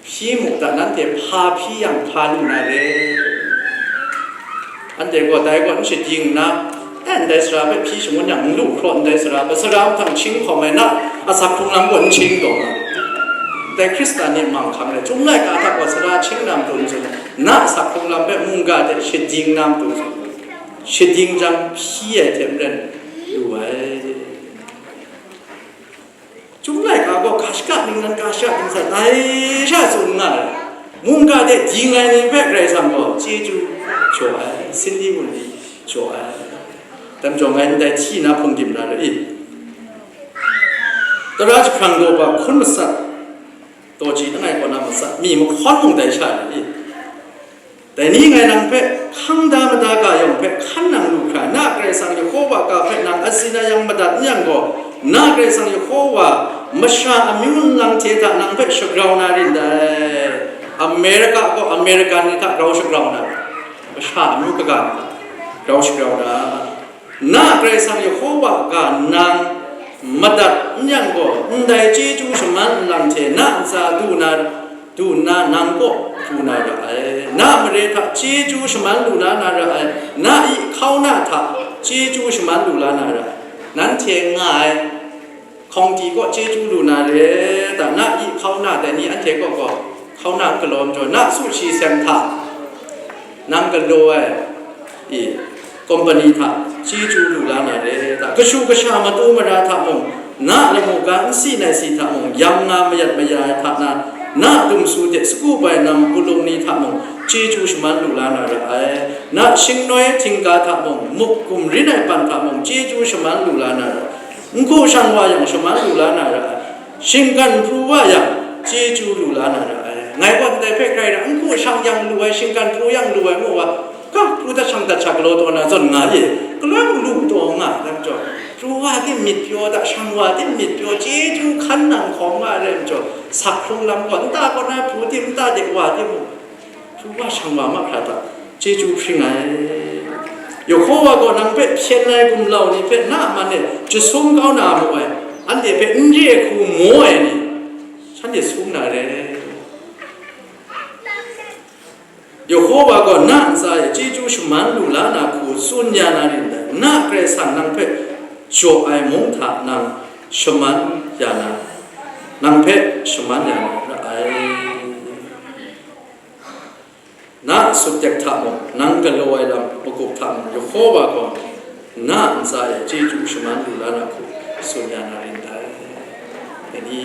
hpyi mu da, nanhte hpa hpyi yang hpa lu na re. Anhte gaw dai gaw n shading nna, e, ndai sara hpe hpyi shangun yang n lu hkraw, ndai sara hpe sara mahtang hkying hkawm ai na, asak hkrung lam gaw n hkying taw na. Dai Hkristan ni a manghkang rai, Chyum laika hta gaw sara hkying na matu n tsun, na asak hkrung lam hpe mungga hte shading na matu tsun, shading jang hpyi ai hte maren lu ai. Chyum laika gaw ga shaka ningnan ga shaka ningsat dai sha tsun nga ai. Mungga de ding ai ni hpe Karai Kasang gaw chyeju jaw ai, sinli wunli jaw ai. Dai majaw ngai ndai hti na hpung dim na rai i? Tara jahprang daw ba hkun masat, Kaw ji langai kaw na matsat mi mahkawn mung dai sha ni? Dai ni ngai nang hpe hkang da mada ga yawng hpe hkan nang lu hkra, na Karai Kasang Yehova ga hpe nang atsin ayang madat n yang gaw, na Karai Kasang Yehova masha amyu nlang hte hta nang hpe shagrau na rin dai. Amerika gaw Amerikan ni hta grau shagrau na, masha amyu kaga ni hta grau shagrau na. Na Karai Kasang Yehova ga nang madat n yang gaw, ndai chyeju shaman nlang hte na ntsa du na, du nna nang kaw du na ra ai. Na mare hta chyeju shaman lu la na ra ai. Na i hkauna hta chyeju shaman lu la na ra ai. Nanhte nga ai hkawng di kaw chyeju lu na re ta, na i hkauna dai ni anhte kaw gaw hkauna galaw majaw, na su shi seng hta nang galaw ai i kompani hta chyeju lu la na re ta, kashu kasha matu mara hta mung, na lamu ga nsi nai si hta mung, yang nga mayat maya ai hta na, na dumsu hte sagu bai nam pulung ni hta mung chyeju shaman lu la na ra ai. Na shingnoi htingga hta mung, muk gumrin ai pan hta mung chyeju shaman lu la na ra ai. N hku shang wa yang shaman lu la na ra ai, shinggan pru wa yang chyeju lu la na ra ai. Ngai gaw ndai hpe hkrai ra, n hku shang yang lu ai, shinggan pru yang lu ai mu wa, ka pru dat shang dat sha galaw taw na zawn nga ye, galoi mung lu taw nga ai majaw, pru wa tim myit pyaw da, shang wa tim myit pyaw, chyeju hkan nang hkawm nga ai rai majaw, sak hkrung lam gaw, nta kaw na pru tim, nta de wa tim mung, pru wa shang wa mahkra hta chyeju hpring ai. Yehova gaw nang hpe hpyen ai gumlau ni hpe na a man e jasum kau na mu ai, anhte hpe n re ai hku maw ai ni, shanhte sum na re. Yehova gaw na ntsa e chyeju shaman lu la na hku tsun ya na rin dai. Na Karai Kasang nang hpe jaw ai mung hta nang shaman ya na, nang hpe shaman ya na ra ai. Na sutdek hta mung, nang galaw ai lam magup hta mung, Yehova gaw na ntsa e chyeju shaman lu la na hku tsun ya na rin dai. Dai ni,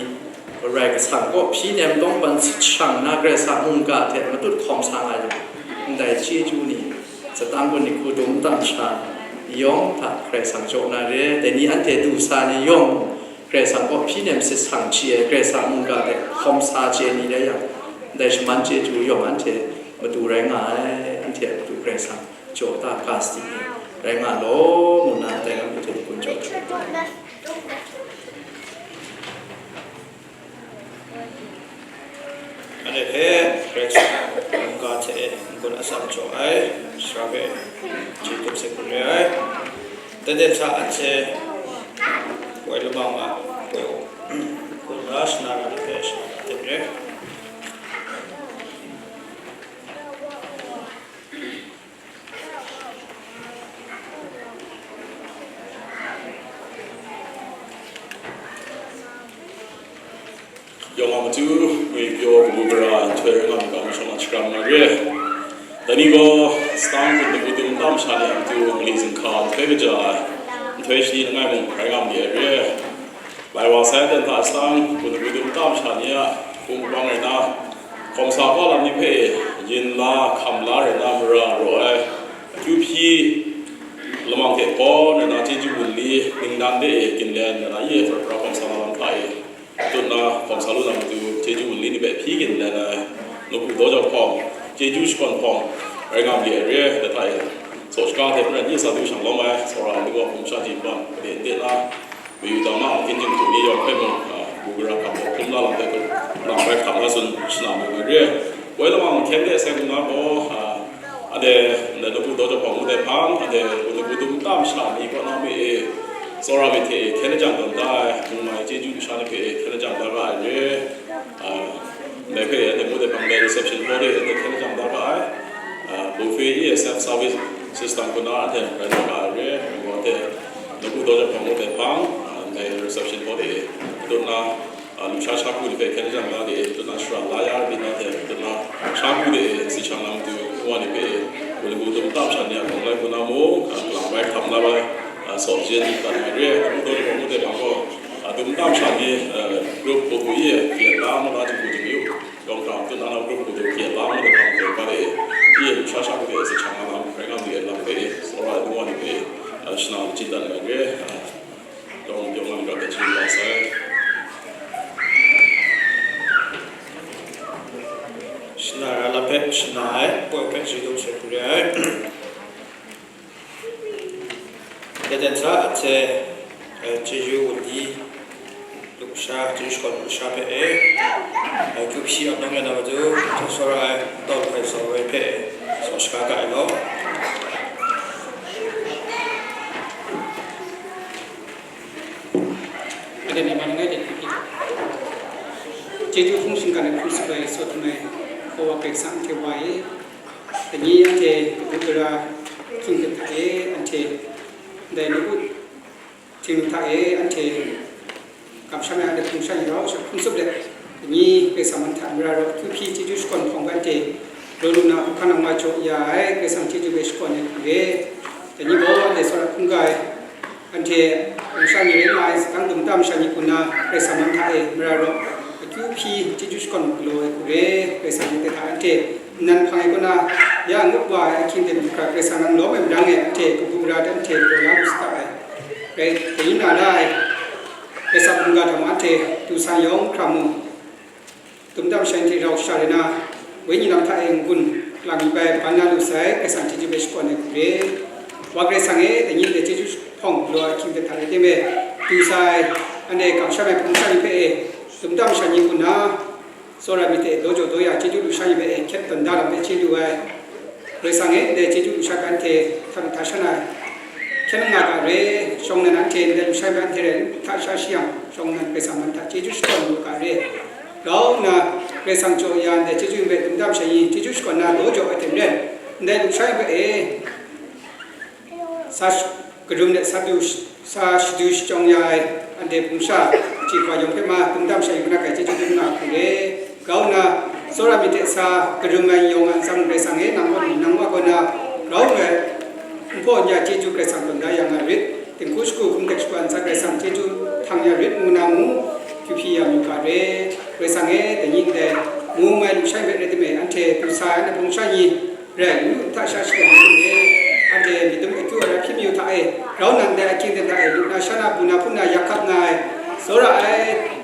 Karai Kasang kaw hpyi nem tawngban sit shang na Karai Kasang mungga hte matut hkawm sa nga yang, ndai chyeju ni, Satan kun ni hku dum tam sha ni yawng hta Karai Kasang jaw na re, dai ni anhte du sa ni yawng mung, Karai Kasang kaw hpyi nem sit shang chye ai, Karai Kasang mungga hte hkawm sa chye ni rai yang, ndai shaman chyeju yawng anhte matu rai nga ai, anhte a matu Karai Kasang jaw ta ga sadi ni rai nga law, ngu nna ndai lam hte kun jaw ai. Anhte hpe Karai Kasang mungga hte n-gun atsam jaw ai, sara hpe chye tup se hkrum re ai. Tenten hta anhte woi lamang a, woi hkrum la shana ra ni hpe shana ra tep re. Yawng a matu, ngwi pyaw kabu gara nhtoi rai nga myit ga, mashawng a shakram nga re. Dai ni gaw, Satan kun dagu dum tam sha ni a matu, mali zinghka nhtoi kaja ai, nhtoi shani langai mung rai nga ma li ai re. Lai wa sai aten hta Satan kun dagu dum tam sha ni a hpung kabang rai na, hkawm sa hpa lam ni hpe yin la, hkam la rai na, mara raw ai, akyu hpyi, lamang hte hpawn rai na, chyeju wunli, ningnan de e ginlen rai na, ye hkra hkra hkawm sa na lam hta e, tut na hkawm sa lu na matu, chyeju wunli ni hpe hpyi ginlen ai, nawku daw jau hpawng, chyeju shakawn hpawng, rai nga ma li ai re, dai hta e, saw shaga hte maren ni sa du shang lawm ai, tsawra ai ni gaw hpung sha jin ban, de n de na, mayu dang na, hpyen jinghku ni yawng hpe mung, a, bu gara hkam hkawm hkum la lam hpe, lam bai hkam la tsun shana mu ai re. Woi lamang hkyen de seng nna gaw, a, Anhte, ndai nawku daw jau hpawng ngu dai hpang, anhte, kun dagu dum tam sha ni kaw na mi e, tsawra myit hte e, hkyen lajang tawn da ai, mung mai chyeju lasha ni hpe e, hkyen lajang da ga ai re. A, ndai hpe anhte ngu dai hpang, dai reception hall e, anhte hkyen lajang da ga ai. A, buffet e, self service system hku na anhte rai da ga ai re. Anhte, nawku daw jau hpawng ngu dai hpang, a, ndai reception hall e, tut na, A, lusha shagu ni hpe hkyen lajang da de, tut na shara la ya byin na hte, tut na shagu de, si shang na matu, ngu wa ni hpe, kun dagu dum tam sha ni a, hkawng lai hku na mung, a, kalang bai hkam la ai, a, saw jen dat ai re, a, daw ni gaw ngu de bang gaw, a, dum tam sha ni, a, group hku hku i, hkyen la ma la jing hku jing yu, yawng hkra tut na na group hku hku hkyen la ma de bang hkyen ga de, i, lusha shagu de, si shang na lam, rai nga mi ai lam hpe, tsawra ai ngu wa ni hpe, a, shana jin dat ai re, a, Dawng, dawng, dawng, dawng, dawng, dawng, dawng, Shana ai, poi hpe shayi dum she hku re ai. Yaden sa, anhte, eh, chyeju wunli, lusha, chyeju shakawn lusha hpe e, eh, Q P C ap nang ya na matu, hte sawra ai, taw hkai sa woi hpe e, sa shaga ga ai law. Aden e man ngai de Q P C. Chyeju hpung shinggan ai hpung sut ai sawt htum ai, Kawa Karai Kasang hte wa e, Dai ni anhte kabu gara hkying hte hta e, anhte ndai nawku htingnu hta e, anhte kamsham ai anhte hpung sha ni rau sha hpung tsup let, dai ni Karai Kasang man hta mara raw, akyu hpyi chyeju shakawn hpawng bai anhte raw lu na, hkungga nang wa jaw ya ai Karai Kasang chyeju hpe shakawn ai hku re. Dai ni gaw anhte tsawra hkungga ai, anhte hpung sha ni rai nga ai, sadang dum tam sha ni hku na, Karai Kasang man hta e mara raw, akyu hpyi chyeju shakawn galaw ai hku re. Karai Kasang myit hta anhte nnan hpang ai kaw na, ya ngut wa ai ahkying ten hkra Karai Kasang nang lawm ai marang e anhte kabu gara hte anhte galaw la lu sa ai. Rai, dai na ra ai, Karai Kasang mungga hta mung anhte du san yawng hkra mu, dum tam sha ni hte rau sha rai na, wenyi lam hta e n-gun lang mi bai ban na lu sai, Karai Kasang chyeju hpe shakawn ai hku re. Wa Karai Kasang e, dai ni ndai chyeju hpawng galaw ai ahkying ten hta rai teme, du sai, anhte kamsham ai hpung sha ni hpe e, dum tam sha ni hku na, tsawra myit hte daw jaw daw ya chyeju lusha ni hpe e hkyet tawn da lam hpe chye lu ai. Karai Kasang e, ndai chyeju lusha hpe anhte hta hta sha na hkyen nga ga re, shawng nnan anhte ndai lusha ni hpe anhte rai lu hta sha shi yang, shawng nnan Karai Kasang man hta chyeju shakawn lu ga re. Grau nna, Karai Kasang jaw ya ndai chyeju ni hpe dum tam sha ni chyeju shakawn na daw jaw ai hte maren, ndai lusha ni hpe e, sa sh-, karum let sa du sh-, sa shadu shachyawng ya ai anhte hpung sha, chyi hkra yawng hpe ma dum tam sha yu na kai chyeju dum nga hku re. Grau nna, tsawra myit hte sa karum ai yawng a atsam Karai Kasang e, nang kaw, nang wa kaw na grau ngai, n hpaw n ya chyeju Karai Kasang tawn da ya nga rit, dinghku shagu hkum hte shagu a ntsa Karai Kasang chyeju htang ya rit ngu na mu, akyu hpyi ya mu ga re. Karai Kasang e, dai ni ndai mu mai lusha ni hpe rai teme, anhte du sa ai, anhte hpung sha ni rai lu hta sha shi yang hte, anhte myit dum akyu ai hpyi mayu hta e, grau nnan ndai ahkying ten hta e, lu na sha na, bu na hpun na yak hkap nga ai, tsawra ai,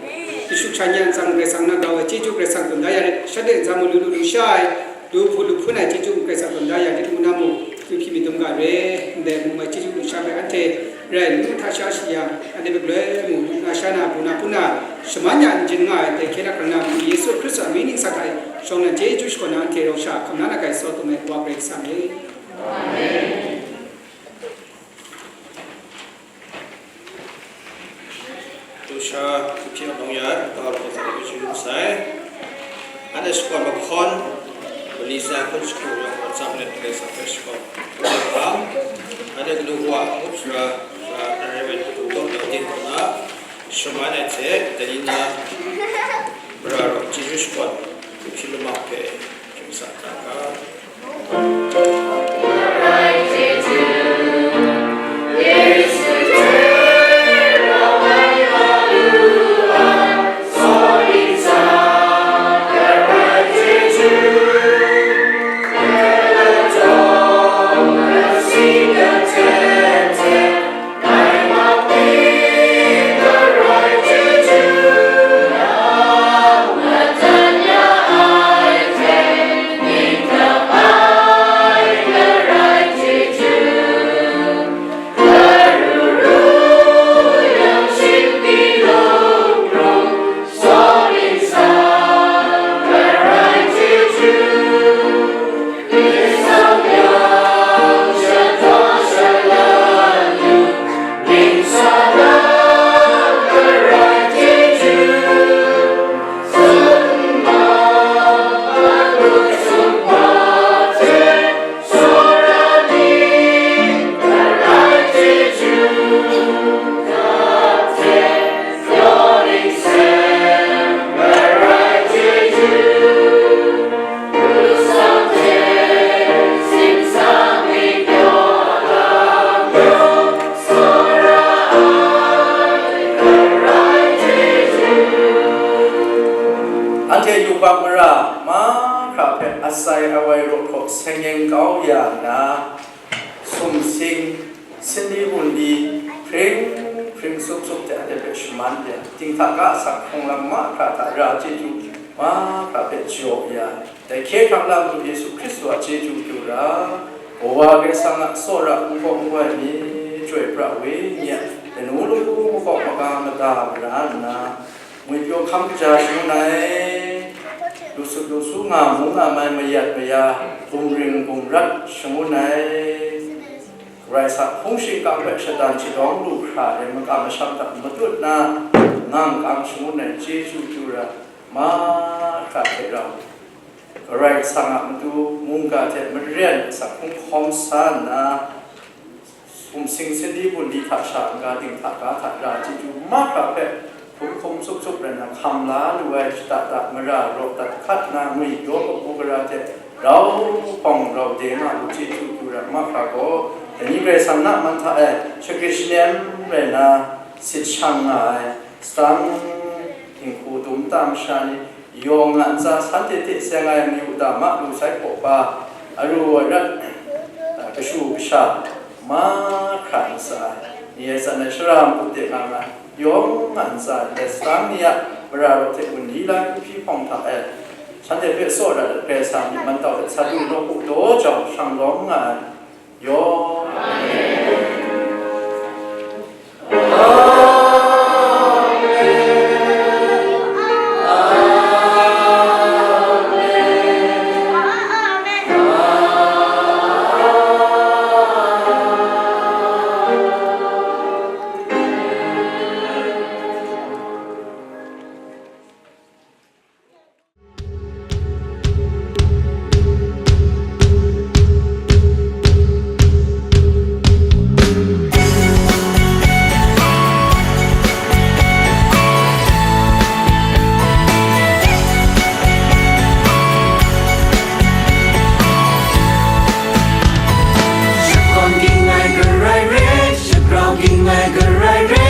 Yesu hkra ni a ntsa Karai Kasang na grau ai chyeju Karai Kasang tawn da ya rit, shanhte ntsa mung lu lu lu sha ai, lu hpu lu hpun ai chyeju Karai Kasang tawn da ya rit ngu na mu, akyu hpyi myit dum ga re, ndai mu mai chyeju lusha hpe anhte rai lu hta sha shi yang, anhte hpe galoi mu, lu na sha na, bu na hpun na, shaman ya n jin nga ai, dai hkye na hkrang na, Yesu Hkristu a mying ningsa hta e, shawng nnan chyeju shakawn na anhte rau sha hkam la na kai, tsawt dum ai Wa Karai Kasang e. Amen. Lusha, Q P C ap nang ya, tau hpe sa yu chyeju sai. Anhte shakawn mahkawn, mali sa hkun shagu yang, atsam let Karai Kasang hpe shakawn. Anhte galu wa, ngut sara, sara, na rai bai, htung tawng na ting hku na, shaman ai hte, dai ni na, mara raw, chyeju shakawn, Q P C lamang hpe, hkying sa hkra ga. Anhte yubak mara mahkra hpe asai awai rawt hkaw seng yen kau ya nna, sumsing, sinli wunli, hpring hpring sup sup hte anhte hpe shaman ya, dinghta ga asak hkrung lam mahkra hta ra chyeju mahkra hpe jaw ya, Dai hkye hkrang lam hku Yesu Hkristu a chyeju kyu ra, Kawa Karai Kasang a tsawra n kawk n wai mi, chyoi pra we ni a lanu lahku makawp maga mada mara nna, ngwipyaw hkam kaja shangun ai, lu sut lu su nga mu nga mai mayat maya, gumring gumrat shangun ai, Karai Kasang hpung shingkang hpe shatan shadawng lu hkra ai makam masham hta matut na, ngang kang shangun ai chyeju kyu ra, mahkra hte rau, Karai Kasang a matu mungga hte maren asak hkungga hkawm sa nna, sumsing sadi bun di hta sha n-ga ding hta ga hta ra chyeju mahkra hpe hkum hkum sup sup rai na hkam la lu ai shada da mara raw dat hkat na ngwipyaw kabu gara hte rau hpawng rau de nga lu chyeju kyu ra mahkra gaw, dai ni Karai Kasang na man hta e shagrit shanem rai na sit shang nga ai, sadang dinghku dum ta masha ni, yawng nga ntsa, shanhte hte seng ai mayu dama lu sai hpaw pa, aru arat, a, kashu kasha, mahkra ntsa, ni ai tsan ai shara npu de nga nga, yawng nga ntsa, ndai sadang ni a mara raw hte gun di la hpyi hpawng hta e, shanhte hpe tsawra dat Karai Kasang myit man tau let sa du law pu daw jau shang lawm nga ai, yawng. Shakawn ging ai Karai re, shagrau ging ai Karai re,